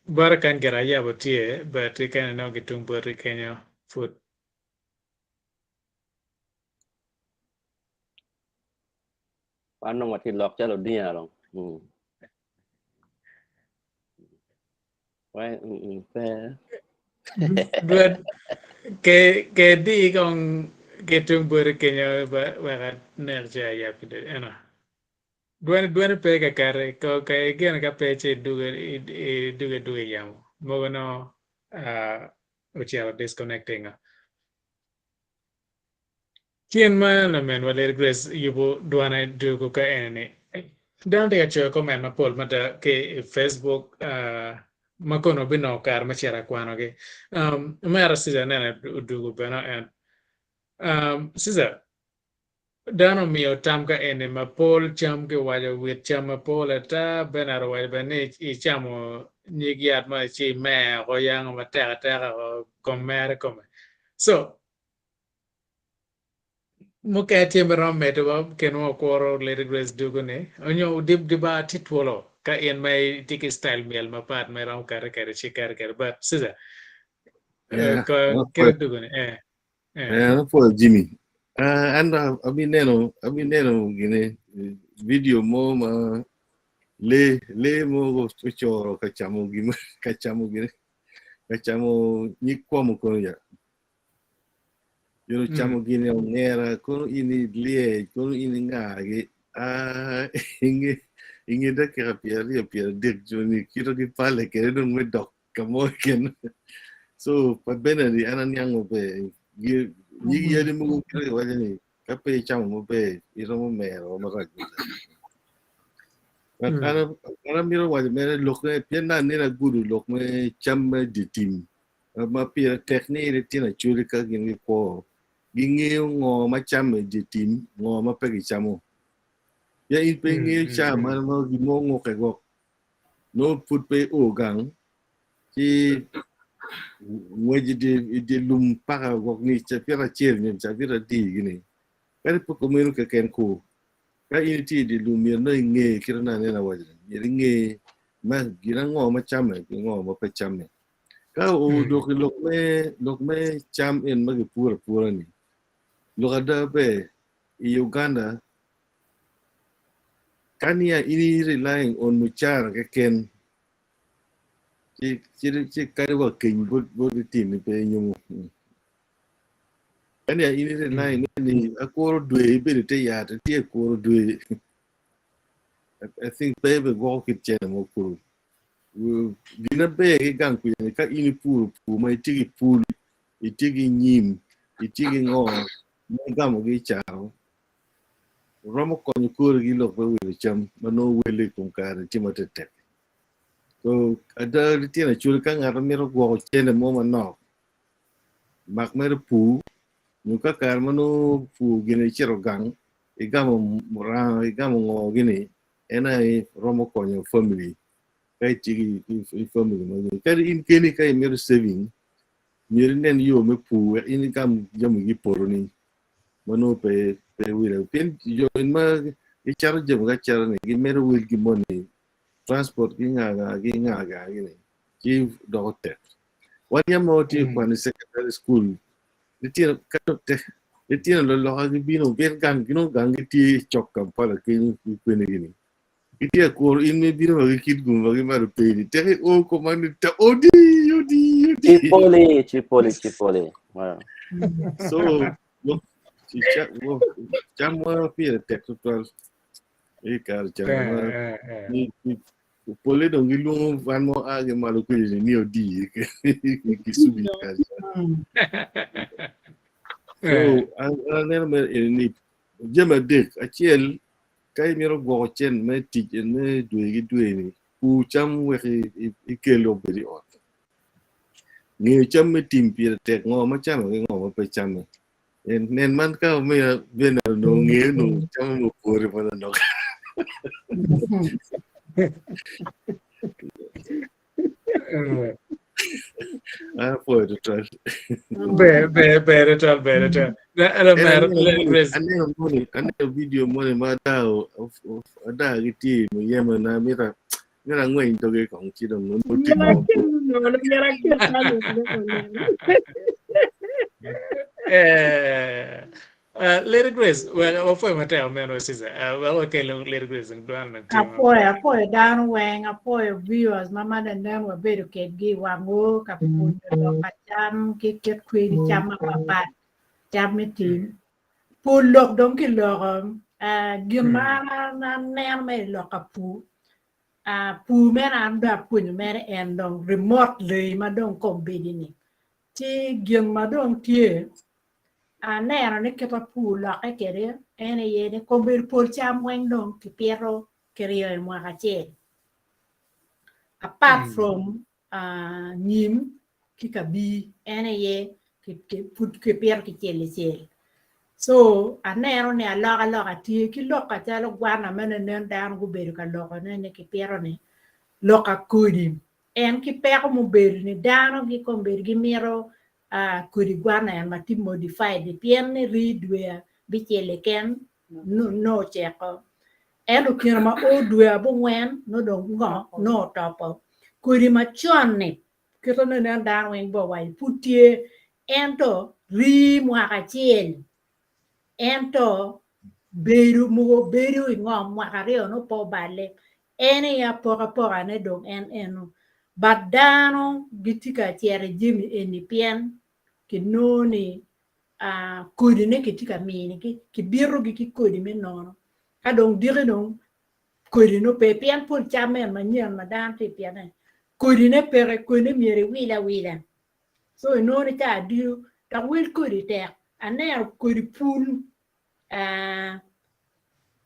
Bota kany gire ayabo tye but kany inongo ki tung boti kenyo pud. Wan dong watye lok calo odinga dong. Mm. Wai, mm, pe. Dwed ke ke di kong ke tung boti kenyo ba wek anek ce ayab ki dwe eno. Dwene dwene pe kakare ko ka igeno ka pe ci iduge iduge duge yamo mogo no uh, ocito disconnecting. Cen ma laminwa Lady Grace yubo dwane dugu ka eni-ni, dano tye ka coyo komen mapol mada ki i Facebook ma kono wabinongo kare me cito akwanogi. Omera Cesar aneno odugo bene en. Cesar, dano omiyo tam ka eni mapol, cam kiwaco wit cam mapol ata, Bernard owaco bene ni icamo nyig yat mo ci imer oko yango matek ateka kom mere kome. So, Mukene tye ma romo medo wa kin wa kuro Lady Grace dugu ni onyo di di bar tye twolo ka in ma itye ki style myel mapat ma iromo kati kede ci kati kede but Caesar Yeah, ko kit dugu ni eh eh Eh, apwoyo Jimmy. Ah, an abineno abineno gine video mo ma lee lee mo ocoro ka camo gima ka camo gine ka camo nyig kwomo kono ya. Yono camo gini ongera kono in ilyec kono in ingagi ah inge inge dakika 20 30 joni kito gi pale kede dong me dok ka mo keken so pa Benadi an aniang maber nyig yadi mogo kite kiwaco ni ka pe icamo maber iromo mero marac mada. But an an amito waco mere lok ne pien na aneno agudo lok me cam me dye tim ma pire tek ni litino Acholi ka gin gikwo gingeyo ngo ma camme i dye tim ngo ma pe gicamo. Pien in pe ingeyo ca ma gin mo ongukke gwok nongo pud pe io gang ci ngwec i dye lum paka gwok nge cabit acel nyo cabit adi gini kadi pe kumeno keken kur. Ka in itye i dye lum myero nongo inge kit ma aneno awaco-ni myero inge ma gin ango ma camme ki ngo ma pe camme. Ka odok i lok me lok me cam en ma gipuro apura ni lok ada ber i Uganda ka niya in i relying on mucara keken ci ci ci kadi wa keny bot bot litini pe inyomo. Ka niya in i relying ni akuro dwe ibedo ite yat itye kuro dwe I think pe ibigwoko kit cene mo kulu. Gin aber ki gang kwija ni ka in ipuro pur ma itye ki pul, itye ki nyim, itye ki ngo ma igamo ki i caro, romo konyo kori ki lok me wilo cam ma nongo wele i kom kare tye matetek. So ada litino Acholi ka ngat mito gwoko cene mo manok, mak mere pur. Nyo ka kare ma nongo pur gine icito gang, igamo muranga, igamo ngo gini, en aye romo konyo family ka itye ki family ma gini. Kadi in keni ka imito saving, myero inen yo me pur wek in igam jami ki i potoni ma nongo pe pe wilo. Pien jo ma gicato jami ki acata-ni gimedo welgi moni, transport ki nga nga ki nga nga gini ci doko tek. Wan yam ma watye ka kwano i secondary school, litino ka litino luloka gibino pien gang nongo ganggi tye cok Kampala kenyo ki kwene gini. Gitye ka kuro in ma ibino wa ki kit gum wa ki malo peni teki o koma ni ta odi odi odi. Cipoli, cipoli, cipoli. Wow. So wo- ci- wo- camwa pire tek tutwal i kare ca Eh, ma eh, eh. ni- ni- pole dong gilwongo wan ma oa ki malo kwede ni ni odi kisubi kare ca. So Eh. an an aneno mere eni ni jami adek acel Ka imito gwoko cen me tic me dwe ki dwe ni, pur cam wek ikel obed i ot. Ngeyo cam me tim pire tek, ngo ma came ki ngo ma pe came. Nen man ka omiya bene onongo ngeyo onongo cam mo opore manonok. An apwoyo tutwal. Ber, ber, ber tutwal, ber tutwal. Na- Ana En mer, aneno le- moni, Grace. aneno moni, aneno video moni ma ada ada gitye i muyeme na mita mita angweny doge kong ci dong nongo tye Myero ka akel nono, myero akel kany wek onen. Eh, Lady Grace, well, wapwoyo matek omeno sister. Well, wakelo Lady Grace dwan na tye Apwoyo, maber. apwoyo dano weng, apwoyo viewers ma man enen wabedo kedgi i wang o ka pwonyo lok pa cam ki kit kwedi cam mapatpat, cam me tim. Pur lok dong kiloko, uh, gin ma an aneno mere i lok ka pur, uh, pur mere an dong apwonyo mere en dong remotely ma dong kombeddi-ni. Ci gin ma dong tye, Aneno ni kit ma pur olokke kwede en aye ni kombeddi pol cam weng dong kipito kiryo i mwaka acel apart from nyim ki kabir en aye pud kipito kicel kicel so aneno ni alokaloka tye ki lok macalo gwana ma nen dano gubedo ka lokone ni kipito ni lok kodi en ki peko mubedo ni dano kombeddi gimito kodi gwana en ma tye modified pien ni rii dwe abicel keken nongo oceko ento kine ma o dwe abongwen nongo dong ngo nongo otopo kodi macon ni kite ma inen dano weng bene owaco pud tye ento rii mwaka acel ento bedo mogo bedo i ngom mwaka aryo nongo pe obale En aye apokapokane dong en eno. But dano gitye ka cito i jami eni pien kinongo ni kodine kitye ka minigi, kibitogi ki kodi me nono. Ka dong diki dong kodi nongo pe pien pol cam meno manyen ma dano tye ka pite kodine peke, kodine myero iwil awila. So inongo ni ca adiyo dok wel kodi tek. Aneno kodi pul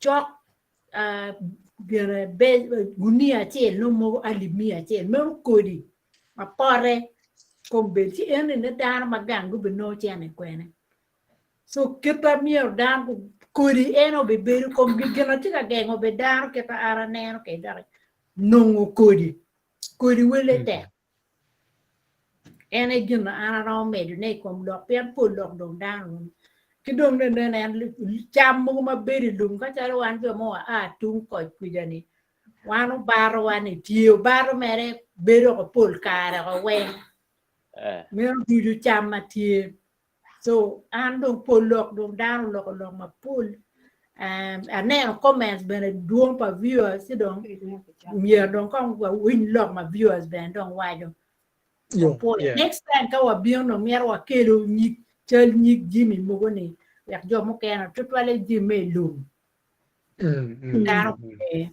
cok gine gunia acel nongo moko alip miya acel meno kodi ma pote kombeddi ci eni ni dano ma gang gubinongo cene kwene so kit ma myero dano kodi en obibedo komgi gin ma tye ka gengo bene dano kit ma an aneno kwede doki nongo kodi kodi wele tek. En aye gin ma an aromo medone i kom lok pien pol lok dong dano romo. Ki dong nen en cam mogo ma bedo i lum ka calo wan jo ma waa tung koc kwija-ni wan obarowa ni tye obaro mere bedo ko pol kare ko weng meno ducu cam ma tye. So an dong pol lok dong dano oloko lok mapol aneno comments bene dwong pa viewers ci dong myero dong kong wawiny lok ma viewers bene dong waco. Wapwoyo. Next time ka wabino dong myero wakelu nyig cal nyig jami mogo ni wek jo mukene tutwalle jami me i lum dano oye.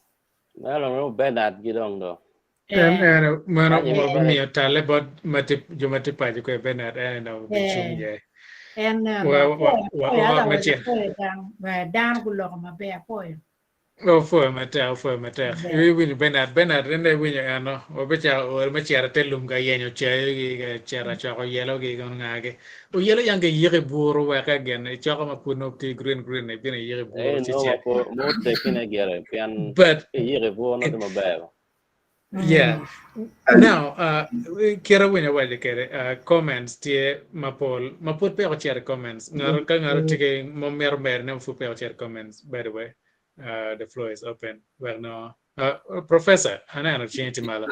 Meno dong Bernard gi dong do. En ene meno wabimiyo talle bot ma tye jo ma tye paco kwe Bernard en ene obicung iye. En Wa wa wa wa macen. Dano guloko maber apwoyo. Opwoyo matek, opwoyo matek. Iwinyo Bernard, Bernard in dong iwinyo eno, wabicako oro me cito i te lum ka yenyo cayogi, ka cito ka coko oyelogi kono ngagi. Oyelo yang giyiko i buru wek ka gin icoko ma pud nongo tye green green ibino iyiko i buru Eh, ci nongo cek. po mo tekine gire pien But iyiko i buru nongo tye maber. Yeah. Now, uh, kit awinyo awaco kwede, uh, comments tye mapol ma pud peya ocito i comments. Ngato ka ngato tye ki mo mito medone ma pud peya ocito i comments, by the way, uh, the floor is open. Wek no, uh, Professor, aneno cingi tye malo.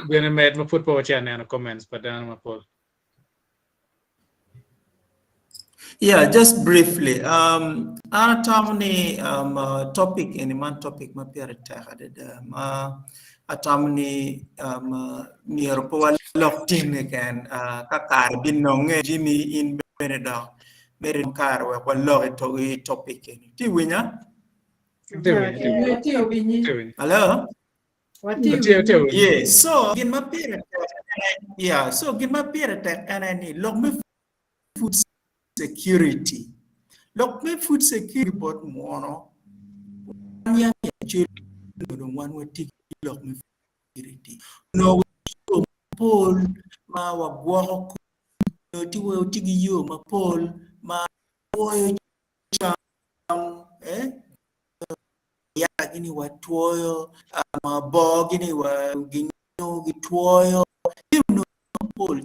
Bene med ma pud pe wacito aneno comments pa dano mapol. Yeah, just briefly. Um, an atamo ni um, uh, topic eni man topic ma pire tek adada ma atamo ni um, uh, myero pe walok tin keken uh, ka kare binonge Jimmy in bene dok mere kare wek walok i to- i topic eni. Ti winya? Tye winyo, tye winyo. Watye winyi. Tye winyo. Hello? Watye Watye, watye winyi. winyo. Yeah, so gin ma pire tek yeah, so gin ma pire tek en aye ni lok me food security. Lok me food security bot mwono wan yam i acel dong wan watye ki lok me food security. Onongo yo mapol ma wagwoko onongo tye ki yo mapol ma twoyo cam eh, yagi ni watwoyo, um, boogi ni ginyo gitwoyo, jami onongo mapol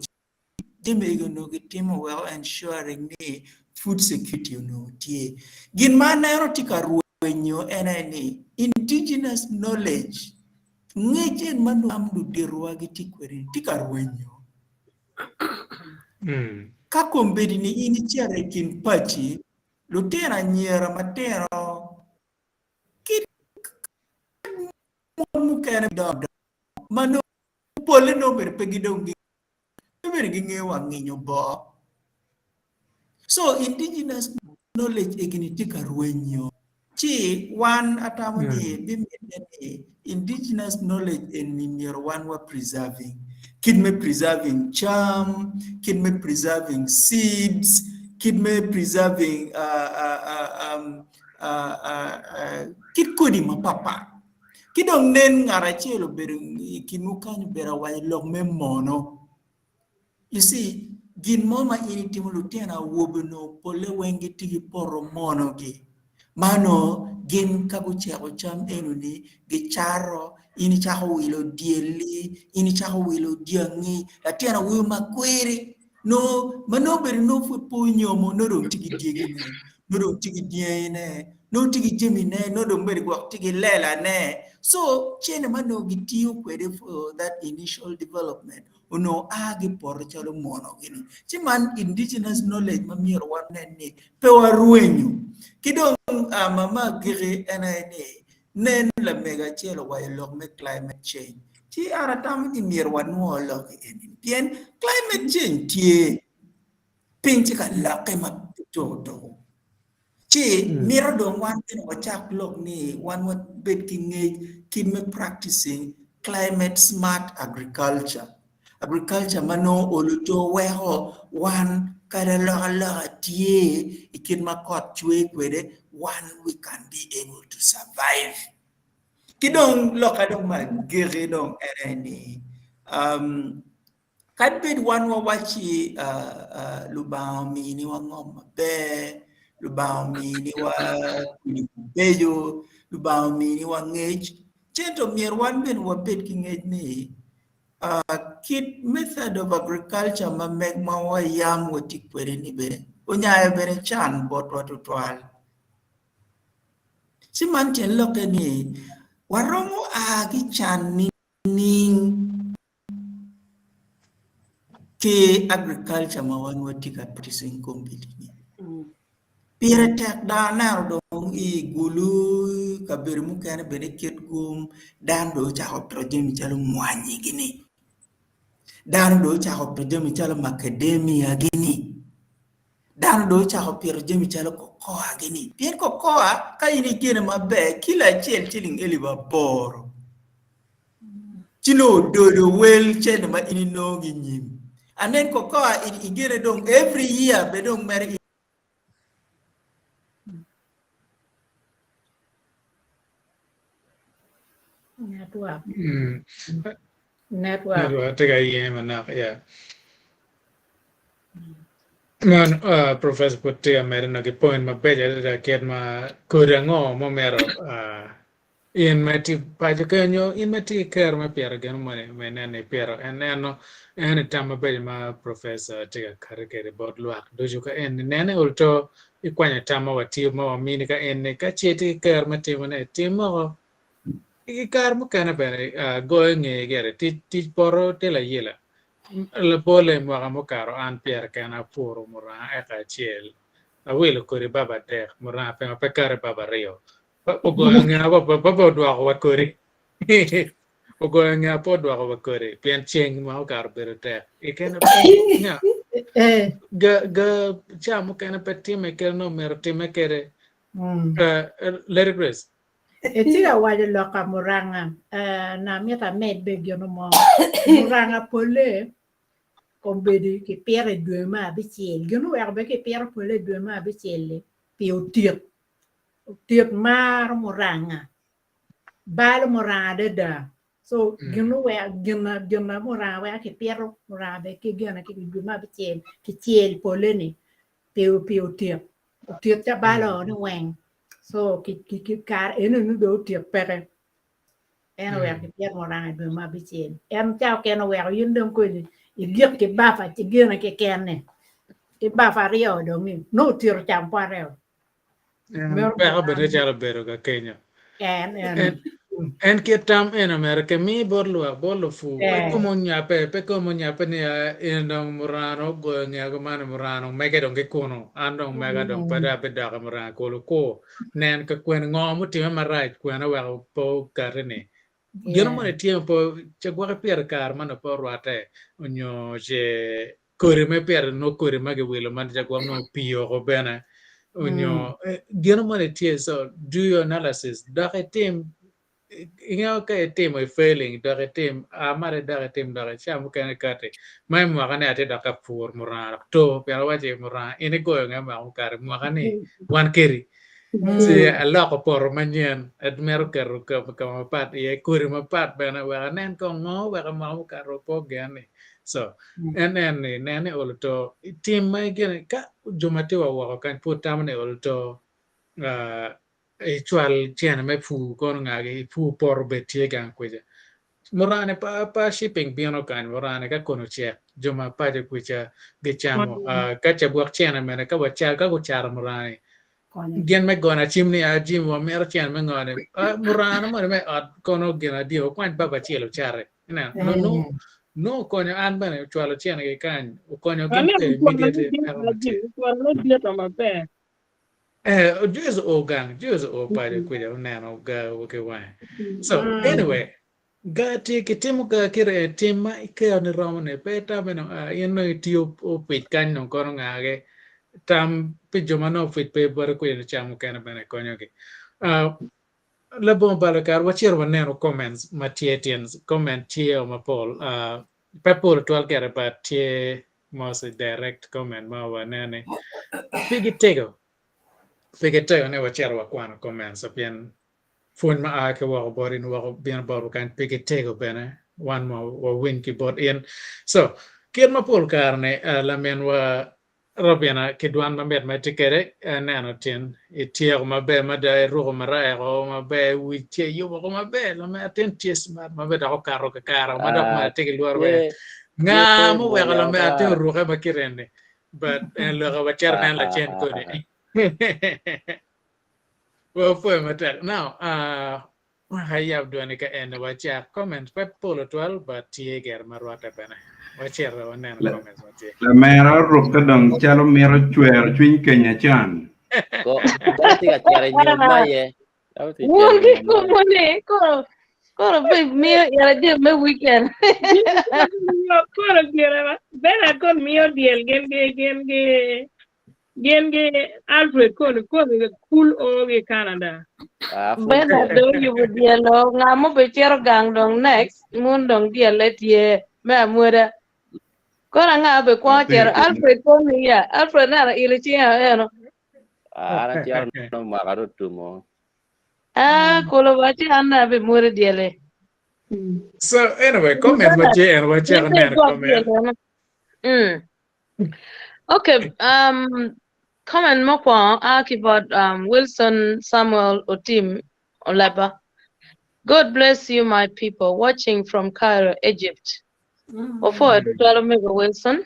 jami egi onongo gitimo weko ensuring ni food security onongo tye. Gin ma aneno tye ka rwenyo en aye ni indigenous knowledge, ngec en ma nongo luditowa gitye kwede tye ka rwenyo. Ka kombeddi ni in icito i kin paci, lutino anyira matino ki mon mukene madongo dongo ma nongo polle nongo bene pe gidong pe bene gingeyo wa nginyo boo. So indigenous knowledge egini tye ka rwenyo. Ci wan atamo ni bimitte ni indigenous knowledge eni myero wan wa preserving. Kit me preserving cam, kit me preserving seeds, kit me preserving uh, uh, uh, um, uh, uh, uh, kit kodi mapatpat. Ki dong nen ngat acel obedo i kinwu kany obedo awaco lok me mono. You see, gin mo ma in itimo lutino awobe onongo polle weng gitye ki poto monogi. Ma onongo gin ka guceko cam enoni gicato, in icako wilo dyelli, in icako wilo dyangi, latin awobi makwiri nongo ma nongo obedo nongo pud pe onyomo nongo dong tye ki dyegine, nongo dong tye ki dyangine, nongo tye ki jamine, nongo dong bene gwok tye ki lelane. So cene ma onongo gitiyo kwede for that initial development onongo a ki i poto calo muno-gi-ni. Ci man indigenous knowledge ma myero wanen ni pe warwenyo. Ki dong ma me agikki en aye ni nen lamego acel owaco lok me climate change. Ci an atamo ni myero wanwo lok eni pien climate change tye piny tye ka lokke ma pe tuko tuko. Ci mito dong wan bene wacak lok ni wan wabed ki ngec kit me practicing climate smart agriculture. Agriculture ma nongo olo to weko wan kadi alokaloka tye i kit ma kot cwer kwede wan we can be able to survive. Ki dong loka dong me agikki dong en aye ni um, Kadi bed wan wawacci Lubanga ominiwa ngom maber, Lubanga ominiwa kodi mabeco, Lubanga ominiwa ngec, ci ento myero wan bene wabed ki ngec ni kit method of agriculture ma meg ma yam watye kwede-ni bene onyayo bene can botwa tutwal. Ci man tyen lokke ni waromo a ki can nining? Ki agriculture ma wan watye ka practicing kombeddi-ni pire tek dong aneno dong i Gulu kabedo mukene bene i Kitgum dano dong ocako pito jami calo mwanyi gini dano dong ocako pito jami calo macadamia gini dano dong ocako pito jami calo cocoa gini pien cocoa ka in igene maber kilo acel ciling elip aboro. Ci nongo ododo wel cente ma in inongo ki nyim. And then cocoa igene dong every year be dong mere Network. Mm. Network. Network tye ka yenge manok, yeah. Man, uh, Professor pud tye ka medde nongo ki point mabeco adada kit ma kodi ango ma omyero uh, in ma itye paco kenyo, in ma itye ki kero me pito gin moni ma ineno ni ipito. En neno en ni tam mabeco ma Professor tye ka kati kwede bot lwak ducu ka en inene olto ikwanyo tam ma watiyo ma wamini ka en ni ka ce itye ki kero me timone tim moko. I kare mukene bene uh, goyo ngeye gire tic tic poto tye layela. Labolle i mwaka mukato an pyera kena apuro muranga eka acel awilo kodi baba adek muranga pingo pe kati baba aryo ogoyo ngea pa pe odwoko wa kodi ogoyo ngea pe odwoko wa kodi pien ceng ma okato obedo tek i kene nya ga ga ca mukene pe time kede nongo myero time kede Lady Grace. Itye ka waco lok ka muranga na amito amed bene gino mo. Muranga polle kombeddi kipito i dwe me abicel. Gin oweko bene kipito polle i dwe me abicel-li pi otit. Otit maro muranga, balo muranga adada. So gin oweko gin gin muranga weko kipito muranga bene ki gine ki dwe me abicel kicel polle-ni pi pi otit. Otit ca balo ni weng. So ki ki ki kare eno ni dong otyek peke. En oweko kipito muranga i dwe me abicel. En ca okene oweko in dong koni igik ki bafa ci gine keken ni. Ki bafa aryo dong ni nongo otyeko camo po aryo. En peko bene calo obedo ka kenyo. En en. En en kit tam eno mere kimi bot lwak bot lupur pe kome onyape pe kome onyape ni en dong muranga ogoyo ngea kumano muranga mege dong ki kunu an dong mega dong pe dong abidok i muranga kulu ku nen ka kwene ngo mutime marac kwene weko pe okati ni gino moni tye ma pe ce gwoki pire kare ma nongo pe orwatte onyo ce kodi me pito nongo kodi ma giwilo ma gwok nongo opii oko bene onyo gino moni tye so do your analysis dok itim ingeyo ka itimo i failing dok itim a malo idok itim dok ica mukene kati ma i mwaka ni atye dok ka pur muranga dok to pien awaci muranga in igoyo nge mwaka mukato mwaka ni wan kedi ci aloko poto manyen amito keto ka mapat iye kodi mapat bene wek anen kong ngo wek mwaka mukato pe ogen ni So, en en ni nen ni olo to tim ma igene ka jo ma tye wa woko kany pud tamo ni olo to uh, icwal cene me pur kono ngagi ipur poto bed tye gang kwica. Murane pa, pa shipping bino kany murane ka kono cek jo ma paco kwica gicamo uh, ka ca gwok cene mene ka waca ka gucato murane gin me gono acim ni a Jimmy wamito cene me ngone uh, murane moni me ot kono gin adi okwany baba acel ocate Ineno? No, no, no okonyo an bene ocwalo cene ki kany, okonyo gin Aneno pe cwalo immediately dit peko ma tye. cwalo dit maber. Eh, Joyce o gang, Joyce o paco kwija oneno ga ki wange. So, anyway, ga tye kitimo ga kite eh, tim ma ikero ni romo ne pe itame no ah, in nongo itiyo opic kany nongo kono ngage tam pi jo ma nongo opic pe bote kwija ni cam mukene bene konyogi. Ah, Labongo balo kare, wacito waneno comments ma tye tyen comment tye o mapol uh, pe pol twal gire but tye mostly direct comment ma wanene pigi tego pigi tego ni wacito wakwano comments pien pwony ma a ki woko bot in woko bino botwa kany pigi tego bene wan ma wawiny ki bot in so kit ma pol kare ni uh, laminwa Robina ki dwan mamit ma itye kwede, aneno tin ityeko maber mada, iruko marayako maber, wic tye iyubo woko maber, lamer tin tye smart maber dok okato kakare ma dok mere tye ki lworo bene. Nga muweko lamer tin oruke ma kite eni? But en loka wacito nen lacen kodi. Wapwoyo matek. Now, uh, Wek ayab dwani ka eni wacak. Comments pe pol otwal but tye gire ma rwatte bene. Wacito waneno comments ma tye. Lamera orukke dong calo mito cwero cwiny Kenya can. Ko dano tye ka cito i nyom ma iye. Dano tye ka Wun cito i nyom ma kikomo ni koro koro be miyo ira jami me weekend. Koro gire Bernard kon miyo dyel gin gi gin gi Gin gi Alfred koni koni kul o gi Canada. Ah, pud Bernard tye. dong oyubo dyelo nga mo be cito gang dong next mun dong dyelle tye me amwoda. Koro anga be kwongo cito Alfred koni ya Alfred neno ilo cinge eno. Ah, an acito nongo mwaka dong otumo. Ah kulo wa ci an abi mwodo dyele. So anyway, comment ma tye en wacako neno comment. Mm. Okay, comment mokwongo a ki bot Wilson Samuel Otim Oleba. God bless you my people watching from Cairo, Egypt. Opwoyo tutwal omego Wilson.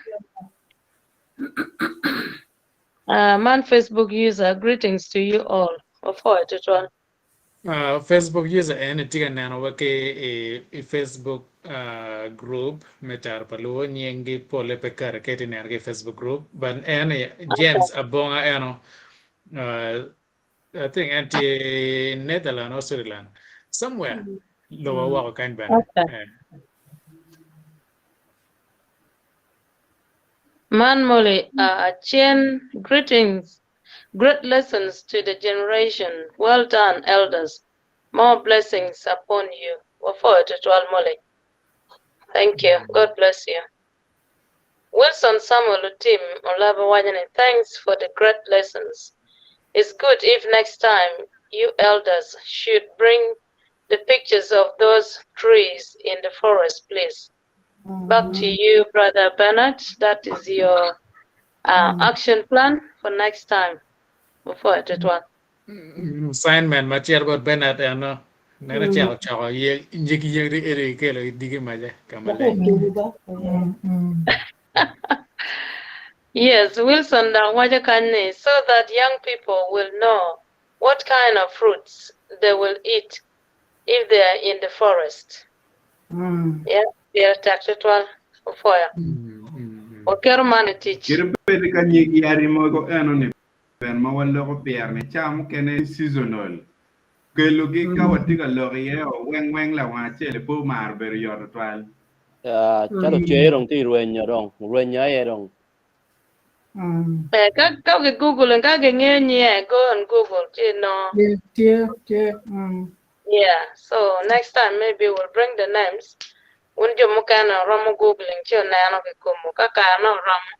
Man Facebook user, greetings to you all. Opwoyo tutwal. Facebook user en itye ka neno wa ki i Facebook group me Taro pa Luo nying gi pole pe kati ka itye neno ki i Facebook group but en James Abonga eno I think en tye in Netherlands or Switzerland somewhere lobo woko kany bene. Okay. Man Molly, Achien, greetings. Great lessons to the generation. Well done, elders. More blessings upon you. Wapwoyo tutwal Molly. Thank you. God bless you. Wilson Samuel Otim Olaba waco ni thanks for the great lessons. It's good if next time you elders should bring the pictures of those trees in the forest please. Back to you brother Bernard, that is your action plan for next time. Wapwoyo tutwal. Assignment ma cito bot Bernard eno nene cako coko nyig yadi eni kelo i digi maca ka maleng. Yes, Wilson dok waco kany ni so that young people will know what kind of fruits they will eat if they are in the forest. Yeah, pire tek tutwal. Opwoyo. Waketo man i tic. Kit bed ka nyig yadi mogo eno-ni bene ma waloko pire-ni ca mukene seasonal kelogi ka watye ka lok iye o weng weng lawang acel pe omaro bedo yot tutwal. Calo cer dong tye rwenyo dong, rwenyo aye dong. Eh, ka ka gi Google ka gingeyo nyinge, go on Google ci inongo. Tye, tye, tye. Mm. Yeah, so next time maybe we'll bring the names. Wun jo mukene wuromo googling ci wuneno kikomo. Ka karene oromo,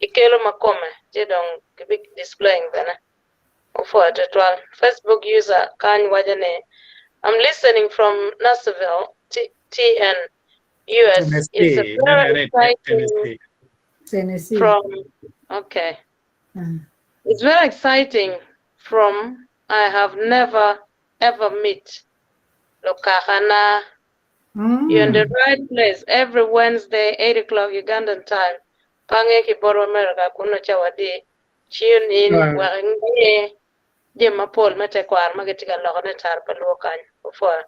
kikelo ma kome ci dong kibi displaying bene. Wupwoyo tutwal. Facebook user kany waco ni, I'm listening from Nashville, TN, US. It's a Tennessee, very nene ni exciting Tennessee. Tennessee. from, okay. It's very exciting from I have never ever meet Lukakana. You're in the right place every Wednesday, 8 o'clock Ugandan time. Pange ki bot America kuno ca wadi tune in wek inge jami mapol me tekwaro ma gitye ka lokone tar pa luo kany. Opwoyo.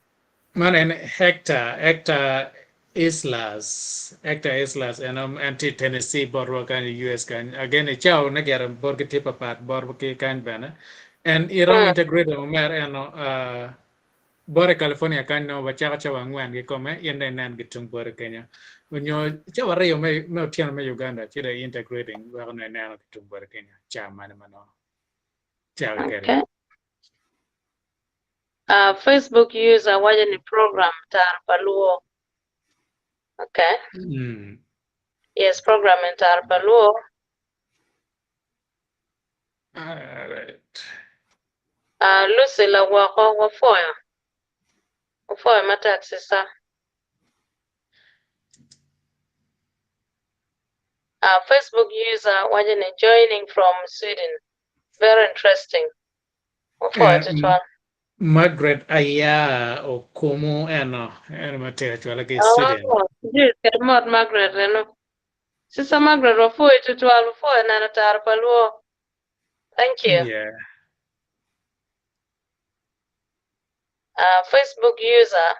Man en Hector, Hector Islas, Hector Islas en en tye i Tennessee botwa kany i US kany. Again i cawa ne gire botgi tye papat botgi kany bene. En iromo integrate omer eno uh, bote i California kany nongo wacako cawa angwen kikome in dong inen ki tung bote kenyo. Onyo cawa aryo me, me otyeno me Uganda ci dong integrating weko nongo ineno ki tung bote kenyo ca mane ma nongo cako kede. Okay. Uh, Facebook user waco ni program tar pa luo. Okay. Yes, program en tar pa luo. All right. Uh, Lucy lawoko wapwoyo. Wapwoyo matek sisa. Uh, Facebook user waco ni joining from Sweden. Very interesting. Wapwoyo tutwal. Margaret Aya Okumu eno, eno ma tye ka cwale ki i Sweden. Oh, yes, kede mot Margaret eno. Sister Margaret wapwoyo tutwal, wapwoyo neno taro pa luo. Thank you. Yeah. Facebook user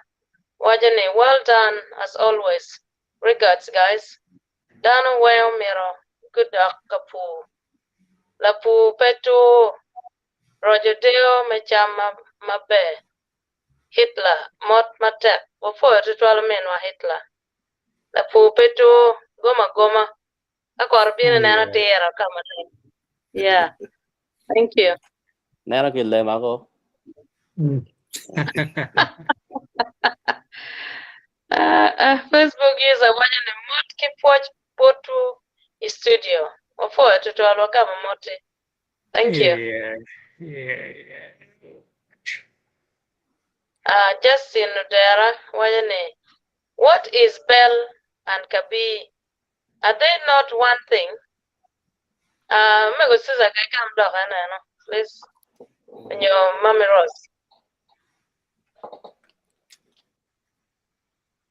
waco ni well done as always. Regards guys. Dano weng omito gudok ka pur. Lapur pe tur. Roco deyo me cam maber. Hitler, mot matek. Wapwoyo tutwal ominwa Hitler. Lapur pe tur. Gom agoma. Ka kot obino ineno atira ka maleng. Yeah. Thank you. Neno ki lema ko. Facebook user waco ni mot ki pwoc botwu i studio. Wapwoyo tutwal wagamo moti. Thank you. Yeah, yeah, yeah. Justin Odera waco ni. What is bel and kabir? Are they not one thing? Uh, Mego Caesar ka igam dok aneno, please. Nyo Mami Rose.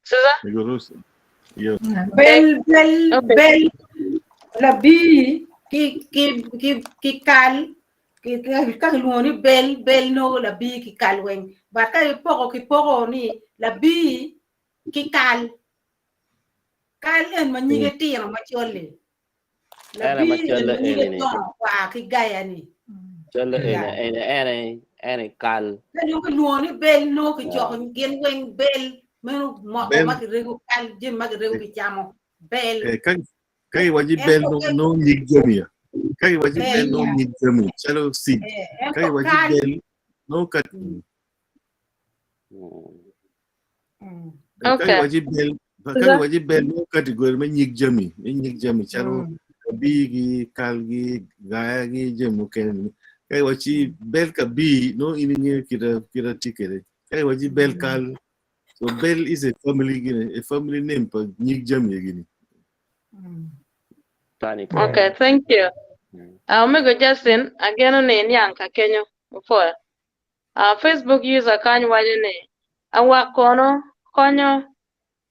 Caesar? Mego Rose. Yeah. Bel bel Okay. bel labi ki ki ki ki kal ki ki- ka kilwongo ni bel bel nongo labi ki kal weng but ka ipoko kipoko ni labi ki kal kal en ma nyige tino macol-li Ene labi en macolle ma nyige eni ni. dongo kwar ki gaya ni Colle eni yeah. eni ene ene kal. Ka dong kilwongo ni bel nongo Yeah. kicoko gin weng bel meno moko Bel ma kirego kal jami ma kirego kicamo bel eh, ka ka iwaci bel ento no ka no nyig jami ya. Ka iwaci eh bel no yeah nyig jami calo seed. eh Ka ento iwaci kal bel no ka mm, Mm. mm, ka Okay. iwaci bel ka Caesar? iwaci bel no category me nyig jami me nyig jami calo mm, kabi gi kal gi gaya gi jami mukene ni. Ka iwaci mm, bel kabi no in ingeyo kita kita tye kwede. Ka iwaci bel mm, kal so bel is a family gini a family name pa nyig jami gini. mm. Tani Okay, kore. thank you. Mm. Omego Justin, ageno ni iniang ka kenyo. Before. Facebook user kany waco ni, Awak kono konyo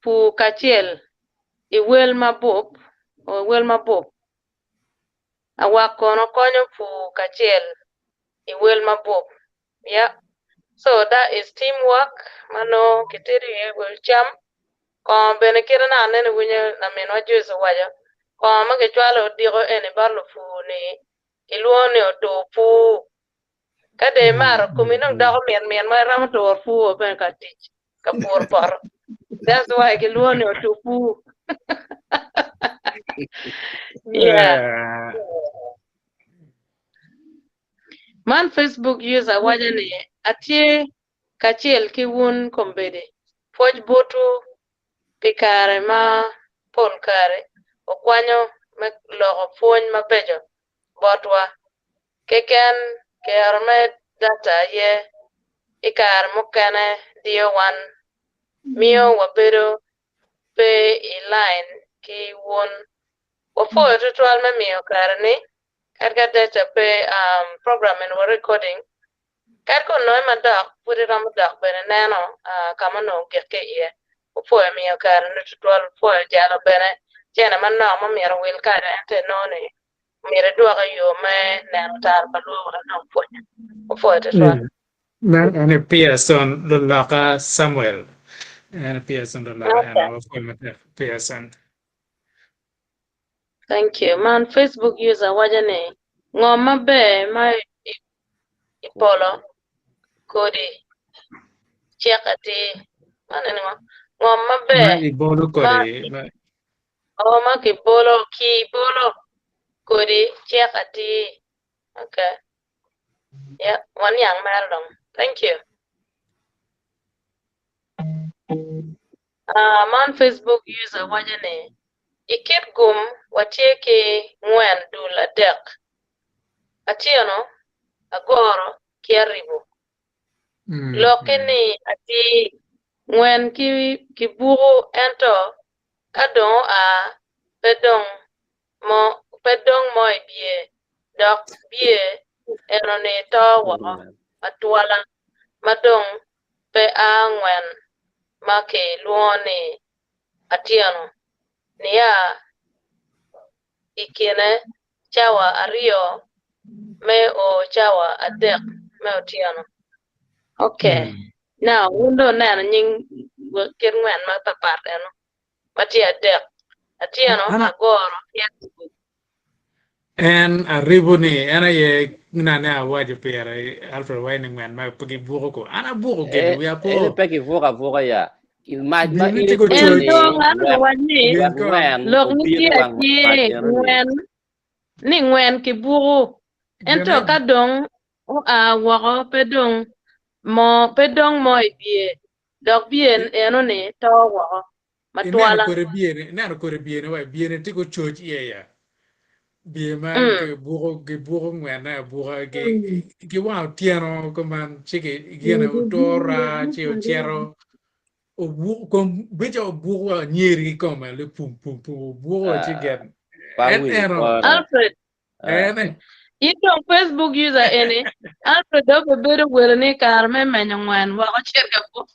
pur kacel i wel mabup, o wel mabup. Awak kono konyo pur kacel i wel mabup. Yeah. So that is teamwork ma nongo kitedo iye wel cam. Kongo bene kite naka aneno iwinyo laminwa Joyce owaco, kongo ma kicwalo odiko eni bot lupur ni kilwongo ni otur pur. Ka dong imato komi dong doko mit mit ma iromo turo pur bene ka tic ka puro poto. That's why kilwongo ni otur pur. Yeah. Man Facebook user waco ni atye kacel ki wun kombeddi pwoc botwu pi kare ma pol kare okwanyo me loko pwony mabeco botwa. Keken kero me data aye i kare mukene diyo wan miyo wabedo pe i lain ki wun. Wapwoyo tutwal me miyo kare ni kadi ka data pe program eni wa recording kadi ka ononge madok pud iromo dok bene neno ka ma onongo ogik ki iye. Wapwoyo miyo kare ni tutwal wapwoyo jalo bene cene manok ma myero wil kade ento inongo ni myero idwok i yo me neno tara pa lwor wek inong pwonye. Wapwoyo tutwal. Man eni Pearson Luloka Samuel. En Pearson Luloka en Okay. wapwoyo matek Pearson. Thank you. Man Facebook user waco ni ngo maber ma i i polo kodi cik atir. Man eni ngo? Ngo Ma maber ibolo ma kodi ma Oh, ma kibolo, kibolo kodi cek atir. Okay. Yeah, waniang mere dong. Thank you. Uh, man Facebook user waco ni, i kit gum watye ki ngwen dul adek, atyeno, agoro, ki aribo. Lokke ni atir, ngwen ki kibuku ento ka dong oa pe dong mo pe dong mo i bye dok bye eno-ni to woko matwala ma dong pe a ngwen ma kilwongo ni atyeno nia i kine cawa aryo me o cawa adek me otyeno. Okay. Now, wun dong wuneno nying kit ngwen mapapat eno ma tye adek. Atyeno, Ana agoro, ki aribo. En aribo ni en aye nane awaco pire Alfred waco ni ngwen ma pe gibuko ko. An abuko gini Eh, wiya ene po. pe kibuko abuka ya. Mac ma Gin in tye itwero kococ. ni Ento an wek awac ni Gin wek ko. ngwen lok ni obin tye i wang mac atir eno ni. ngwen ni ngwen kibuko ento Gine ka dong oa woko pe dong mo pe dong mo i bye dok bye eno-ni to woko ineno matwala. kodi byene, ineno kodi byene wa byene tye kococ iye ya. Bye ma Mm. gibuko gibuko ngwene abuka gi gi wang otyeno kuman ci gi gine otura ci ocito. Obuko kom beca obuko anyeri ki kome li pum pum pum obuko ci gen Pa en winyo eno kore. Alfred, en in dong Facebook user eni, Alfred dong obedo welo ni kare me menyo ngwen woko cit ka buk.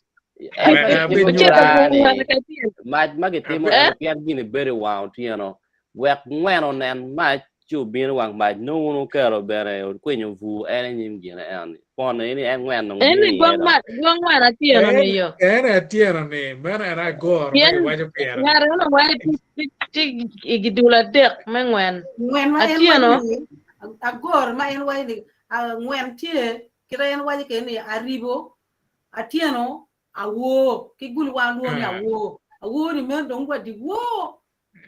Alfred abed timo Ocito ka cura buk ni ngwen kacel. mac ma gitimo Eh? eno pien gini bedo i wang otyeno wek ngwen onen mac ci obino i wang mac nongo wun wuketo bene wukwinyo bur en i nyim gine eno-ni pon ni en ngwen dong En bino ni iye gwok dong. mac, gwok ngwen atyeno en ni yo. en atyeno ni meno en agoro ma Pien kiwaco pire ni ngat eno wai tye tye i gidul adek me ngwen. Ngwen ma en Atyeno waco ni agoro ma en waco ni ah, ngwen tye kite en waco kede ni aribo atyeno awor ki gul wan lwongo ni Ah, awor awor ni meno dong wa dyewor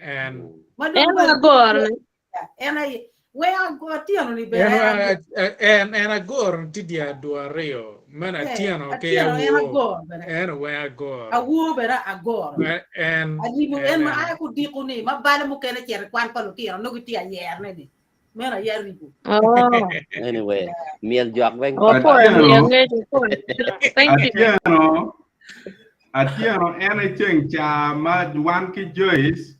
en ma dong en wa agoro ni en aye we ago atyeno ni bene en en agoro en en agoro ni tye dye adwo aryo meno Eh, atyeno ki atyeno en awor agoro bene en weng agoro awor bene agoro Ma en aribo en en ma eno aa kudiko ni ma balo mukene cito i kwan pa lutino nongo gitye ayerne ni meno aye aribo Oh. Anyway, myel jok weng Wapoyo Atyeno, miyo ngec wapoyo. Thank you. atyeno, atyeno en aye ceng ca ma wan ki Joyce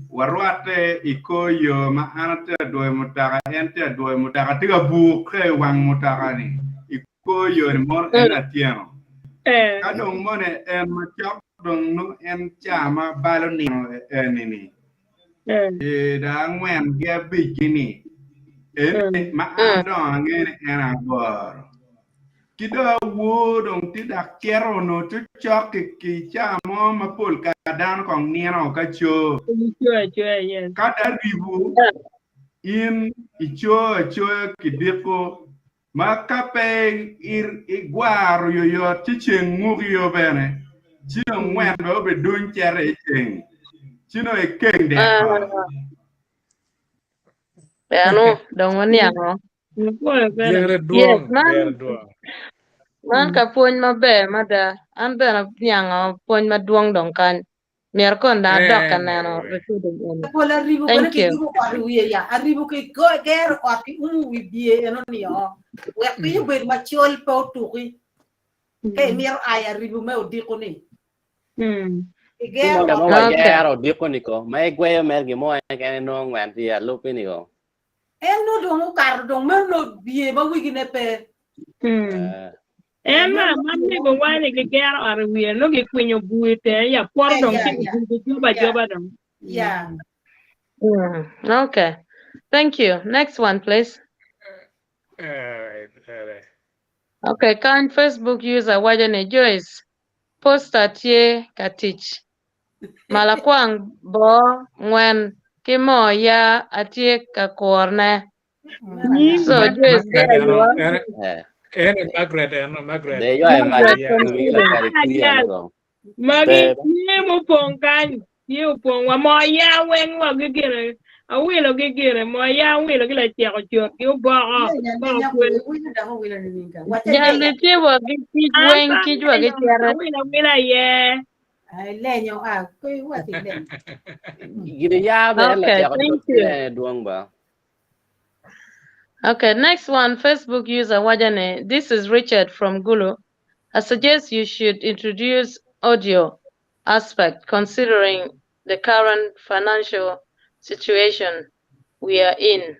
warwatte i kor yo ma an atye adwoyo mutoka, en tye adwoyo mutoka, tye ka bukke i wang mutoka-ni i kor yo-ni mono en atyeno. Eh. Ka dong moni en macok dong nongo en ca ma balo nino eni-ni, Eh. i dong angwen ki abic-gi-ni, eni ma an adongo angeyo ni en agoro. Ki dong awor dong tye dok cito onongo tye cok ki ki ca mo ma pol kare dano kong nino ka co. Coyo acoya, yes. Ka dong aribo in ico acoya ki diko ma ka pe igwaro yoyot ci ceng ngukio bene ci dong ngwen bene obiduny cito i ceng ci nongo ikeng dek ot. Eno dong waniango. Apwoyo bene. Dyere Yes, dwong, man dyere dwong. man ka pwony maber mada. An bene aniango pwony madwong dong kany. Myero kon dong adok ka En neno we. recording eni. Pol aribo bene Thank you. kiyubo ot i wiye ya aribo ki gero ot ki umo wi biye eno ni o wek piny obed macol pe otuki ka imito ayo aribo me odiko ni Ki kigero mo ot ma Okay. wagero odiko ni ko ma igweyo mere gin mo keken inongo ngwen tye alupi ni ko. En nongo dong okato dong meno nongo biye ma wigine pe. Eh, En ma ma mego wani gigero ot i wiye nongo gikwinyo bur i tenge ya poto Eh, dong ya, ci ya. gijoba Ya. ajoba dong. Ya. Okay. Thank you. Next one, please. Alright, alright. Okay, kany Facebook user waco ni Joyce poster tye ka tic. Malakwang boo ngwen ki moo ya atye ka kurone. So Joyce Margaret there eno, you are. en eh. en Margaret eno, Margaret. De ywayo mac Yeah. i wigi lakadi kwiya ni ko. Magi Pe tye mupong kany, tye opong wa moo ya weng wa gi gire awilo gi gire moo ya awilo gi laceko cut gi oboko Lenya boko lenya kwe. kwe winyo dok owilo nining ka. Wace Jali lenya. tye wa gi kic An weng pe kic wa gi alenyo cere. awilo awila iye. Ai lenyo ah kwe wace lenyo. gini ya bene Okay, laceko thank cut you. kine dwong ba. Okay, next one, Facebook user Wajane. This is Richard from Gulu. I suggest you should introduce audio aspect considering the current financial situation we are in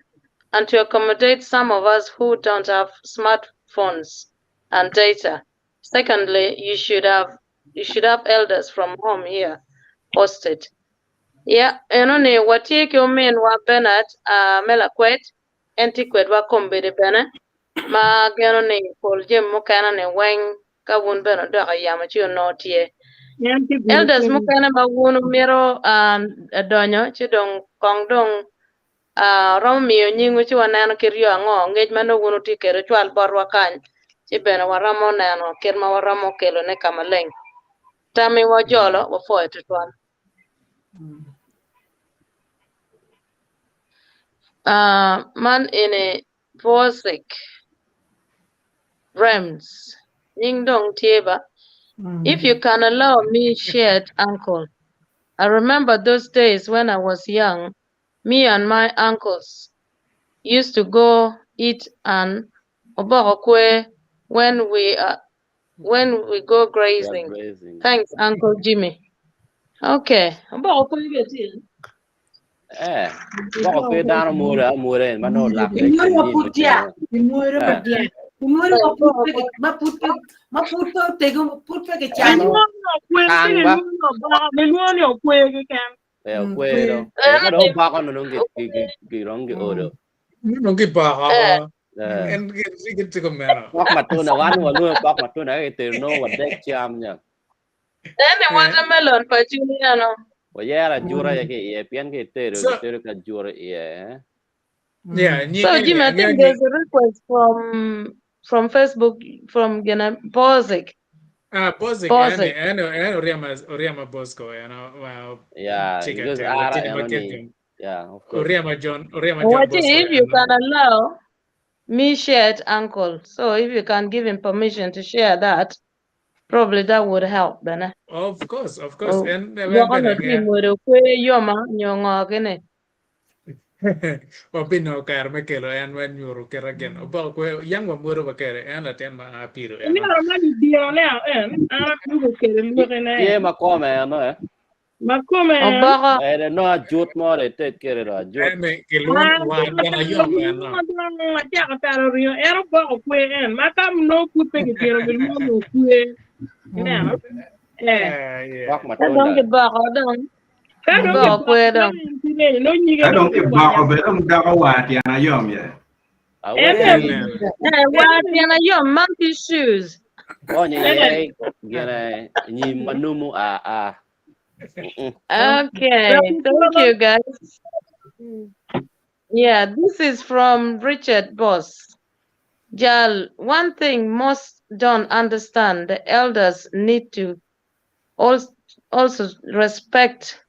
and to accommodate some of us who don't have smartphones and data. Secondly, you should have elders from home here hosted. Yeah, eno ni watye ki ominwa Bernard uh, me lakwed en tye kwedwa kombeddi bene ma geno ni pol jami mukene ni weng ka wun bene odok i yamo ci onongo tye. En tye gulu Elders kene. mukene ma wun wumito uh, donyo ci dong kong dong uh, romo miyo nyingwu ci waneno kit yo ango ngec ma nongo wun wutye kwede ocwal botwa kany ci bene waromo neno kit ma waromo kelone ka maleng. Tammi wajolo wapwoyo tutwal. Uh, man eni Posik Rems. Nying dong tye ba. If you can allow me shared uncle. I remember those days when I was young, me and my uncles used to go eat an oboko kwe when we when we go grazing. grazing. Thanks, Uncle Jimmy. Okay. Oboko kwe ge tye. Eh, boko kwe dano mwode amwoda en ma nongo olak Imwodo ma pud tya. Imwodo ma tya. Imwodo ma pud pe ki- ma pud pe ma pud pe otego pud pe kicamo. Gilwongo ni okwe, Kang ci ba. gilwongo ni oboko, gilwongo ni okwe keken. Eh, okwe do. Eh, ka dong oboko no dong gi gi gi dong gi odo. Nongo giboko. Eh. Eh. En gin tye kumeno. Pok matunda, wan walwongo pok matunda ka gitedo nongo wadek cam nya. Ene watermelon pa Juliano. Wayero ajura aye ki iye pien ka itedo So- gitedo ki ajura iye. Eh? Yeah, So Jimmy, I think there's a request from from Facebook from Gina Bozic. Ah, Bozic, Bozic. ene ene ene Oriama Oriama Bosco, eno wow. Yeah, Chica because te, ara latini eno ma ni. kete. Yeah, of course. Oriama John, Oriama John Wachi, Bosco. if you eno. can allow me share it, uncle. So if you can give him permission to share that, probably that would help, Bene. Of course, of course. Oh, En en Gwoko bene no nge ti mwere kwe yoma nyongo kene. wabino kare me kelo en me nyuro kite gin. Oboko kwe yang wa mwero ba kere en latin ma a piro eno. Myero ma gidiro ne en, an atugo kede lwokine Tye en. ma kome eno eh. Ma kome en. Oboko. Eh, no ajut mo de ted kere do ajut. Ene gilwongo An wan gin ayom eno. acako talo ringo en oboko kwe en ma ka nongo pud pe gitiro gilwongo ni okwe. Ineno? Eh. Eh, yeah. Pok Ka dong matunda. giboko dong. Ka dong Giboko giboko kwe dong. nongo en tineni nongo nyige Ka dong dong kiboko kikwanyo. be dong doko war tyen ayom ye. En Awene. bene Ene. Eh, wa tyen ayom monkey shoes. Onyo eh. iye gine nyim manumu a a. Mm-mm. Okay, thank you guys. Yeah, this is from Richard Boss. Jal, one thing most don't understand, the elders need to also also respect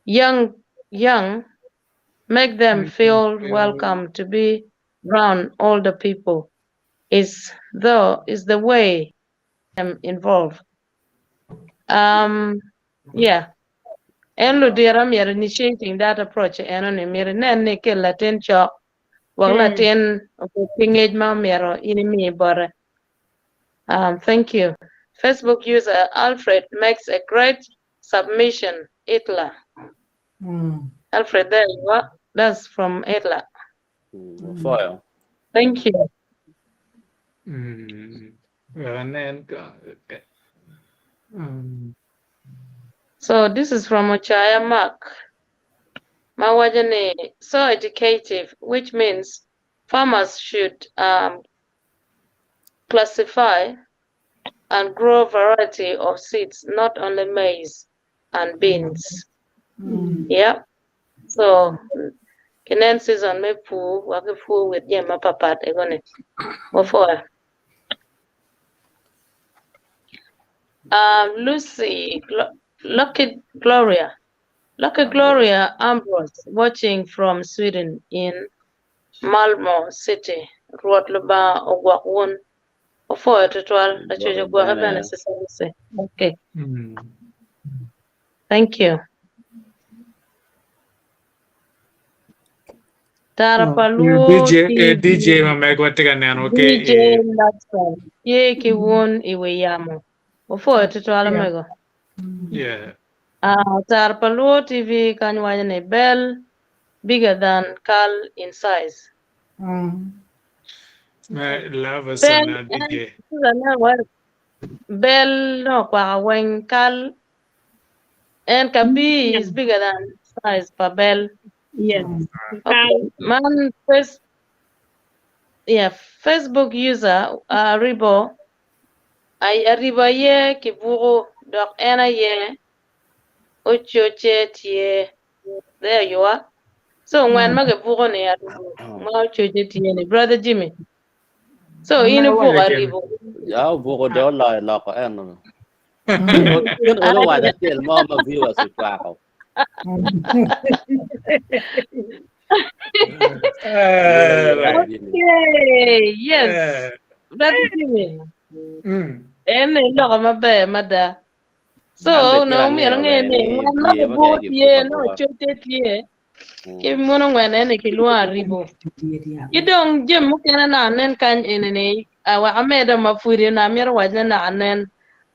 young young, make them feel welcome to be around older people. Is though is the way I'm involved. Um, yeah. En ludira myero initiating that approach eno ni myero inen ni kel latin cok wek latin obed ki ngec ma myero in imi bote. Thank you. Facebook user Alfred makes a great submission, Itla. Alfred, there you are. That's from Itla. Foil. Thank you. Anen ka. Mm. So this is from Ochaya Mark. Mawajani, so educative, which means farmers should classify and grow variety of seeds, not only maize and beans. Yeah. So kinen season me pu waki pu with jema papat egone. Before. Lucy, Lucky Gloria. Lucky Gloria Ambrose watching from Sweden in Malmo City. Ruot luba ogwak wun. Ofoyo tutwal acuco gwake bene Sister Lucy. Okay. Thank you. Tara Paluo DJ TV. DJ ma megwa tye ka neno ki DJ Latson. Ye ki wun iwi yamo. Ofoyo tutwal omego. Yeah. Tara Paluo TV kany waco ni bell bigger than kal in size. Me love us Bell on en DJ. bell no kwaka weng kal en ka B is bigger than size pa bell. Yes. Okay. Man face yeah, Facebook user Aribo ay Aribo aye kibuko dok en aye ococe tye. There you are. So ngwen ma kibuko ni Aribo ma ococe tye ni brother Jimmy. So in ubuko Aribo. Ya obuko de oloyo loko eno. Kin olo waco acel mo ma viewers ocwako. Okay, yes. Brother Jimmy. En ni loko maber mada. So An be no tye myero angeo nge bene ni ni ngwen ma tye ma kibuko kene tye kibuko no abuka. ococe tye. Ki muno ngwen eni kilwongo aribo. Ki dong jami mukene naka anen kany eni ni wek amedde ma pudi onongo amito wacone naka anen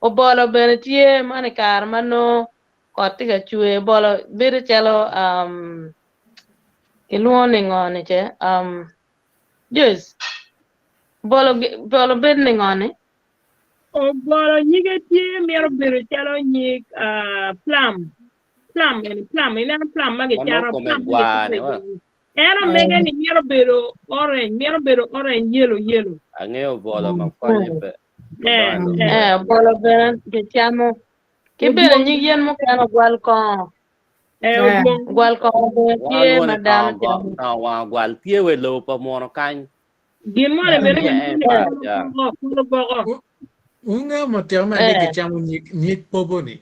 obolo bene tye man i kare ma nongo kot tye ka cwer obolo bedo calo um, kilwongo ni ngo ni ce um, Joyce bolo bolo bedo ni ngo ni? Obolo nyige tye mito bedo calo nyig uh, plum. Plum eni plum ineno plum ma Ma nongo gicato kome plum ma gwar gicato ni i wa. gang. En omege ni mito bedo orange mito bedo orange yellow yellow. Angeyo obolo ma konye pe. Eh, Odongo i lobo. eh. Eh, obolo bene gicamo. Ki bene Odwong nyig yen mukene ogwal kongo. eh, odwong Ogwal kongo bene Wan tye lwongo ma ni dano kongo go, camo. kongo wang ogwal tye wa i lobo pa muno kany. Gin moni bene Miya en gilwongo ni pat kolo ya. boko, kolo boko. Wunge mo teko ma ni Eh, gicamo nyig nyig pobo ni.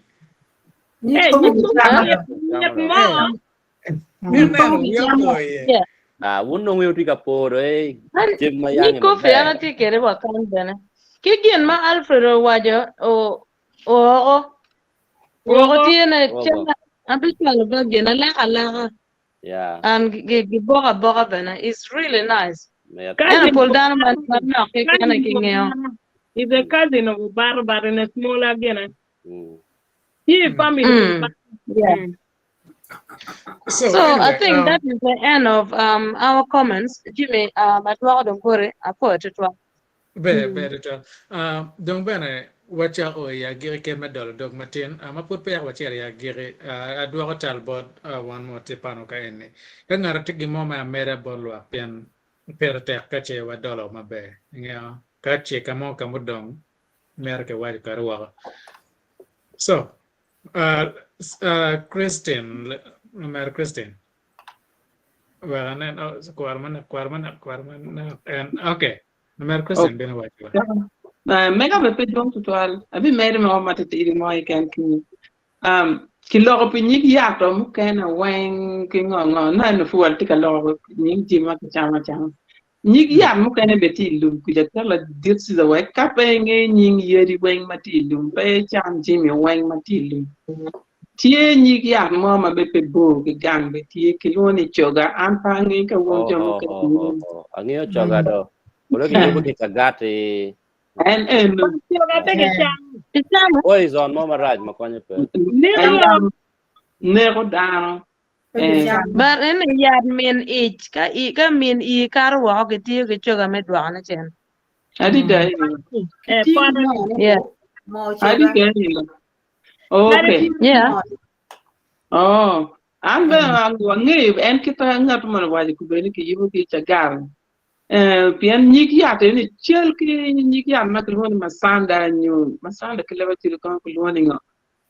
Nyig Eh, pobo nyig pobo gicamo. mit, Camo mit dong. mo. Eh, Nyig neno pobo wiya gicamo. opo iye. yeah. Ah, wun dong wiwu tye ka poro eh, An cem ma nyig yangi kofi an maber. atye kwede wa kany bene. Ki gin ma Alfred owaco o ooko ooko Woko. tye ne cen Woko. abicwalo ba gin aleko aleka Yeah. and giboko aboka bene. It's really nice. Mit. Ento Cousin pol of dano ma Obato. manok keken Cousin ki of ngeyo. Obato. Is a cousin of Obato but in a smaller gina. Tye i family Mm. Obato. Yeah. So So I anyway, think that is the end of our comments. Jimmy, adwoko dong boti, apwoyo tutwal. Ber, ber tutwal. Dong bene wacako i agikki kit me dolo dog matin. Ma pud peya wacito i agikki, adwoko tal bot wan ma watye pano ka eni. Ka ngato tye gin mo me ameda bot lwak pien pire tek ka ce wadolo maber. Ingeyo, ka ce ka mo ka mudong myero kiwaco kwede woko. So, Christine, omera Christine. Wek anen, oh, kwaro manok, kwaro manok, kwaro manok. En, okay. Omera Christine bino waco ba. Mega bene pe dwong tutwal. Abimedo mo matitidi mo keken kenyo. Um, kiloko pi nyig yato mukene weng ki ngo ngo. Neno pud watye ka loko nyig jami ma kicamo acama. Nyig yat mukene bene tye i lum kuca calo ladit Caesar wek ka pe inge nying yadi weng ma tye i lum pe icam jami weng ma tye i lum. Tye nyig yat mo ma bene pe bor ki gang bene tye kilwongo ni coga an pe angeyo ka wun jo mukene Oh, oh, angeyo coga do. Kolo kiyubo ki cagati. En eno. Coga pe kicamo. Kicamo. Poison mo marac ma konye pe. Neko. Neko dano. But eni yat min ic ka i ka min ii kato woko kitiyo ki coga me dwokone cen. Adida Eh, pote. Yeah. Adida Okay. Yeah. Oh, an bene angeyo en kit ma ngat moni owaco kubedi ni kiyubo ki cagar. Eh, pien nyig yat eni cal ki nyig yat ma kilwongo ni masanda nyo masanda ki leb acel kono kilwongo ni ngo.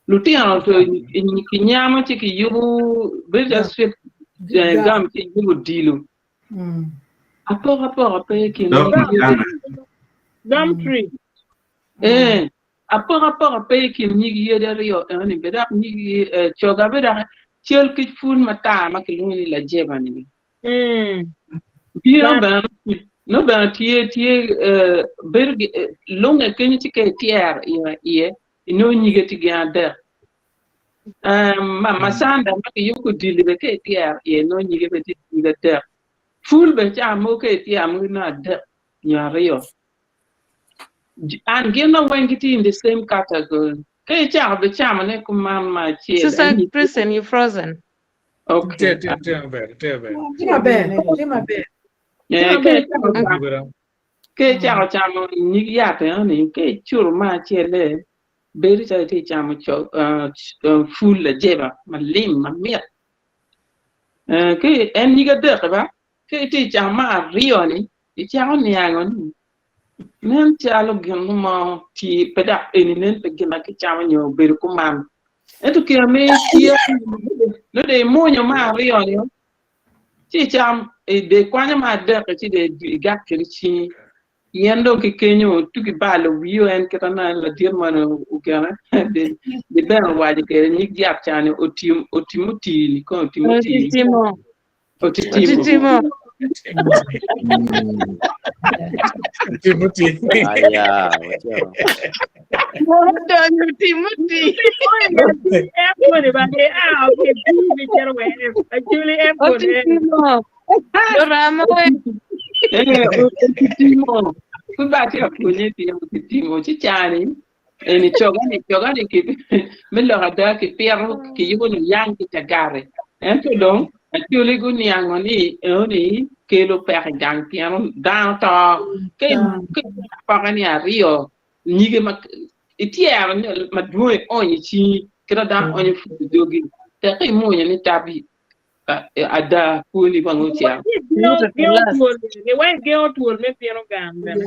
Lutino to kinyamo ci kiyubo bedo calo sweet eh, gum ci iyubo odilo. Apokapoka pe i kin Dog nyig yadi. mukana. Gum tree. Eh, apokapoka pe i kin nyig yadi aryo enoni be dok nyig eh, coga be dok cal ki pul matar ma kilwongo ni lajeba ni. Bino bene nongo bene tye tye eh, bedo gi eh, lunge kenyo ci ka ityero iye iye inongo nyige tye gin adek. Eh, ma macanda ma kiyubo ki odilo bene ka ityero iye nongo nyige bene tye nyige adek. Pul bene ca mogo ka ityero mogo inongo adek nyo aryo. And gin ma weng gitye in the same category. Ka icako be camone kuman ma acel Sister en Christine, you frozen. Okay. Tye, tye, tye maber, tye maber. Tye maber, tye maber. Eh, ka icako Mm. camo ka icako camo nyig yat enoni ka icuro ma acel-le bedo calo itye camo co eh, pul lajeba malim mamit. Eh, ka en nyig adek ba ka itye camo ma aryo-ni icako niango ni nen calo gin mo tye pe dok eni nen pe gin ma kicamo nyo obedo kuman. Ento kine ma itye nongo dong imwonyo ma aryo-ni ci icam dong ikwanyo ma adek-ki ci dong igak kwede i cingi pien dong ki kenyo tuko ibalo wii en kit ma ladit moni ogene di bene owaco kwede nyig yat ca ni otim otii-ni kong otim otii Otitimo. otitimo. Otitimo. Timothy. Aya, wacito. Donyo Timothy. F1 ba ke a ke B ni chero we F. Actually F1 eh. Otitimo. Luramo we. Eh, otitimo. Pud ba atye ka pwonye pi otitimo ci cani eni cogani cogani ki me lok ada kipito kiyubo ni yang ki cagari ento dong actually guniango ni enoni kelo peko i gang pien dano to ka ipoke ni aryo nyige ma ityero madwong ionyo i cingi kita dano onyo pud i dogi tek imwonyo ni tapi ada pwoni wang ocito. Iwek gengo twol me bino gang bene.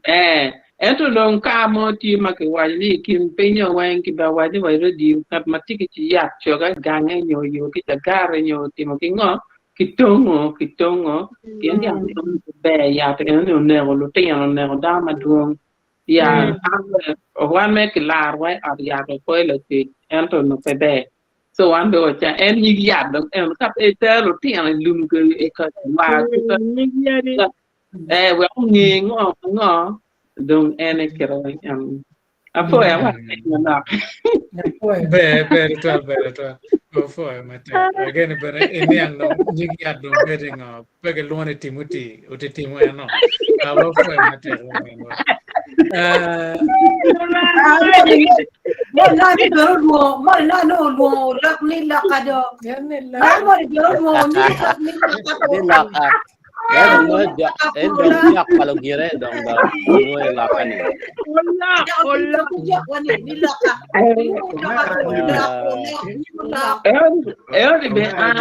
Eh, ento dong ka mo tye ma kiwaco ni i kin pinyo weng kiba waco wa i radio ngat ma tye ki yat coga i gange nyo oyobo ki cagare nyo otimo ki ngo kitongo kitongo pien yat eno pe ber yat eno ni oneko lutino oneko dano madwong ya wan me kilarwa i ot yat opoi lacwec ento onongo pe ber. So wan be waca en nyig yat dong en ka pe itero lutino i lum ke i ka war Nyig yadi. eh wek onge ngo ngo dong en e kite weng en apwoyo wa manok. Ber ber twal ber twal. Apwoyo matek. Again bene iniang dong nyig yat dong bedo i ngo pe gilwongo ni Timoti otitimo eno. Wapwoyo matek laminwa. Ah, Moni no ni bene olwongo, moni no ni olwongo lok ni loka do. Mar moni bene olwongo ni lok ni loka Ni loka. En dong nongo jo- en dong jok pa lugire dong dong nongo i loka ni. Olok, olok. Ni loka. Eo ni be an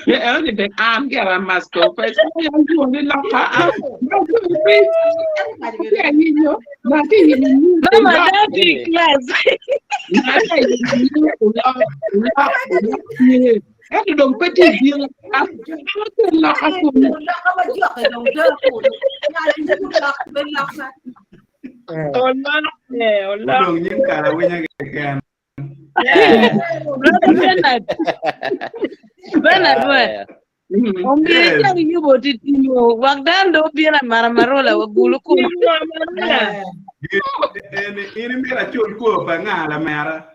eo ni be an gira must confess an tuo ni loka an Mama, that be class. Ento dong pe tye bino loka kun Loka ma joke dong do kun. Nyal loka. Olok, eh, olok. Odong nying kara winya keken. Brother Bernard. Bernard we. Omyero icak yubo titimo wak dano dong obino amara marola wa gulu kum. En in imito acul kwo pa nga lamera?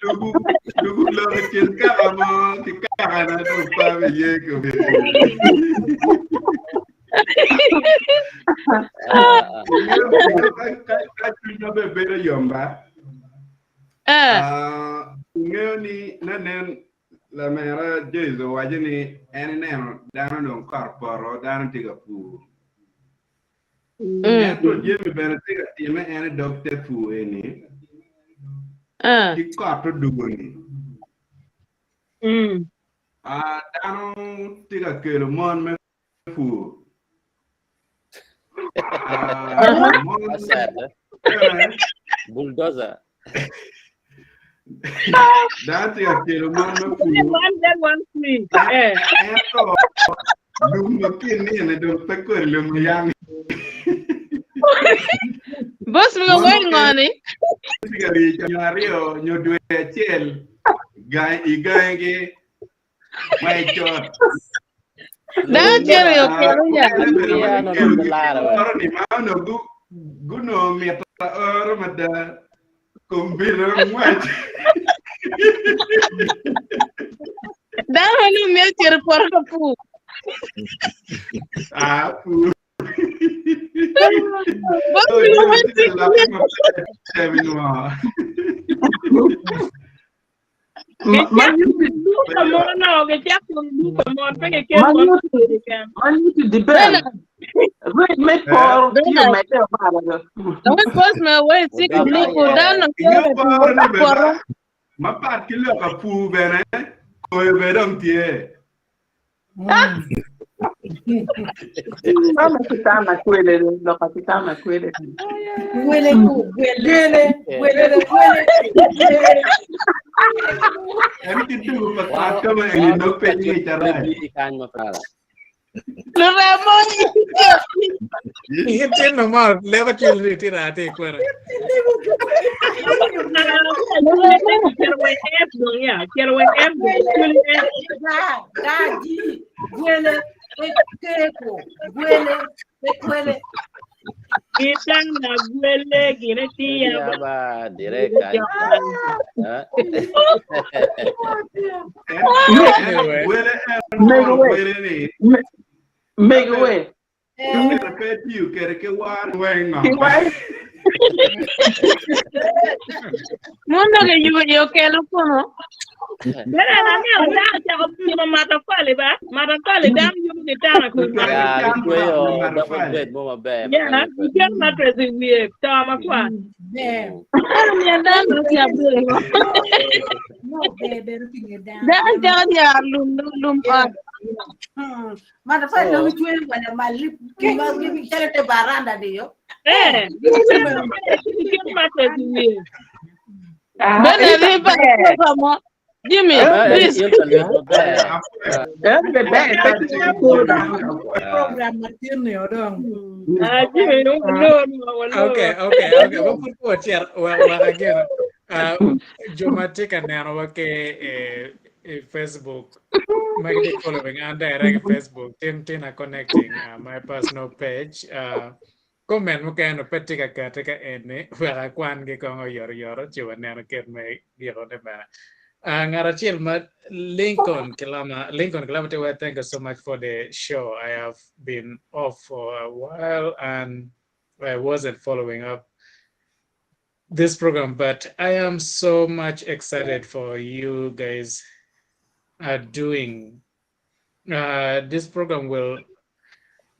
Tugu tugu lok i kin kaka mo ki kakana dong pe abiye kobedo. Ingeyo ka cwinywa bene bedo yom ba? Ah, ingeyo ni nanen lamera Joyce owaco ni en ineno dano dong kot poto dano tye ka pur. Ento jami bene tye ka timme en i dog te pur eni ki kot odugoni. Ah, dano tye ka kelo mon me pur. Ah, mon eh, Bulldozer. dano tye ka kelo mon me pur. One get one free. Eh. Ento lum ma kinine dong pe kodi lum ma yang. Boss mi Mon wai mukene ngoni. tye ka rii nyo aryo nyo dwe acel i gangi ngwec cot. Dano cito i Ah, okelo ya. mukene bene ma Yeah, no, gikelo no, lara, we. gitoro ni ma onongo gunongo mito oro mada kombino ngwec. Dano ni miyo cito i poto ka pur. Ah, pur. Boss So, mi jami wai tye ka lokke maber temo inwo. Duka mo no, gicako duka mo, pe gikel Ma bot nyuto keken. ma nyuto di ben rec me poro tye Bernard. omedde omalo. Awe boss mi wai sik luku dano Inge cito i poro ni bene poto. mapat ki lok apur bene koyo bene dong tye. Tama ki tama kwele loka ki tama kwele. Gwele ku, gwele, gwele, gwele, gwele. En ki tugo pa kat kama eni nongo pe ngic arac. Luremo In tin no mo lebo cwiny ri tira ati kwere. Cero wai F dong ya, cero wai F dong, chuli F. Da, da, ji, gwele. Pe keko, gwele, pe kwele. Kitanda gwele gine tiya ba. Ba direct kany. Anyway. Gwele en Mego we. gwele ni. Mego we. Kamera pe tiyo kede ki war weng ngo. Ki war. Mondo ke yubo yo kelo kono. Bene an aneno dano cako pimo matafali ba matafali dano yubo kitanda kun Ya, gitweyo double bed mo maber. Yeah, giketo mattress i wiye to makwar. Ano miya dano siya belo. No, ber bedo ki nge dano. Dano cako yar lum lum ot. Matafali dong gitweyo wala mali ma gicalo te baranda ni yo. Eh, giketo mattress i wiye. Bene riba sofa mo. Jimmy, please. Program matin ni odong. Ah, Jimmy, walor, walor. Okay, okay, okay. Wapud pe wacito wa wa ageno. Uh, jo ma tye ka nenowa ki i, i Facebook ma gitye following an direct i Facebook tin tin a connecting uh, my personal page uh, comment mukene pe tye ka kati ka eni wek akwangi kong oyotoyot ci waneno kit me gikone bene. Uh, ngat acel ma Lincoln Kilama Lincoln Kilama tye well, thank you so much for the show. I have been off for a while and I wasn't following up this program, but I am so much excited for you guys are doing. Uh, this program will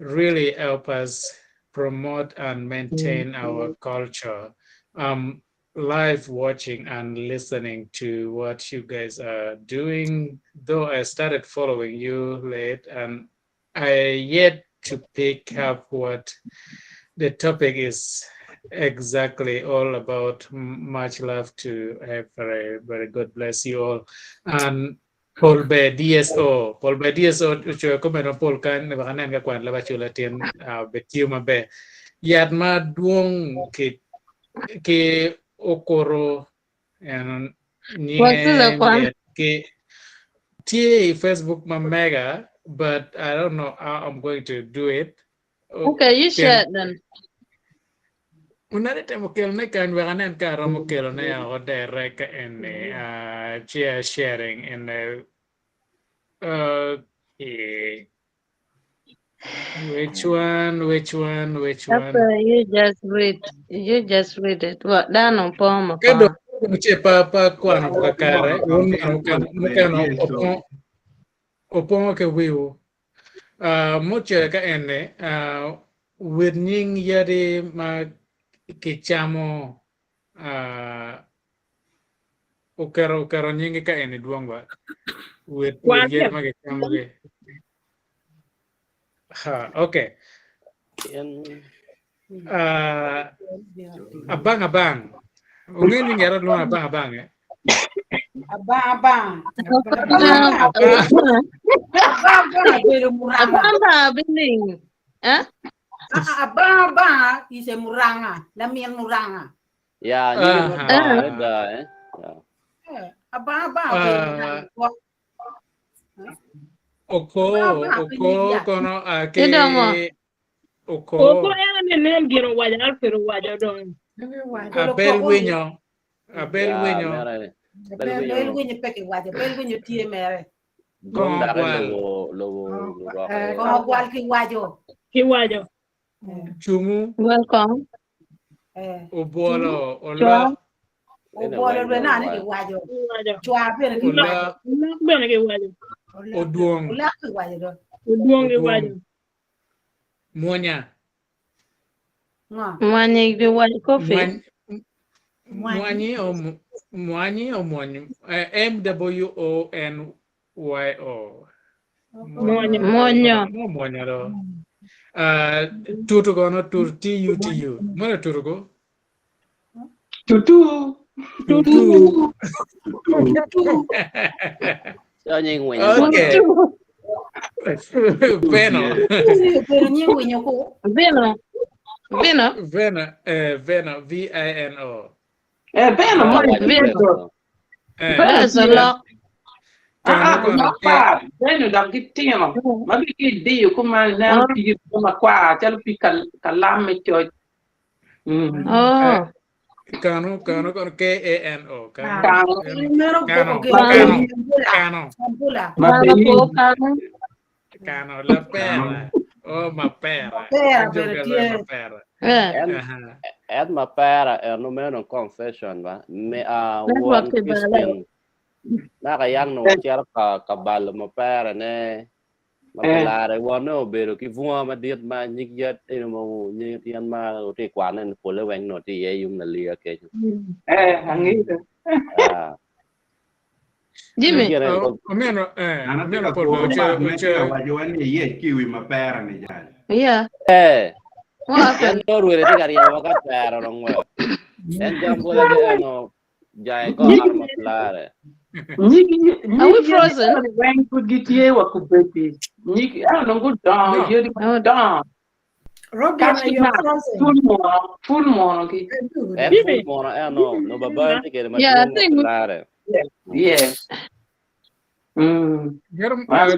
really help us promote and maintain our culture. Um, live watching and listening to what you guys are doing, though I started following you late and I yet to pick up what the topic is exactly all about. Much love to everybody. God bless you all. And Paul Be DSO, Paul Be DSO, ocoyo comment ma pol kany wek anen ka kwan leb acula tin uh, be tiyo maber. Yat ma dwong ki ki okuro en What's the nyinge kwan? mit ki tye i Facebook ma mega but I don't know how I'm going to do it. Okay, you Pien share it then. Onongo temo kelone kany wek anen ka aromo kelone oko direct ka eni uh, ci a sharing in the okay. Which one, which one, which one? After you just read, you just read it. What dano po ma Ka pa. dong ce pa pa kwano kakare, wun mukene mukene opongo opongo ki wiwu. Uh, mucele ka eni uh, wir nying yadi ma kicamo uh, oketo oketo nyingi ka eni dwong ba wir wir Kwan yadi ma kicamo gi. Ha, okay. Uh, abang abang. Unge ni ngero luongo abang abang eh? Abang abang. Abang Abang abang obedo muranga. abang biling. Eh? Abang abang is a muranga, lamin muranga. Ya, nyinge Aha. mabor adada eh. Ya. Eh, Abang abang obedo muranga. Uh, oko Abang abang oko pe nying yat. kono uh, ki Idongo. oko Oko en ni nen gin owaco Alfred owaco dong. abel winyo abel Ya, winyo mere ni. Bel Bel winyo winyo pe kiwaco, bel winyo tye mere. dwong kongo dake gwal lobo lobo lurok eh. Kongo gwal kiwaco. Kiwaco. cungu Welcome. Eh, obwolo Chwa. olok Ene obwolo weng lwe dong nani owaco. kiwaco. Kiwaco. Cwa bene kiwaco. olok Olok bene kiwaco. odwong Olak kiwaco do. Odwong odwong kiwaco. mwonya Ngo? Mwanyi gi waco coffee. Mwany, mwanyi o mwanyi o mwony eh, M W O N Y O Mwonyo. Mwonyo. mo mwonyo do uh, tutu kono tutu T U T U mono tutu ko Tutu. tutu Cho nying winyo mo okay Tutu. Veno Obedo nying winyo ku. Vino. Vino. Veno eh, Veno V I N O Eh, beno Ah, mo waco Vino. beno. eh, Vino is a and lot. Kano Ah, kono mapat, bene dok gitino, ma gitye i diyo kuman ineno pigi bedo makwar calo pig kalam me coc. Mm. Oh. Kano, kano, kono K A N O. Kano. Kano. Meno Kano. kano. Kano. Kano. Kano po kano. Kano lapera. Oh, mapera. Mapera An jo bene ka tye. loyo mapera. Eh. En Aha. en mapera eno meno confession ba me a Network won ki bala. Crispin naka yang nongo cito ka ka balo mapera ne ma Eh. pilare wonne obedo ki bunga madit ma nyig yat eno ma nyig yen ma otye kwane ni pole weng no tye iye yung lalia kenyo. Eh, angeyo. Ah, Jimmy. gine Oh, omeno eh, An atye omeno ka pol kuro oce bak me oce tye ka wacowa ni iyec ki i wi mapera ni jal. Yeah. eh What en happened? no rwede tye ka ryemo ka twero dong we. En jambula ki eno jae ko Nyig ar ma pilare. nyig Are we nyig yen frozen? eni weng pud gitye wa kubedi. Nyig ano nongo gudongo No. yadi Oh, madongo. Robin, Kasi you're ma frozen. pul mono, pul mono ki. En Jimmy, pul mono eno no babayo tye kede yeah, I madwong ma think we, pilare. Yeah. Yeah. Mm. Garum Wow.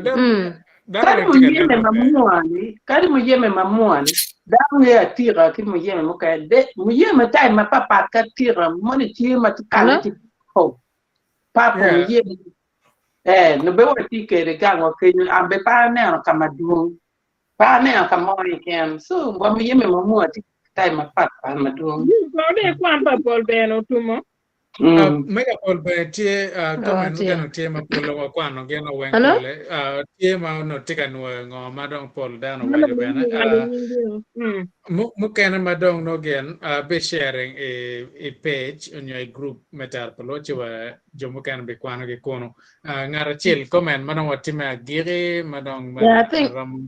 dar Kadi dar tye ka nen muyeme maber. mamwani, kadi muyeme mamwani, dano ngeyo atika ki muyeme mukene. De, muyeme time mapapat ka atika, moni tye ma tye kale hello? tye purple. Purple Yeah. muyeme. Eh, no be watye kede gangwa kenyo, an be pe aneno ka madwong. Pe aneno ka mo keken. So, wa muyeme mamwa tye time mapatpat madwong. Kode kwan pa pol bene otumo. Mm. Mega pol bene tye Oh, comment dear. mukene tye ma pol wakwano gin weng Hello? pole. Tye ma onongo tye ka nwoyo ngo ma dong pol dano Malo owaco bene. walo nyingi. Mm. Mukene ma dong no gin be sharing i i page onyo i group me Tara pa Luo ci wa jo mukene bi kwano ki kunu. Ngat acel comment ma dong watime agiki ma dong Yeah, I think aromo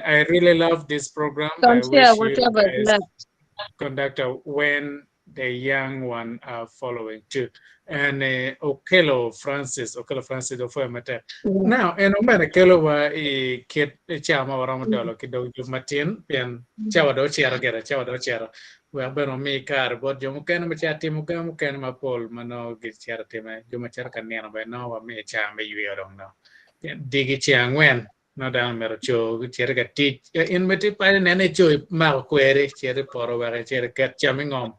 I really love this program. can I share wish you whatever is guys left. conduct a when the young one are following too. And Okello Francis, Okello Francis ofoyo matek. Now, en omene kelo wa i kit i cawa ma waromo dolo ki dog yub matin, pien cawa do ocito gire, cawa do ocito. Wek bene wami kare bot jo mukene ma cito timo ga mukene mapol ma nongo gicito time, jo ma cito ka nino bene nongo wamiyo cawa me yweyo dong no. Pien digi ceng angwen, nongo dano myero oco, cito ka tic. In ma itye paco nen ni ico imako kweri, cito i poto wek icit iket cam i ngom,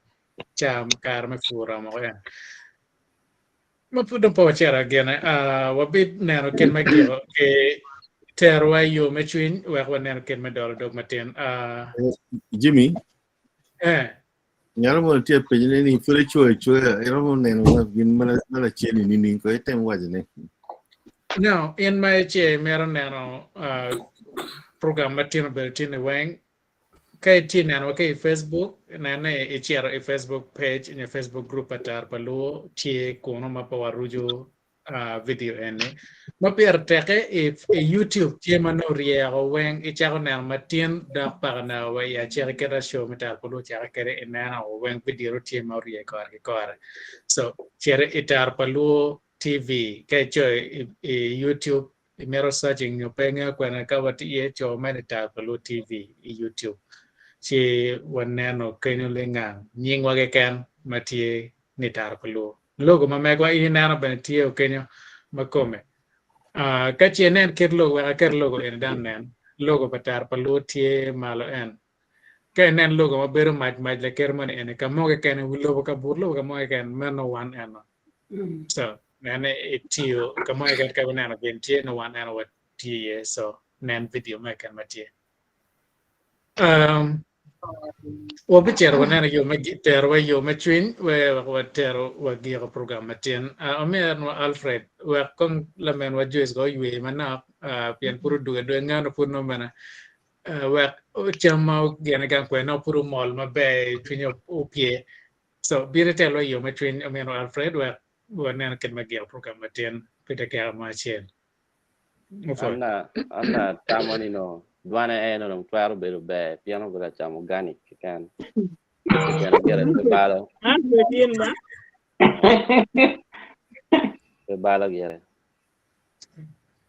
ca kare me pur oromo ko en. Ma pud dong pe wacito gine, wabineno kit me giko ki terowa i yo me cwiny wek waneno kit me dolo dog matin. Jimmy, Eh, nyalo mono tye penyo ni pud icoyo acoya, iromo neno wa gin ma ma lacen ni nining ko item waco ne. no, in ma ice imito neno program ma tino obedo tino weng, ka itye neno wa ki i Facebook, nene icito i Facebook page nyo Facebook group pa Tara pa Luo tye kunu ma pe waruco video eni. Ma pire teke i, i YouTube tye ma nongo ryeko weng icako neno matin dok paka neno wa i acaki kit show me Tara pa Luo ocake kede ineno weng video tye ma orye kore ki kore. So cito i Tara pa Luo TV ka icoyo i, i YouTube imito searching nyo pe ingeyo kwene ka watye iye co mere i Tara pa Luo TV i YouTube ci waneno kenyo lingang nyingwa keken ma tye ni Tara pa Luo. Logo ma megwa in ineno bene tye okenyo ma kome. Ka ce inen kit logo wek aket logo eni dano nen. Logo pa Tara pa Luo tye malo en. Ka inen logo ma bedo mac mac laker moni eni ka mo keken i wi lobo ka but lobo ka mo keken meno wan eno. So nene itiyo ka mo keken ka ineno gin tye no wan eno watye iye so nen video mo keken ma tye. Um, wabicito waneno yo me terowa i yo me cwiny wek watero wagiko program matin. Ominwa Alfred wek kong lamenwa Joyce go oywe manok pien pud odugo aduga ngano pud nongo bene wek cam ma ogene gang kwede nongo pud omol maber cwinye opye. So bino itelwa i yo me cwiny ominwa Alfred wek waneno kit me giko program matin pi dakika mo acel. Anna, Anna tamo ni no dwane en dong twero bedo ber pien obedo ka camo organic keken. Keken gire pe balo. An be ba. Pe balo gire.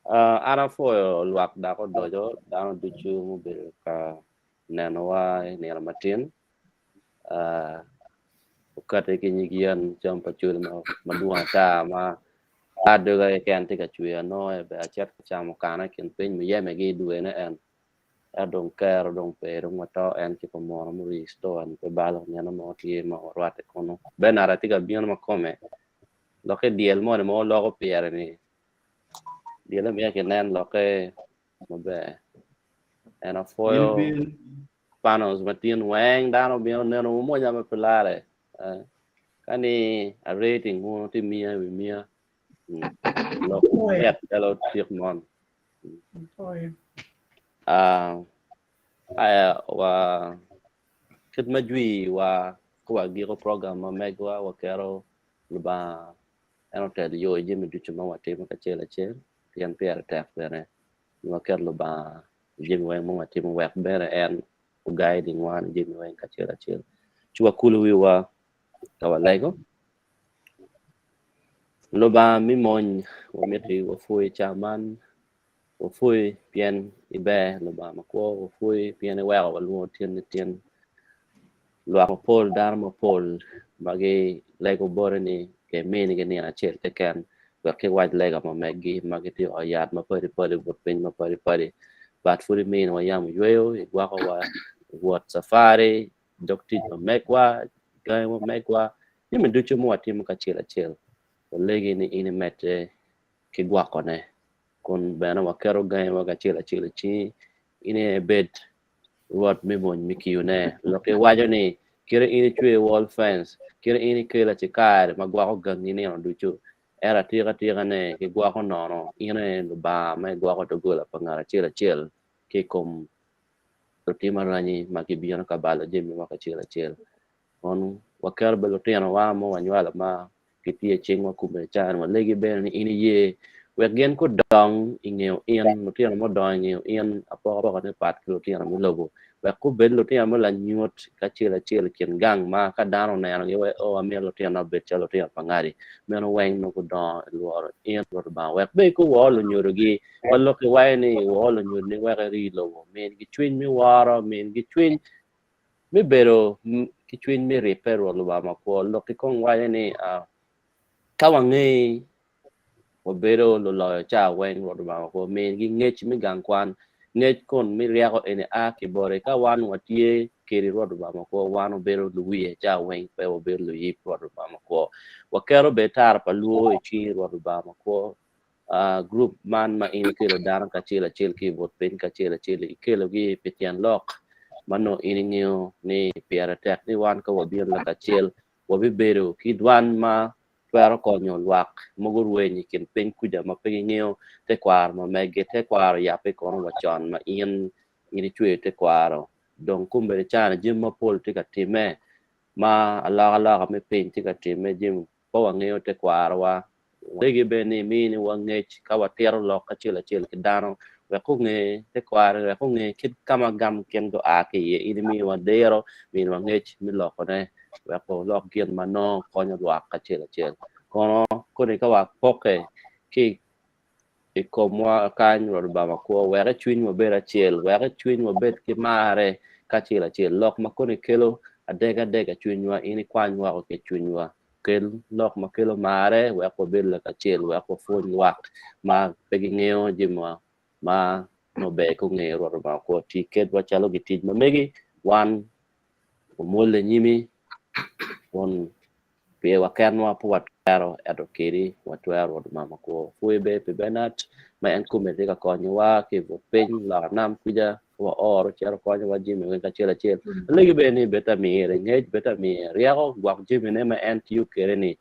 Uh, an apwoyo lwak dok odoco dano ducu mubedo ka nenowa i nino matin. Uh, okati ki nyig yen cam pa col madwong ata ma. Adoga keken tye ka cwer anongo aye ber acit ka camo kana i kin piny muyeme-gi dwene en ento dong kero dong pe dong wato en ki pa muno murii i store ni pe balo nino mo tye ma warwatte kunu. Bernard atye ka bino ma kome lokke dyel moni ma waloko pire ni dyelle myero kinen lokke maber en apwoyo panels ma tin weng dano obino neno mwonya ma pe lare eh, ka ni a rating wunu tye miya i wi miya mm, lok mit calo tik mon. Ah, aya wa kit ma jwi wa ka wagiko program ma megwa waketo Lubanga en otel yo i jami ducu ma watimo kacel acel pien pire tek bene ni waket Lubanga i jami weng ma watimo wek bene en oguiding wan i jami weng kacel acel. Ci wakulu wiwa ka walego. Lubanga mi mony wamiti wapwoyi ca man, wapwoyi pien iber Lubanga makwo, wapwoyi pien iweko walwongo tin ni tin. Lwak mapol, dano mapol ma gilego boti ni kiminigi nino acel keken wek giwac lega ma meggi ma gitye i ot yat mapadi padi, but piny mapadi padi but pud iminiwa yamo yweyo, igwokowa i wot cafari, dog tic ma megwa, gangi ma megwa, jami ducu ma watimo kacel acel walegi ni in imedde ki gwokone kun bene waketo gangiwa kacel acel i cingi in aye ibed Rwot me mony me kiyone. Lokki waco ni, Kite in icwe wall fence, kite in ikel acikari ma gwoko gangi nino ducu, ento atika atikane gigwoko nono in aye Lubanga ma igwoko doggola pa ngat acel acel ki i kom lutim aranyi ma gibino ka balo jamiwa kacel acel. Kun waketo bene lutinowa ma wanywalo ma gitye i cingwa kome ca-ni, walegi bene ni in iye wek gin gudong i ngeyo in, lutino ma odongo i ngeyo in apokapokane pat ki lutino me lobo, wek gubed lutino ma lanyut kacel acel i kin gang ma ka dano onenogi wai o amito lutinona obed calo lutino pa ngadi meno weng nongo gudongo i lworo in Rwot Lubanga wek bene guwor lunyodogi ma lokki waco ni iwor lunyodoni wek iri i lobo mingi cwiny me woro mingi cwiny me bedo ki cwiny me ribbe Rwot Lubanga makwo. Lokki kong waco ni ka wangeyi wabedo luloyo ca weng Rwot Lubanga makwo mingi ngec me gang kwan ngec kun me ryeko eni a ki boti ka wan watye kedi Rwot Lubanga makwo wan wabedo luwiye ca weng pe wabedo luyib Rwot Lubanga makwo. Waketo bene tara pa lwor i cingi Rwot Lubanga makwo. Gurup man ma in ikelo dano kacel acel ki i but piny kacel acel ikelogi pi tyen lok ma nongo in ingeyo ni pire tek ni wan ka wabino lakacel wabibedo ki dwan ma twero konyo lwak ma gurweny i kin piny kuca ma pe gingeyo tekwaro ma megi. Tekwaro oyabbe kono wa con ma in in icweyo tekwaro. Dong kombeddi cani jami mapol tye ka timme ma alokaloka me piny tye ka timme jami pe wangeyo tekwarowa. Walegi bene ni iminiwa ngec ka watito lok acel acel ki dano wek gunge tekwaro, wek gunge kit ka ma gam gin gua ki iye. In iminiwa diro, miniwa ngec me lokone wek walok gin ma nongo konyo lwak acel acel. Kono koni ka wapokke ki i komwa kany, Rwot Lubanga makwo, wek i cwinywa obed acel, wek i cwinywa obed ki marre kacel acel. Lok ma koni kelo adegadega i cwinywa, in ikwany woko ki i cwinywa. Kel lok ma kelo marre wek wabed lakacel, wek wapwony lwak ma pe gingeyo jami ma nongo ber ki ongeyo. Rwot Lubanga makwo, ti kedwa calo gitic ma megi, wan wamwolle i nyimi kun Piwa kenwa pe watwero, ento kedi watwero Rwot Lubanga makwo. Pwoyi ber pi Bernard ma en kome tye ka konyowa ki i but piny loka nam kuca ka waoro cito konyowa jami weng kacel acel. Alegi bene ni bed ta mire ngec, bed ta miye ryeko, gwok jamine ma en tiyo kwede ni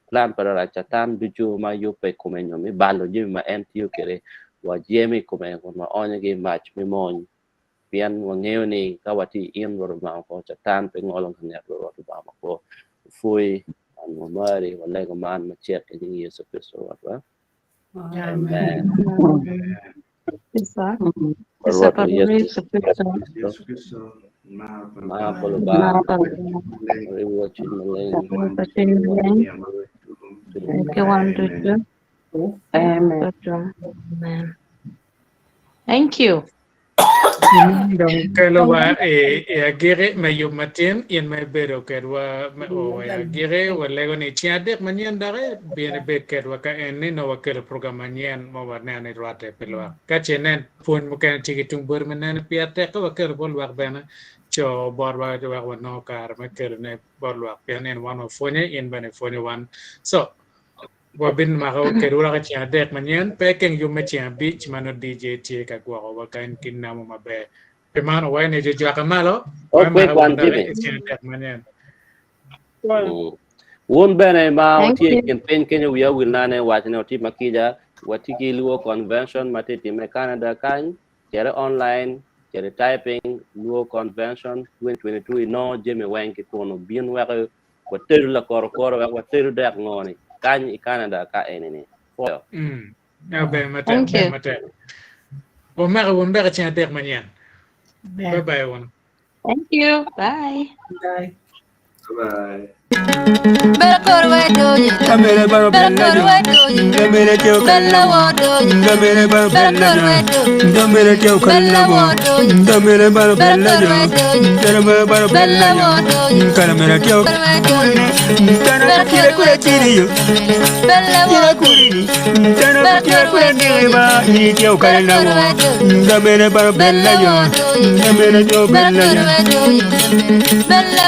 plan pa larac catan ducu ma yubbe i kome nyo me balo jami ma en tiyo kwede wajemo i kome kun waonyogi i mac me mony. Pien wangeyo ni ka watye i in Rwot Lubanga makwo, Catan pe ngolo ka ngetwa Rwot Lubanga makwo. Wapwoyi, wan wamari, walego man macek i nying Yecu Kricito Rwotwa. Amen. Isa Rwotwa pa Yecu Yecu Kricito. Yecu Kricito, mar pa Mar pa Lubanga, Lubanga, Mar pa Lubanga. ribo cwiny maleng, Pa cwiny maleng. Ki wan ducu. Amen. Amen. Thank you. Dong kelowa i i agiki me yub matin, in ma ibedo kedwa me o wa i agiki, walego ni ceng adek manyen doki bin ibed kedwa ka en ni nongo wakelo program manyen ma waneno ni rwatte pi lwak. Ka ce inen pwony mukene tye ki tung boti me neno pire tek ka wakelo bot lwak bene, co botwa wek wanongo kare me kelone bot lwak pien en wan wapwonye, in bene ipwonyo wan. So, Wabinmako kedwu dok i ceng adek manyen, pe keng yub me ceng abic ma nongo DJ tye ka gwokowa kany ki namo maber. Pi man, owaco ni jojwaka malo, Oh, wek quick mako one, wun dok Jimmy. i ceng adek manyen. Mm. Wun bene ma Thank wutye i you. kin piny kenyo wiya owil nane waco ni wutim makica, watye ki Luo Convention ma tye timme i Canada kany, cit i online, cit i typing Luo Convention 2022 inongo jami weng ki kunu, bin wek Watedo lakoro koro wek watedo dek ngo ni kany i Canada ka eni ni. Pwoyo. Mm. Ah, ber matek, Thank ber you. matek. Wamako wun bene ceng adek manyen. Ber. Bye bye wun. Thank you. Bye. Bye. Bye. Bella.